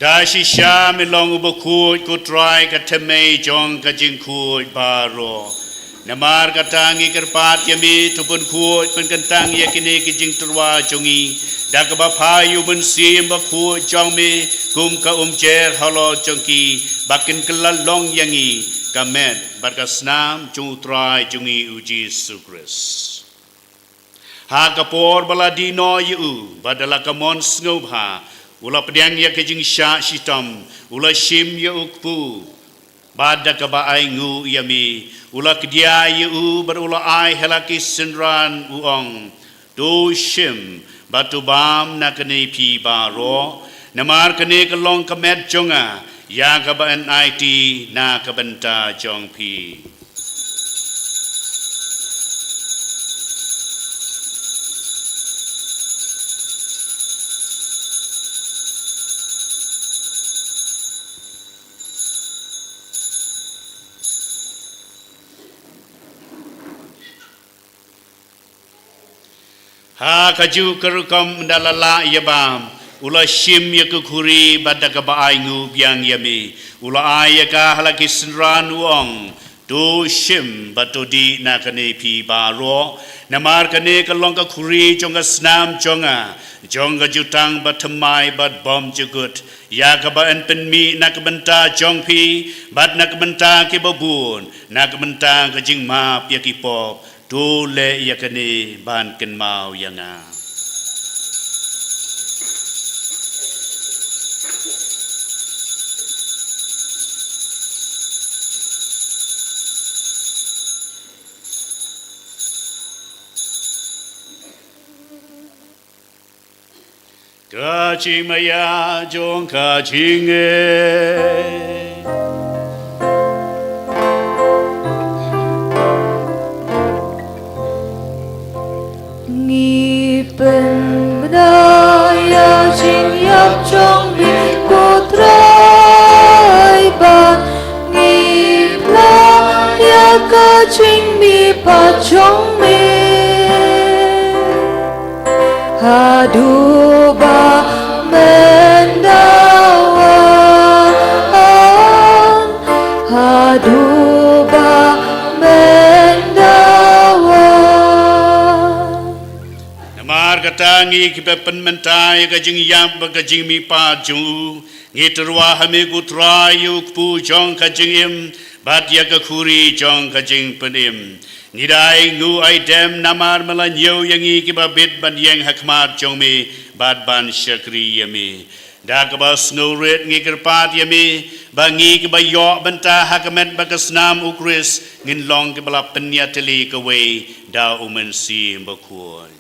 Da shisha me long uba khuid, ko Trai, ka thymmei jong ka jingkhuid baroh. Namar kata ngi kyrpad ïa me, to pynkhuid pynkyntang ïa kine ki jingtyrwa jong ngi da kaba phai ïa u Mynsiem Bakhuid jong me, kum ka umjer halor jong ki, ba kin kylla long ïa ngi ka met bad ka snam jong u Trai jong ngi u Jisu Khrist. Ha ka por ba la dih noh ïa u, bad da la ka mon sngewbha, u la pdiang ïa ka jingshah shitom, u la shim ïa u kpu, bad da kaba ainguh ïa me, u la kdia ïa u, bad u la ai ha la ki synran, u ong, to shim bad to bam na kane phi baroh, namar kane ka long ka met jong nga, ïa kaba yn aiti na ka bynta jong phi. Ha kajuh ka rukom ynda la lah ïa bam, u la shim ïa ka khuri bad da kaba ainguh biang ïa me, u la ai ïa ka ha la ki synran, u ong, to shim bad to dih na kane phi baroh, namar kane ka long ka khuri jong ka snam jong nga, jong ka jutang bathymmai bad bymjukut, ïa kaba yn pynmih na ka bynta jong phi bad na ka bynta kiba bun, na ka bynta ka jingmap ïa ki pop. To leh ïa kane ban kynmaw ïa nga. Ka jingmaïa jong ka jingngeit. Ngi pynbna ïa ka jingïap jong me ko Trai bad ngi pynbna ïa ka jingmihpat jong me. Haduh ba men da wan, haduh ba men da wan. Namar kata ngi kiba pynmynta ïa ka jingïap bad ka jingmihpat jong u, ngi tyrwa ha me ko Trai ïa u kpu jong ka jingim bad ïa ka khuri jong ka jingpynim. Ngi da ainguh aidem namar me la ñiew ïa ngi kiba bit ban ïeng ha khmat jong me bad ban shakri ïa me. Da kaba sngewrit ngi kyrpad ïa me ba ngi kiba ïoh bynta ha ka met bad ka snam u Khrist ngin long kiba la pynïatylli kawei da u Mynsiem Bakhuid.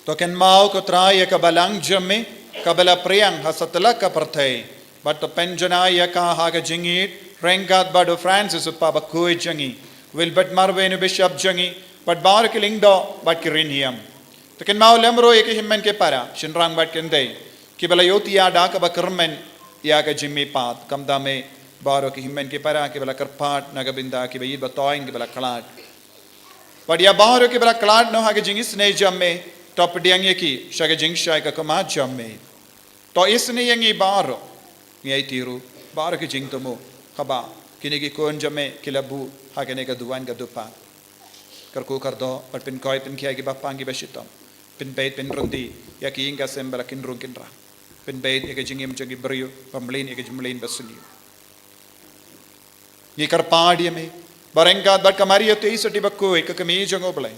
To kynmaw ko Trai ïa ka balang jong me kaba la pdiang ha satlak ka pyrthei, bad to pynjanai ïa ka ha ka jingïeit ryngkat bad u Francis u Kpa Bakhuid jong ngi, Wilbert Marwei u Bishop jong ngi, bad baroh ki lyngdoh bad ki riewniam. To kynmaw lem ruh ïa ki hynmen ki para, shynrang bad kynthei, kiba la ïohthiah da kaba kyrmen ïa ka jingmihpat. Kumta me, baroh ki hynmen ki para kiba la kyrpad na ka bynta kiba ïeit ba toiñ kiba la khlad, bad ïa baroh kiba la khlad noh ha ka jingisynei jong me, to pdiang ïa ki sha ka jingshai ka khmat jong me. To isynei ïa ngi baroh, ngi aiti ruh baroh ki jingthmu, haba kine ki khun jong me ki la buh ha kane ka duwan ka dupar. Kyrkhu kyrdoh bad pynkhuid pynkhia ïa kiba pang kiba shitom. Pynbeit pynryntih ïa ki ïing ki sem ba la kynrung kynrang. Pynbeit ïa ka jingim jong ki briew ba mlien ïa ka jingmlien basniew. Ngi kyrpad ïa me ba ryngkat bad ka Maria Theisotti Bakhuid ka kmie jong U Blei,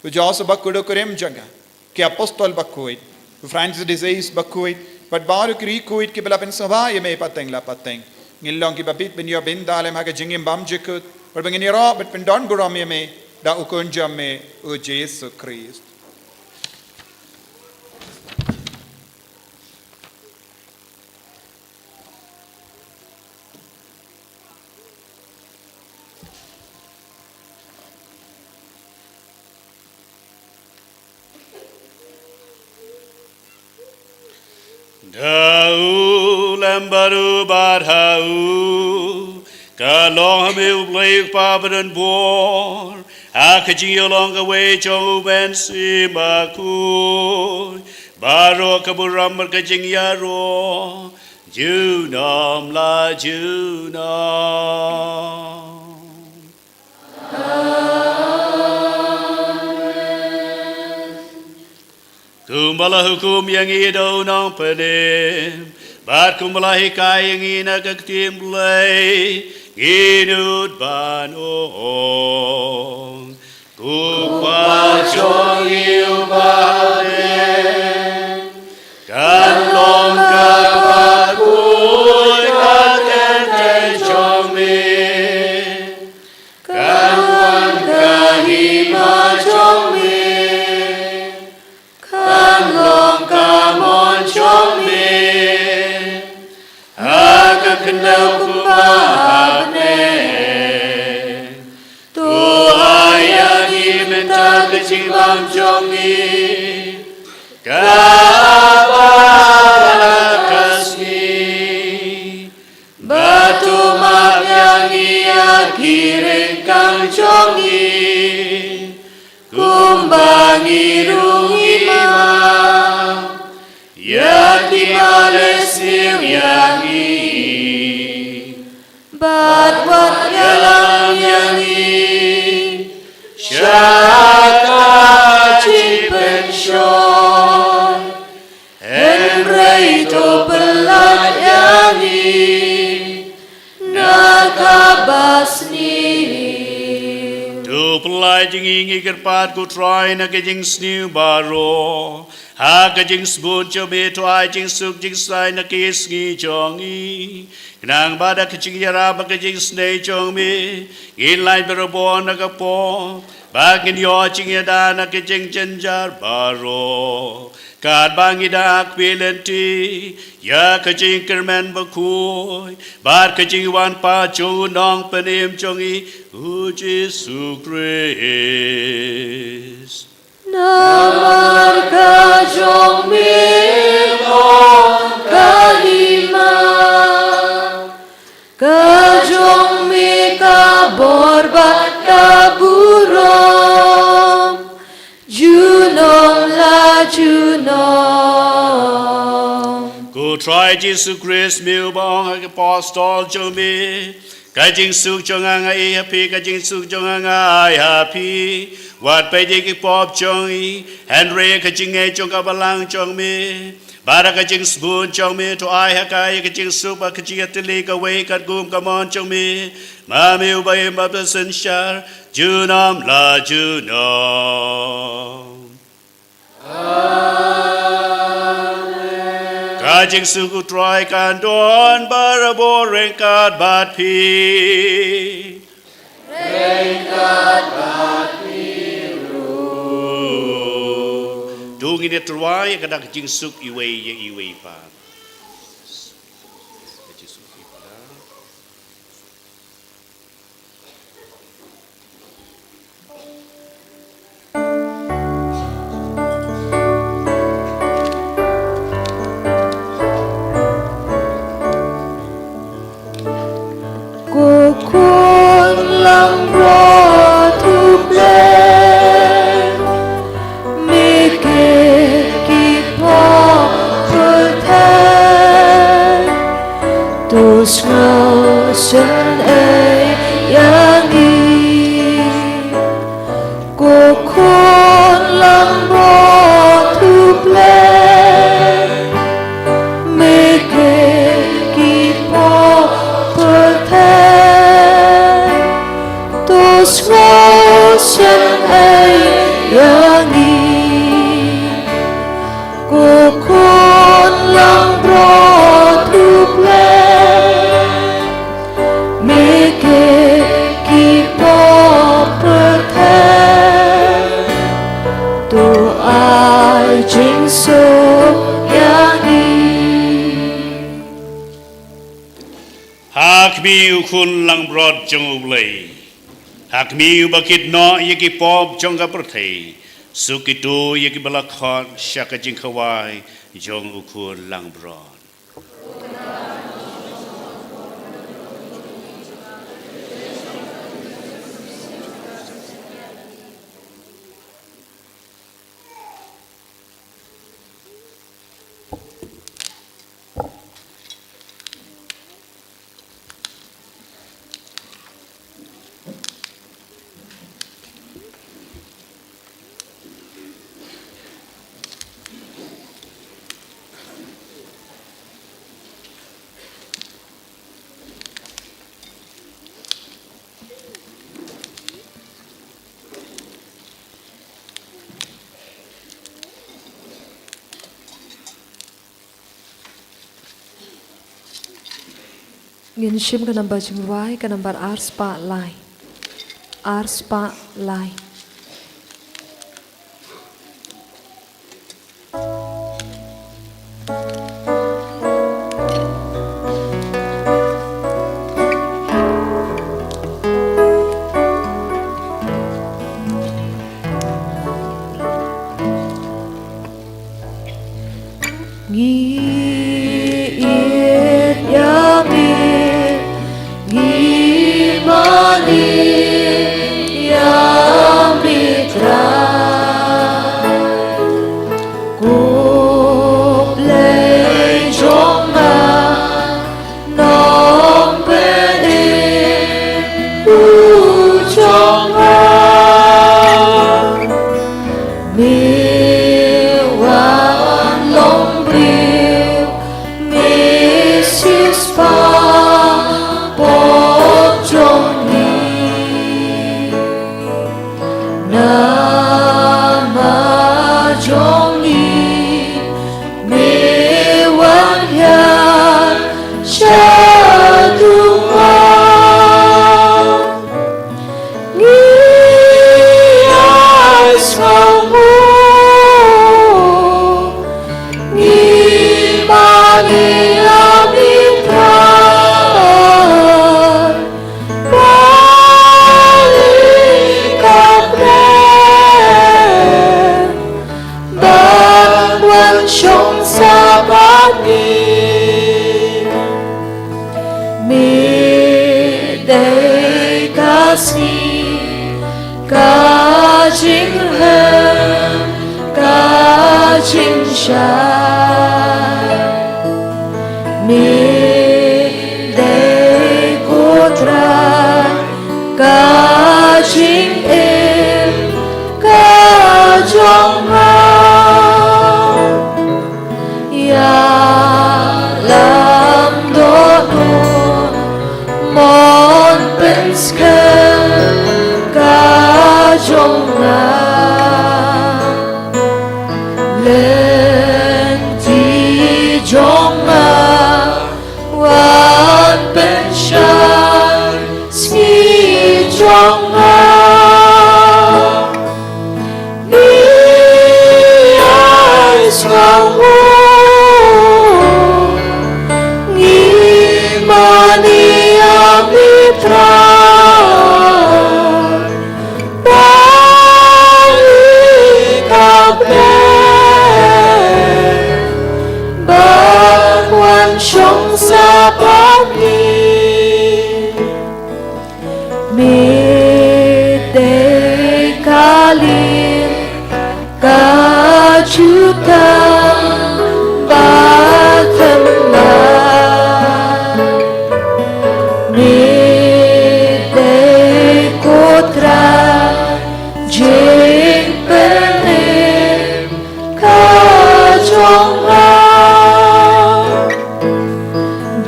u Joseph Bakhuid u kurim jong ka, ki apostol bakhuid, u Francis de Sales bakhuid, bad baroh ki riewkhuid kiba la pynsngewbha ïa me pateng la pateng, ngin long kiba bit ban ïoh bynta lem ha ka jingim bymjukut, bad ba ngin ïaroh bad pyndonburom ïa me da u Khun jong me u Jisu Khrist. Da u lem bad u bad ha u, ka long ha me U Blei U Kpa badonbor, ha ka jingïalong kawei jong U Mynsiem Bakhuid, baroh ka burom bad ka jingïaroh junom la junom. Kumba la hukum ïa ngi da u Nongpynim, bad kumba la hikai ïa ngi na ka ktien Blei, ngi nud ban ong: Ko Kpa jong ngi uba ha bneng, kan long kaba khuid ka kyrteng jong me. Kan wan ka hima jong me, kan long ka mon jong me, ha ka khyndew kumba ha bneng. To ai ïa ngi mynta ka jingbam jong ngi kaba ha ka sngi. Bad to map ïa ngi ïa ki ryngkang jong ngi, kumba ngi ruh ngi map ïa kiba leh sniew ïa ngi. Bad wat ïalam ïa ngi sha ka jingpynshoi, hynrei to pyllait ïa ngi na kaba sniew. To pyllait ïa ngi, ngi kyrpad ko Trai, na ka jingsniew baroh, ha ka jingsbun jong me, to ai jingsuk jingsaiñ na ki sngi jong ngi. Khnang ba da ka jingïarap bad ka jingsnei jong me, ngin lait barabor na ka pop, bad ngin ïoh jingïada na ka jingjynjar baroh. Katba ngi da kyrpad lynti ïa ka jingkyrmen bakhuid bad ka jingwan pat jong u Nongpynim jong ngi, u Jisu Khrist. Namar ka jong me long ka hima, ka jong me ka bor bad ka burom, junom la junom. Ko Trai Jisu Khrist, me uba ong ha ki apostol jong me, ka jingsuk jong nga nga ai ha phi, ka jingsuk jong nga nga ai ha phi. Wat peit ïa ki pop jong ngi, hynrei ka jingngeit jong ka balang jong me, bad ka jingsbun jong me, to ai ha ka ïa ka jingsuk bad ka jingïatylli kawei kat kum ka mon jong me. Ma me uba im bad synshar junom la junom. Amen. Ka jingsuk u Trai kan don barabor ryngkat bad phi. Ryngkat bad phi ruh. To ngin ïa trei ïa kata ka jingsuk iwei ïa iwei pat. Ko khun langbrot U Blei, me kit ki pop pyrthei, to sngewsynei ïa ngi. Ko khun langbrot U Blei, me kit ki pop pyrthei, to sngewsynei ïa ngi. Ko khun langbrot U Blei, me kit ki pop pyrthei, to ai jingsuk ïa ngi. Ha khmih u khun langbrot jong U Blei, ha khmih uba kit noh ïa ki pop jong ka pyrthei, suk kito ïa kiba la khot sha ka jingkhawai jong u khun langbrot. Ngin shim ka nambar jingrwai, ka nambar ar spah lai. Ar spah lai. Ngi ïeit ïa me, ngi mane ïa me Trai. Ko Blei jong nga, Nongpynim u jong nga, me wan long briew, me siewspah pop jong ngi. Namar jong ngi me wan hiar sha Ïa mi Trai, bad ïa ka bneng ban wan shong sa bad ngi. Miet dei ka sngi, ka jingrhem, ka jingshai. Miet dei ko Trai, ka jingim, ka jong nga. Ïalam dohnud mon pynskhem ka jong nga. Lynti jong nga wan pynshai sngi jong nga. Ngi ai sngewbha, ngi mane ïa mi Trai, bad ïa ka bneng ban wan shong sa bad ngi. Miet dei ka lieng, ka jutang ba thymmai. Miet dei ko Trai, jingpynim ka jong nga.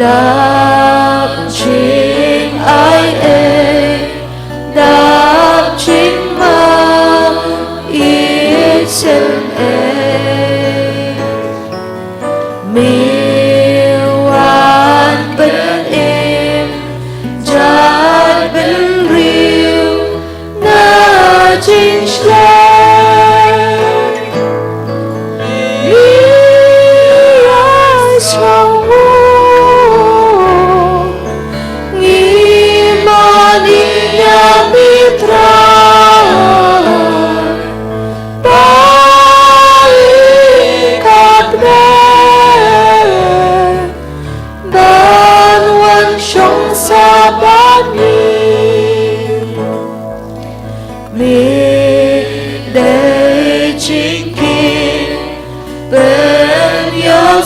Dap jingai ei, dap jingmane ïeit sngewbha ei. Me wan pynim jait bynriew na jingshlei. Ngi ai sngewbha, ngi mane ïa mi Trai, bad ïa ka bneng ban wan shong sa bad ngi. Miet dei jingkit pynïasoh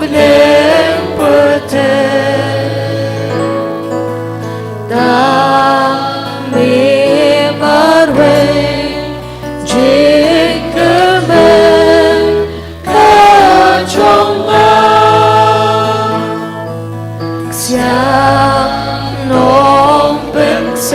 bneng pyrthei. Tang me marwei jingkyrmen ka jong nga. Ksiang Nongpynksan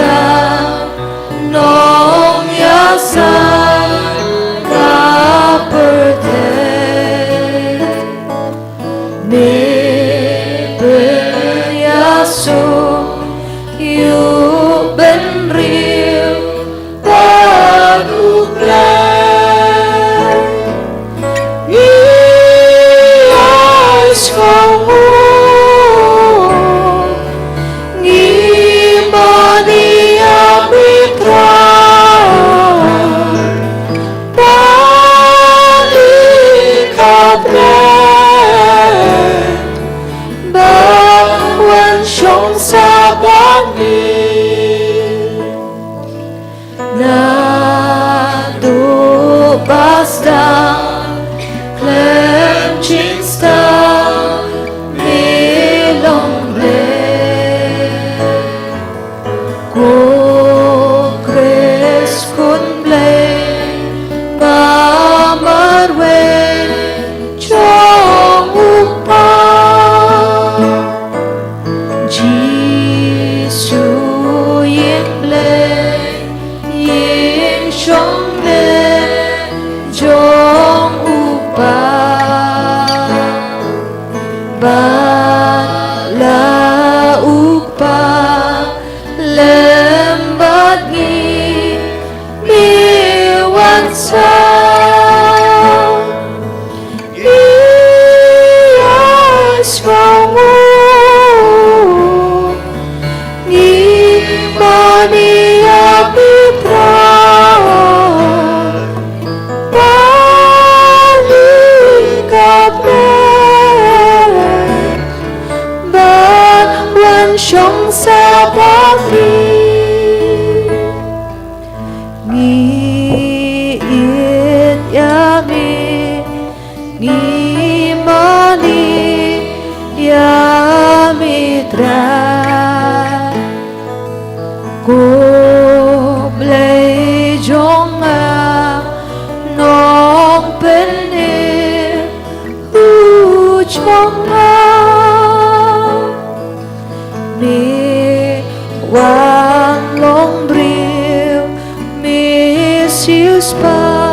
Ko Blei jong nga, Nongpynim u jong nga, me wan long briew, me siewspah.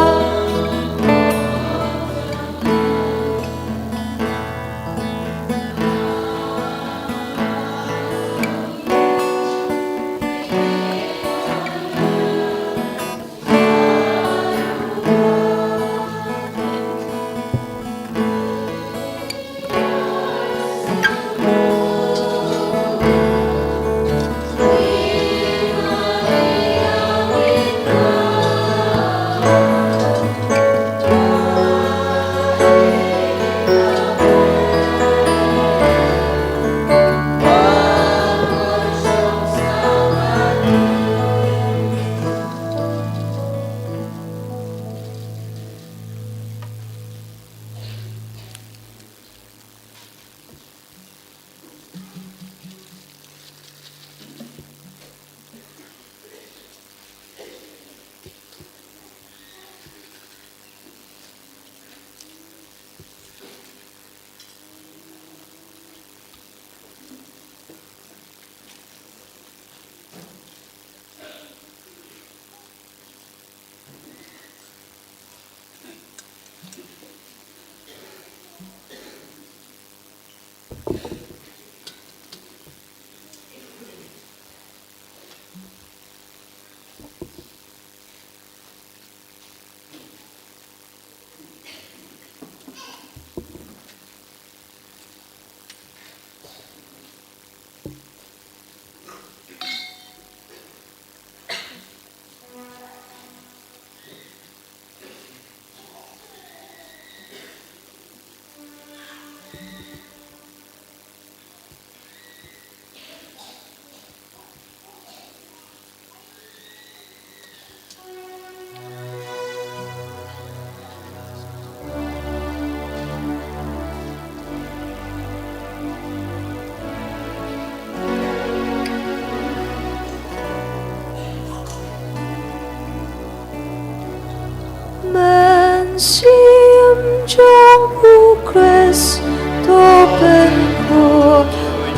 Mynsiem jong U Khrist to pynkup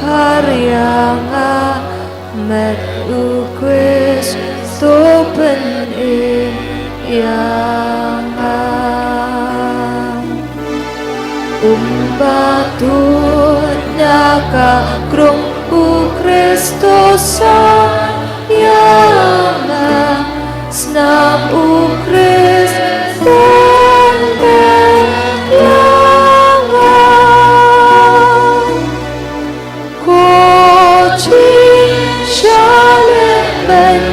pyrshah ïa nga, met U Khrist to pynim ïa nga. Um ba tuid na ka krung, U Khrist to sah ïa nga, snam U Khrist to pynbeit ïa nga. Ko jingshisha lehbeiñ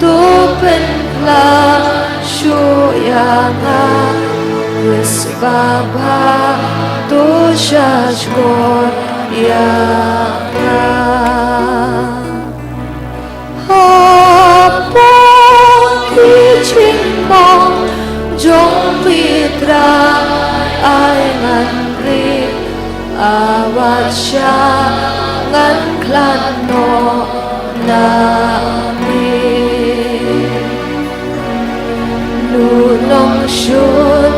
to pynkhlaiñ shuh ïa nga, wis babha to sha shkor ïa nga. Hapoh ki jingmong jong me Trai, ai ngan ri, a wat shah ngan khlad noh na me. Nu nongshun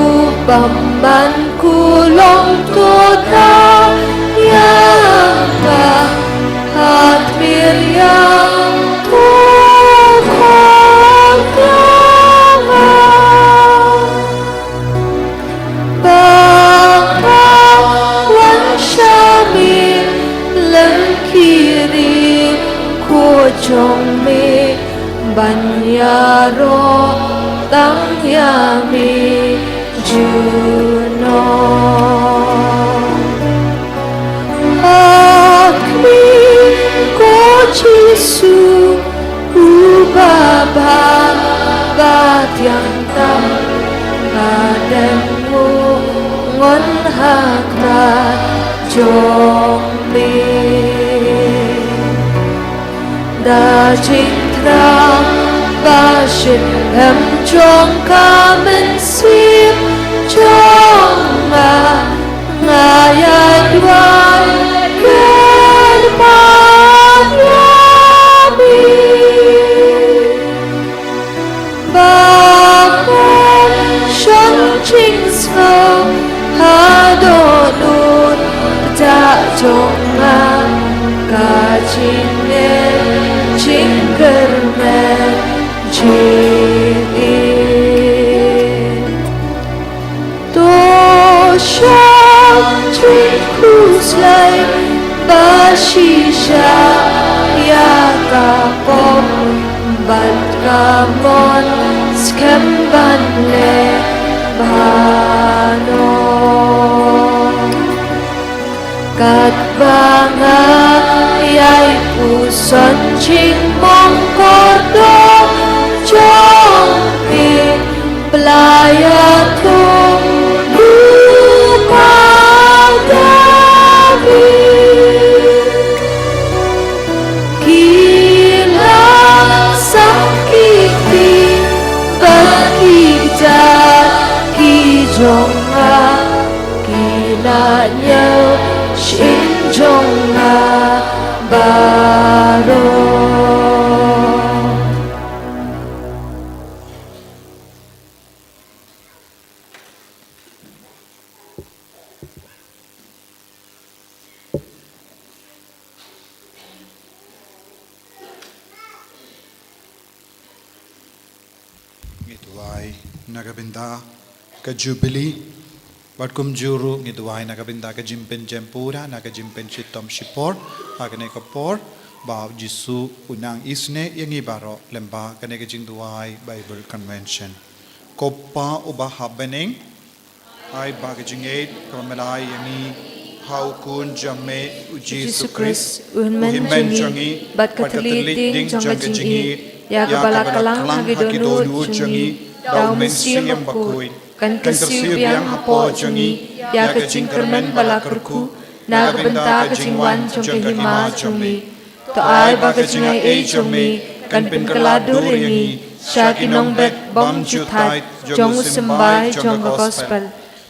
u bym ban kulong to thaw ïa nga, ha tmier ïang to khot ïa nga. Ba nga wan sha me lem ki ri, ko jong me ban ïaroh tang ïa me junom. Ha khmih, ko Jisu uba bha ba thiang tam, nga dem nguh ngon ha khmat jong me. Da jingthrang ba shitrhem jong ka mynsiem jong nga, nga ïa duwai kyrpad ïa me. Jong nga ka jingeh jingkyrmen jingim. To shong jingkhuslai ba shisha ïa ka pop bad ka mon skhem ban leh bha noh. Katba nga ïai puson jingmong kordor jong phi, Blei ïathuh lypa da phi. Ki la sakhi phi ba ki da ki jong nga. Ki la ñiew shin jong nga baroh. Ngi duwai na ka bynta ka Jubilee, bad kumjuh ruh ngi duwai na ka bynta ka jingpynjem pura, na ka jingpynshitom shipor, ha kane ka por, ba u Jisu u nang isynei ïa ngi baroh, lyngba kane ka jingduwai Bible Convention. Ko Pa uba ha bneng, ai ba ka jingngeit kaba mynnai ïa ngi ha u Khun jong me u Jisu Khrist, u hynmen jong ngi, bad ka thylliej jong ka jingïeit, ïa kaba la kylla ha ki dohnud jong ngi da u Mynsiem Bakhuid, kan kyrsiew biang hapoh jong ngi ïa ka jingkyrmen ba la kyrkhu na ka bynta ka jingwan jong ka hima jong me. To ai ba ka jingaiei jong me kan pynkylla dur ïa ngi sha ki nongbet bym ju thait jong u symbai jong ka gospel.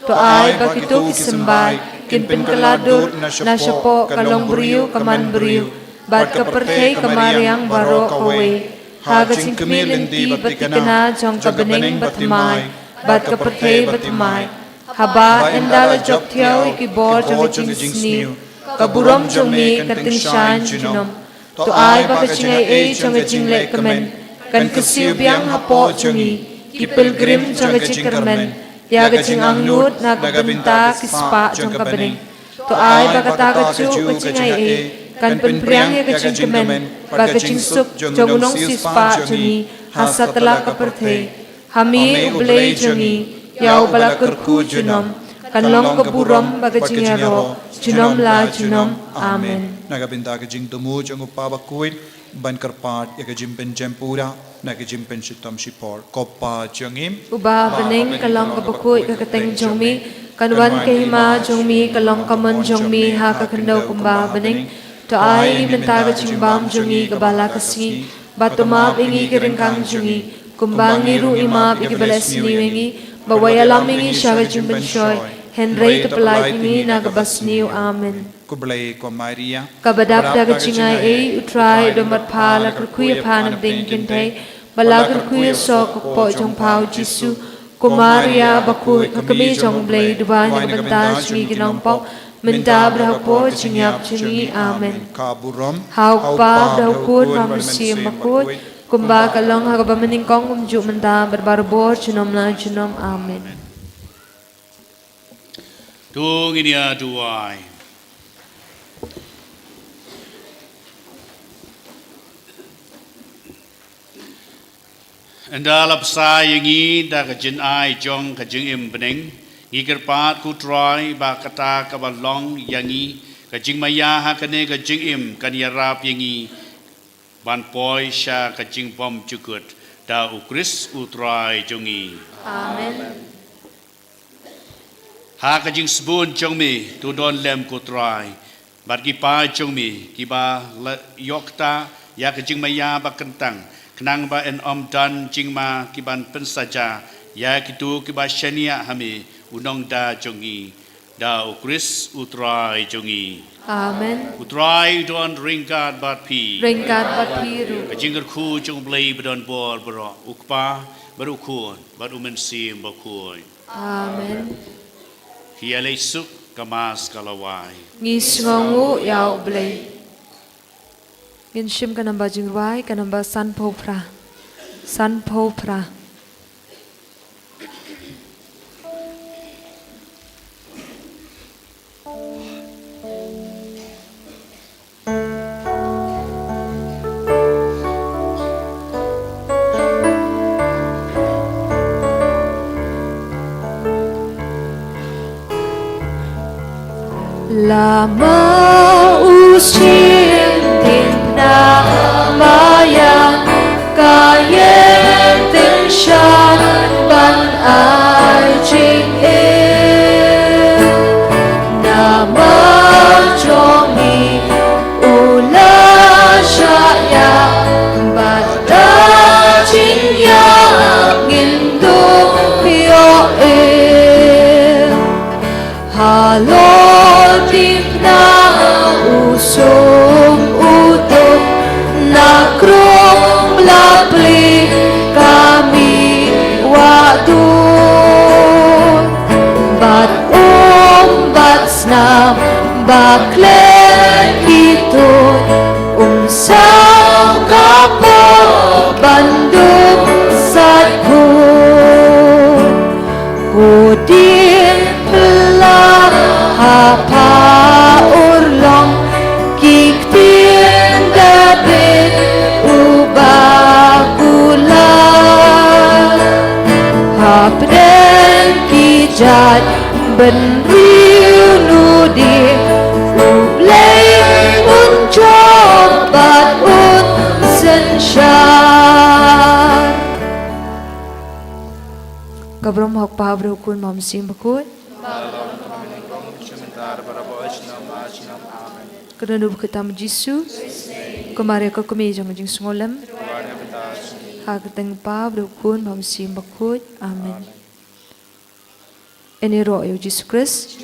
To ai ba kito ki symbai kin pynkylla dur na shapoh ka longbriew ka manbriew bad ka pyrthei ka mariang baroh kawei, ha ka jingkhmih lynti bad thikna jong ka bneng bathymmai bad ka pyrthei bathymmai. Haba ynda la jop thiaw ïa ki bor jong ka jingsniew, ka burom jong me kan tyngshaiñ junom. To ai ba ka jingaiei jong ka jinglehkmen kan kyrsiew biang hapoh jong ngi, ki pilgrim jong ka jingkyrmen, ïa ka jingangnud na ka bynta ki spah jong ka bneng. To ai ba kata kajuh ka jingaiei kan pynphriang ïa ka jingkmen bad ka jingsuk jong u Nongsiewspah jong ngi ha satlak ka pyrthei. Ha me u Blei jong ngi, ïa uba la kyrkhu junom, kan long ka burom bad ka jingïaroh junom la junom. Amen. Na ka bynta ka jingthmu jong u Pa Bakhuid, ban kyrpad ïa ka jingpynjem pura na ka jingpynshitom shipor. Ko Pa jong ngi uba ha bneng, ka long kaba khuid ka kyrteng jong me, kan wan ka hima jong me, ka long ka mon jong me ha ka khyndew kumba ha bneng. To ai ïa ngi mynta ka jingbam jong ngi kaba la ka sngi, bad to map ïa ngi ki ryngkang jong ngi, kumba ngi ruh ngi map ïa kiba leh sniew ïa ngi, bad wat ïalam ïa ngi sha ka jingpynshoi, hynrei to pyllait ïa ngi na kaba sniew. Amen. Ko Blei, ko Maria kaba dap da ka jingaiei, U Trai u don bad pha. La kyrkhu ïa pha na pdeng ki kynthei, bad la kyrkhu ïa u soh ka kpoh jong pha u Jisu. Ko Maria bakhuid, ka kmie jong U Blei, duwai na ka bynta jong ngi ki nongpop, mynta bad hapoh jingïap jong ngi. Amen. Ka burom ha U Kpa, bad ha U Khun, bad ha U Mynsiem Bakhuid, kumba ka long ha kaba mynnyngkong, kumjuh mynta bad barabor junom la junom. Amen. To ngin ïa duwai. Ynda la bsa ïa ngi da ka jingai jong ka jingim bneng, ngi kyrpad, ko Trai, ba kata kaba long ïa ngi ka jingmaïa ha kane ka jingim kan ïarap ïa ngi ban poi sha ka jingbymjukut, da U Khrist U Trai jong ngi. Amen. Ha ka jingsbun jong me, to don lem, ko Trai, bad ki paid jong me kiba la ïoh kta ïa ka jingmaïa ba kyntang, khnang ba yn ym don jingma kiban pynsaja ïa kito kiba shaniah ha me, u Nongda jong ngi, da U Khrist U Trai jong ngi. Amen. U Trai u don ryngkat bad phi. Ryngkat bad phi ruh. Ka jingkyrkhu jong U Blei badonbor baroh, U Kpa, bad U Khun, bad U Mynsiem Bakhuid. Amen. Ki ïaleit suk. Ka Mass ka la wai. Ngi sngewnguh ïa U Blei. Ngin shim ka namba jingrwai, ka namba sanphew phra. Sanphew phra. Lama u shim diengphna maïan, ka ïeng tyngshaiñ ban ai jingim. Namar jong ngi u la shah ïap, bad da jingïap ngin dup ïoh im. Halor diengphna u sum u duk, na krung la plie ka mih wah dur. Bad um bad snam ba khleh ki tuid, um sngewkmen ban dup sait khuid. Ko diengphna ha pha urlong, ki ktien Dabid uba kular. Hapdeng ki jaitbynriew nu dei U Blei un jop bad un synshar. Ka burom ha U Kpa, bad ha U Khun, bad ha U Mynsiem Bakhuid. Ka dohnud bakhuid tam U Jisu. Ko Maria ka kmie jong ka jingsngewlem. Ha ka kyrteng U Kpa, bad U Khun, bad U Mynsiem Bakhuid. Amen. Ngin ïaroh ïa U Jisu Khrist.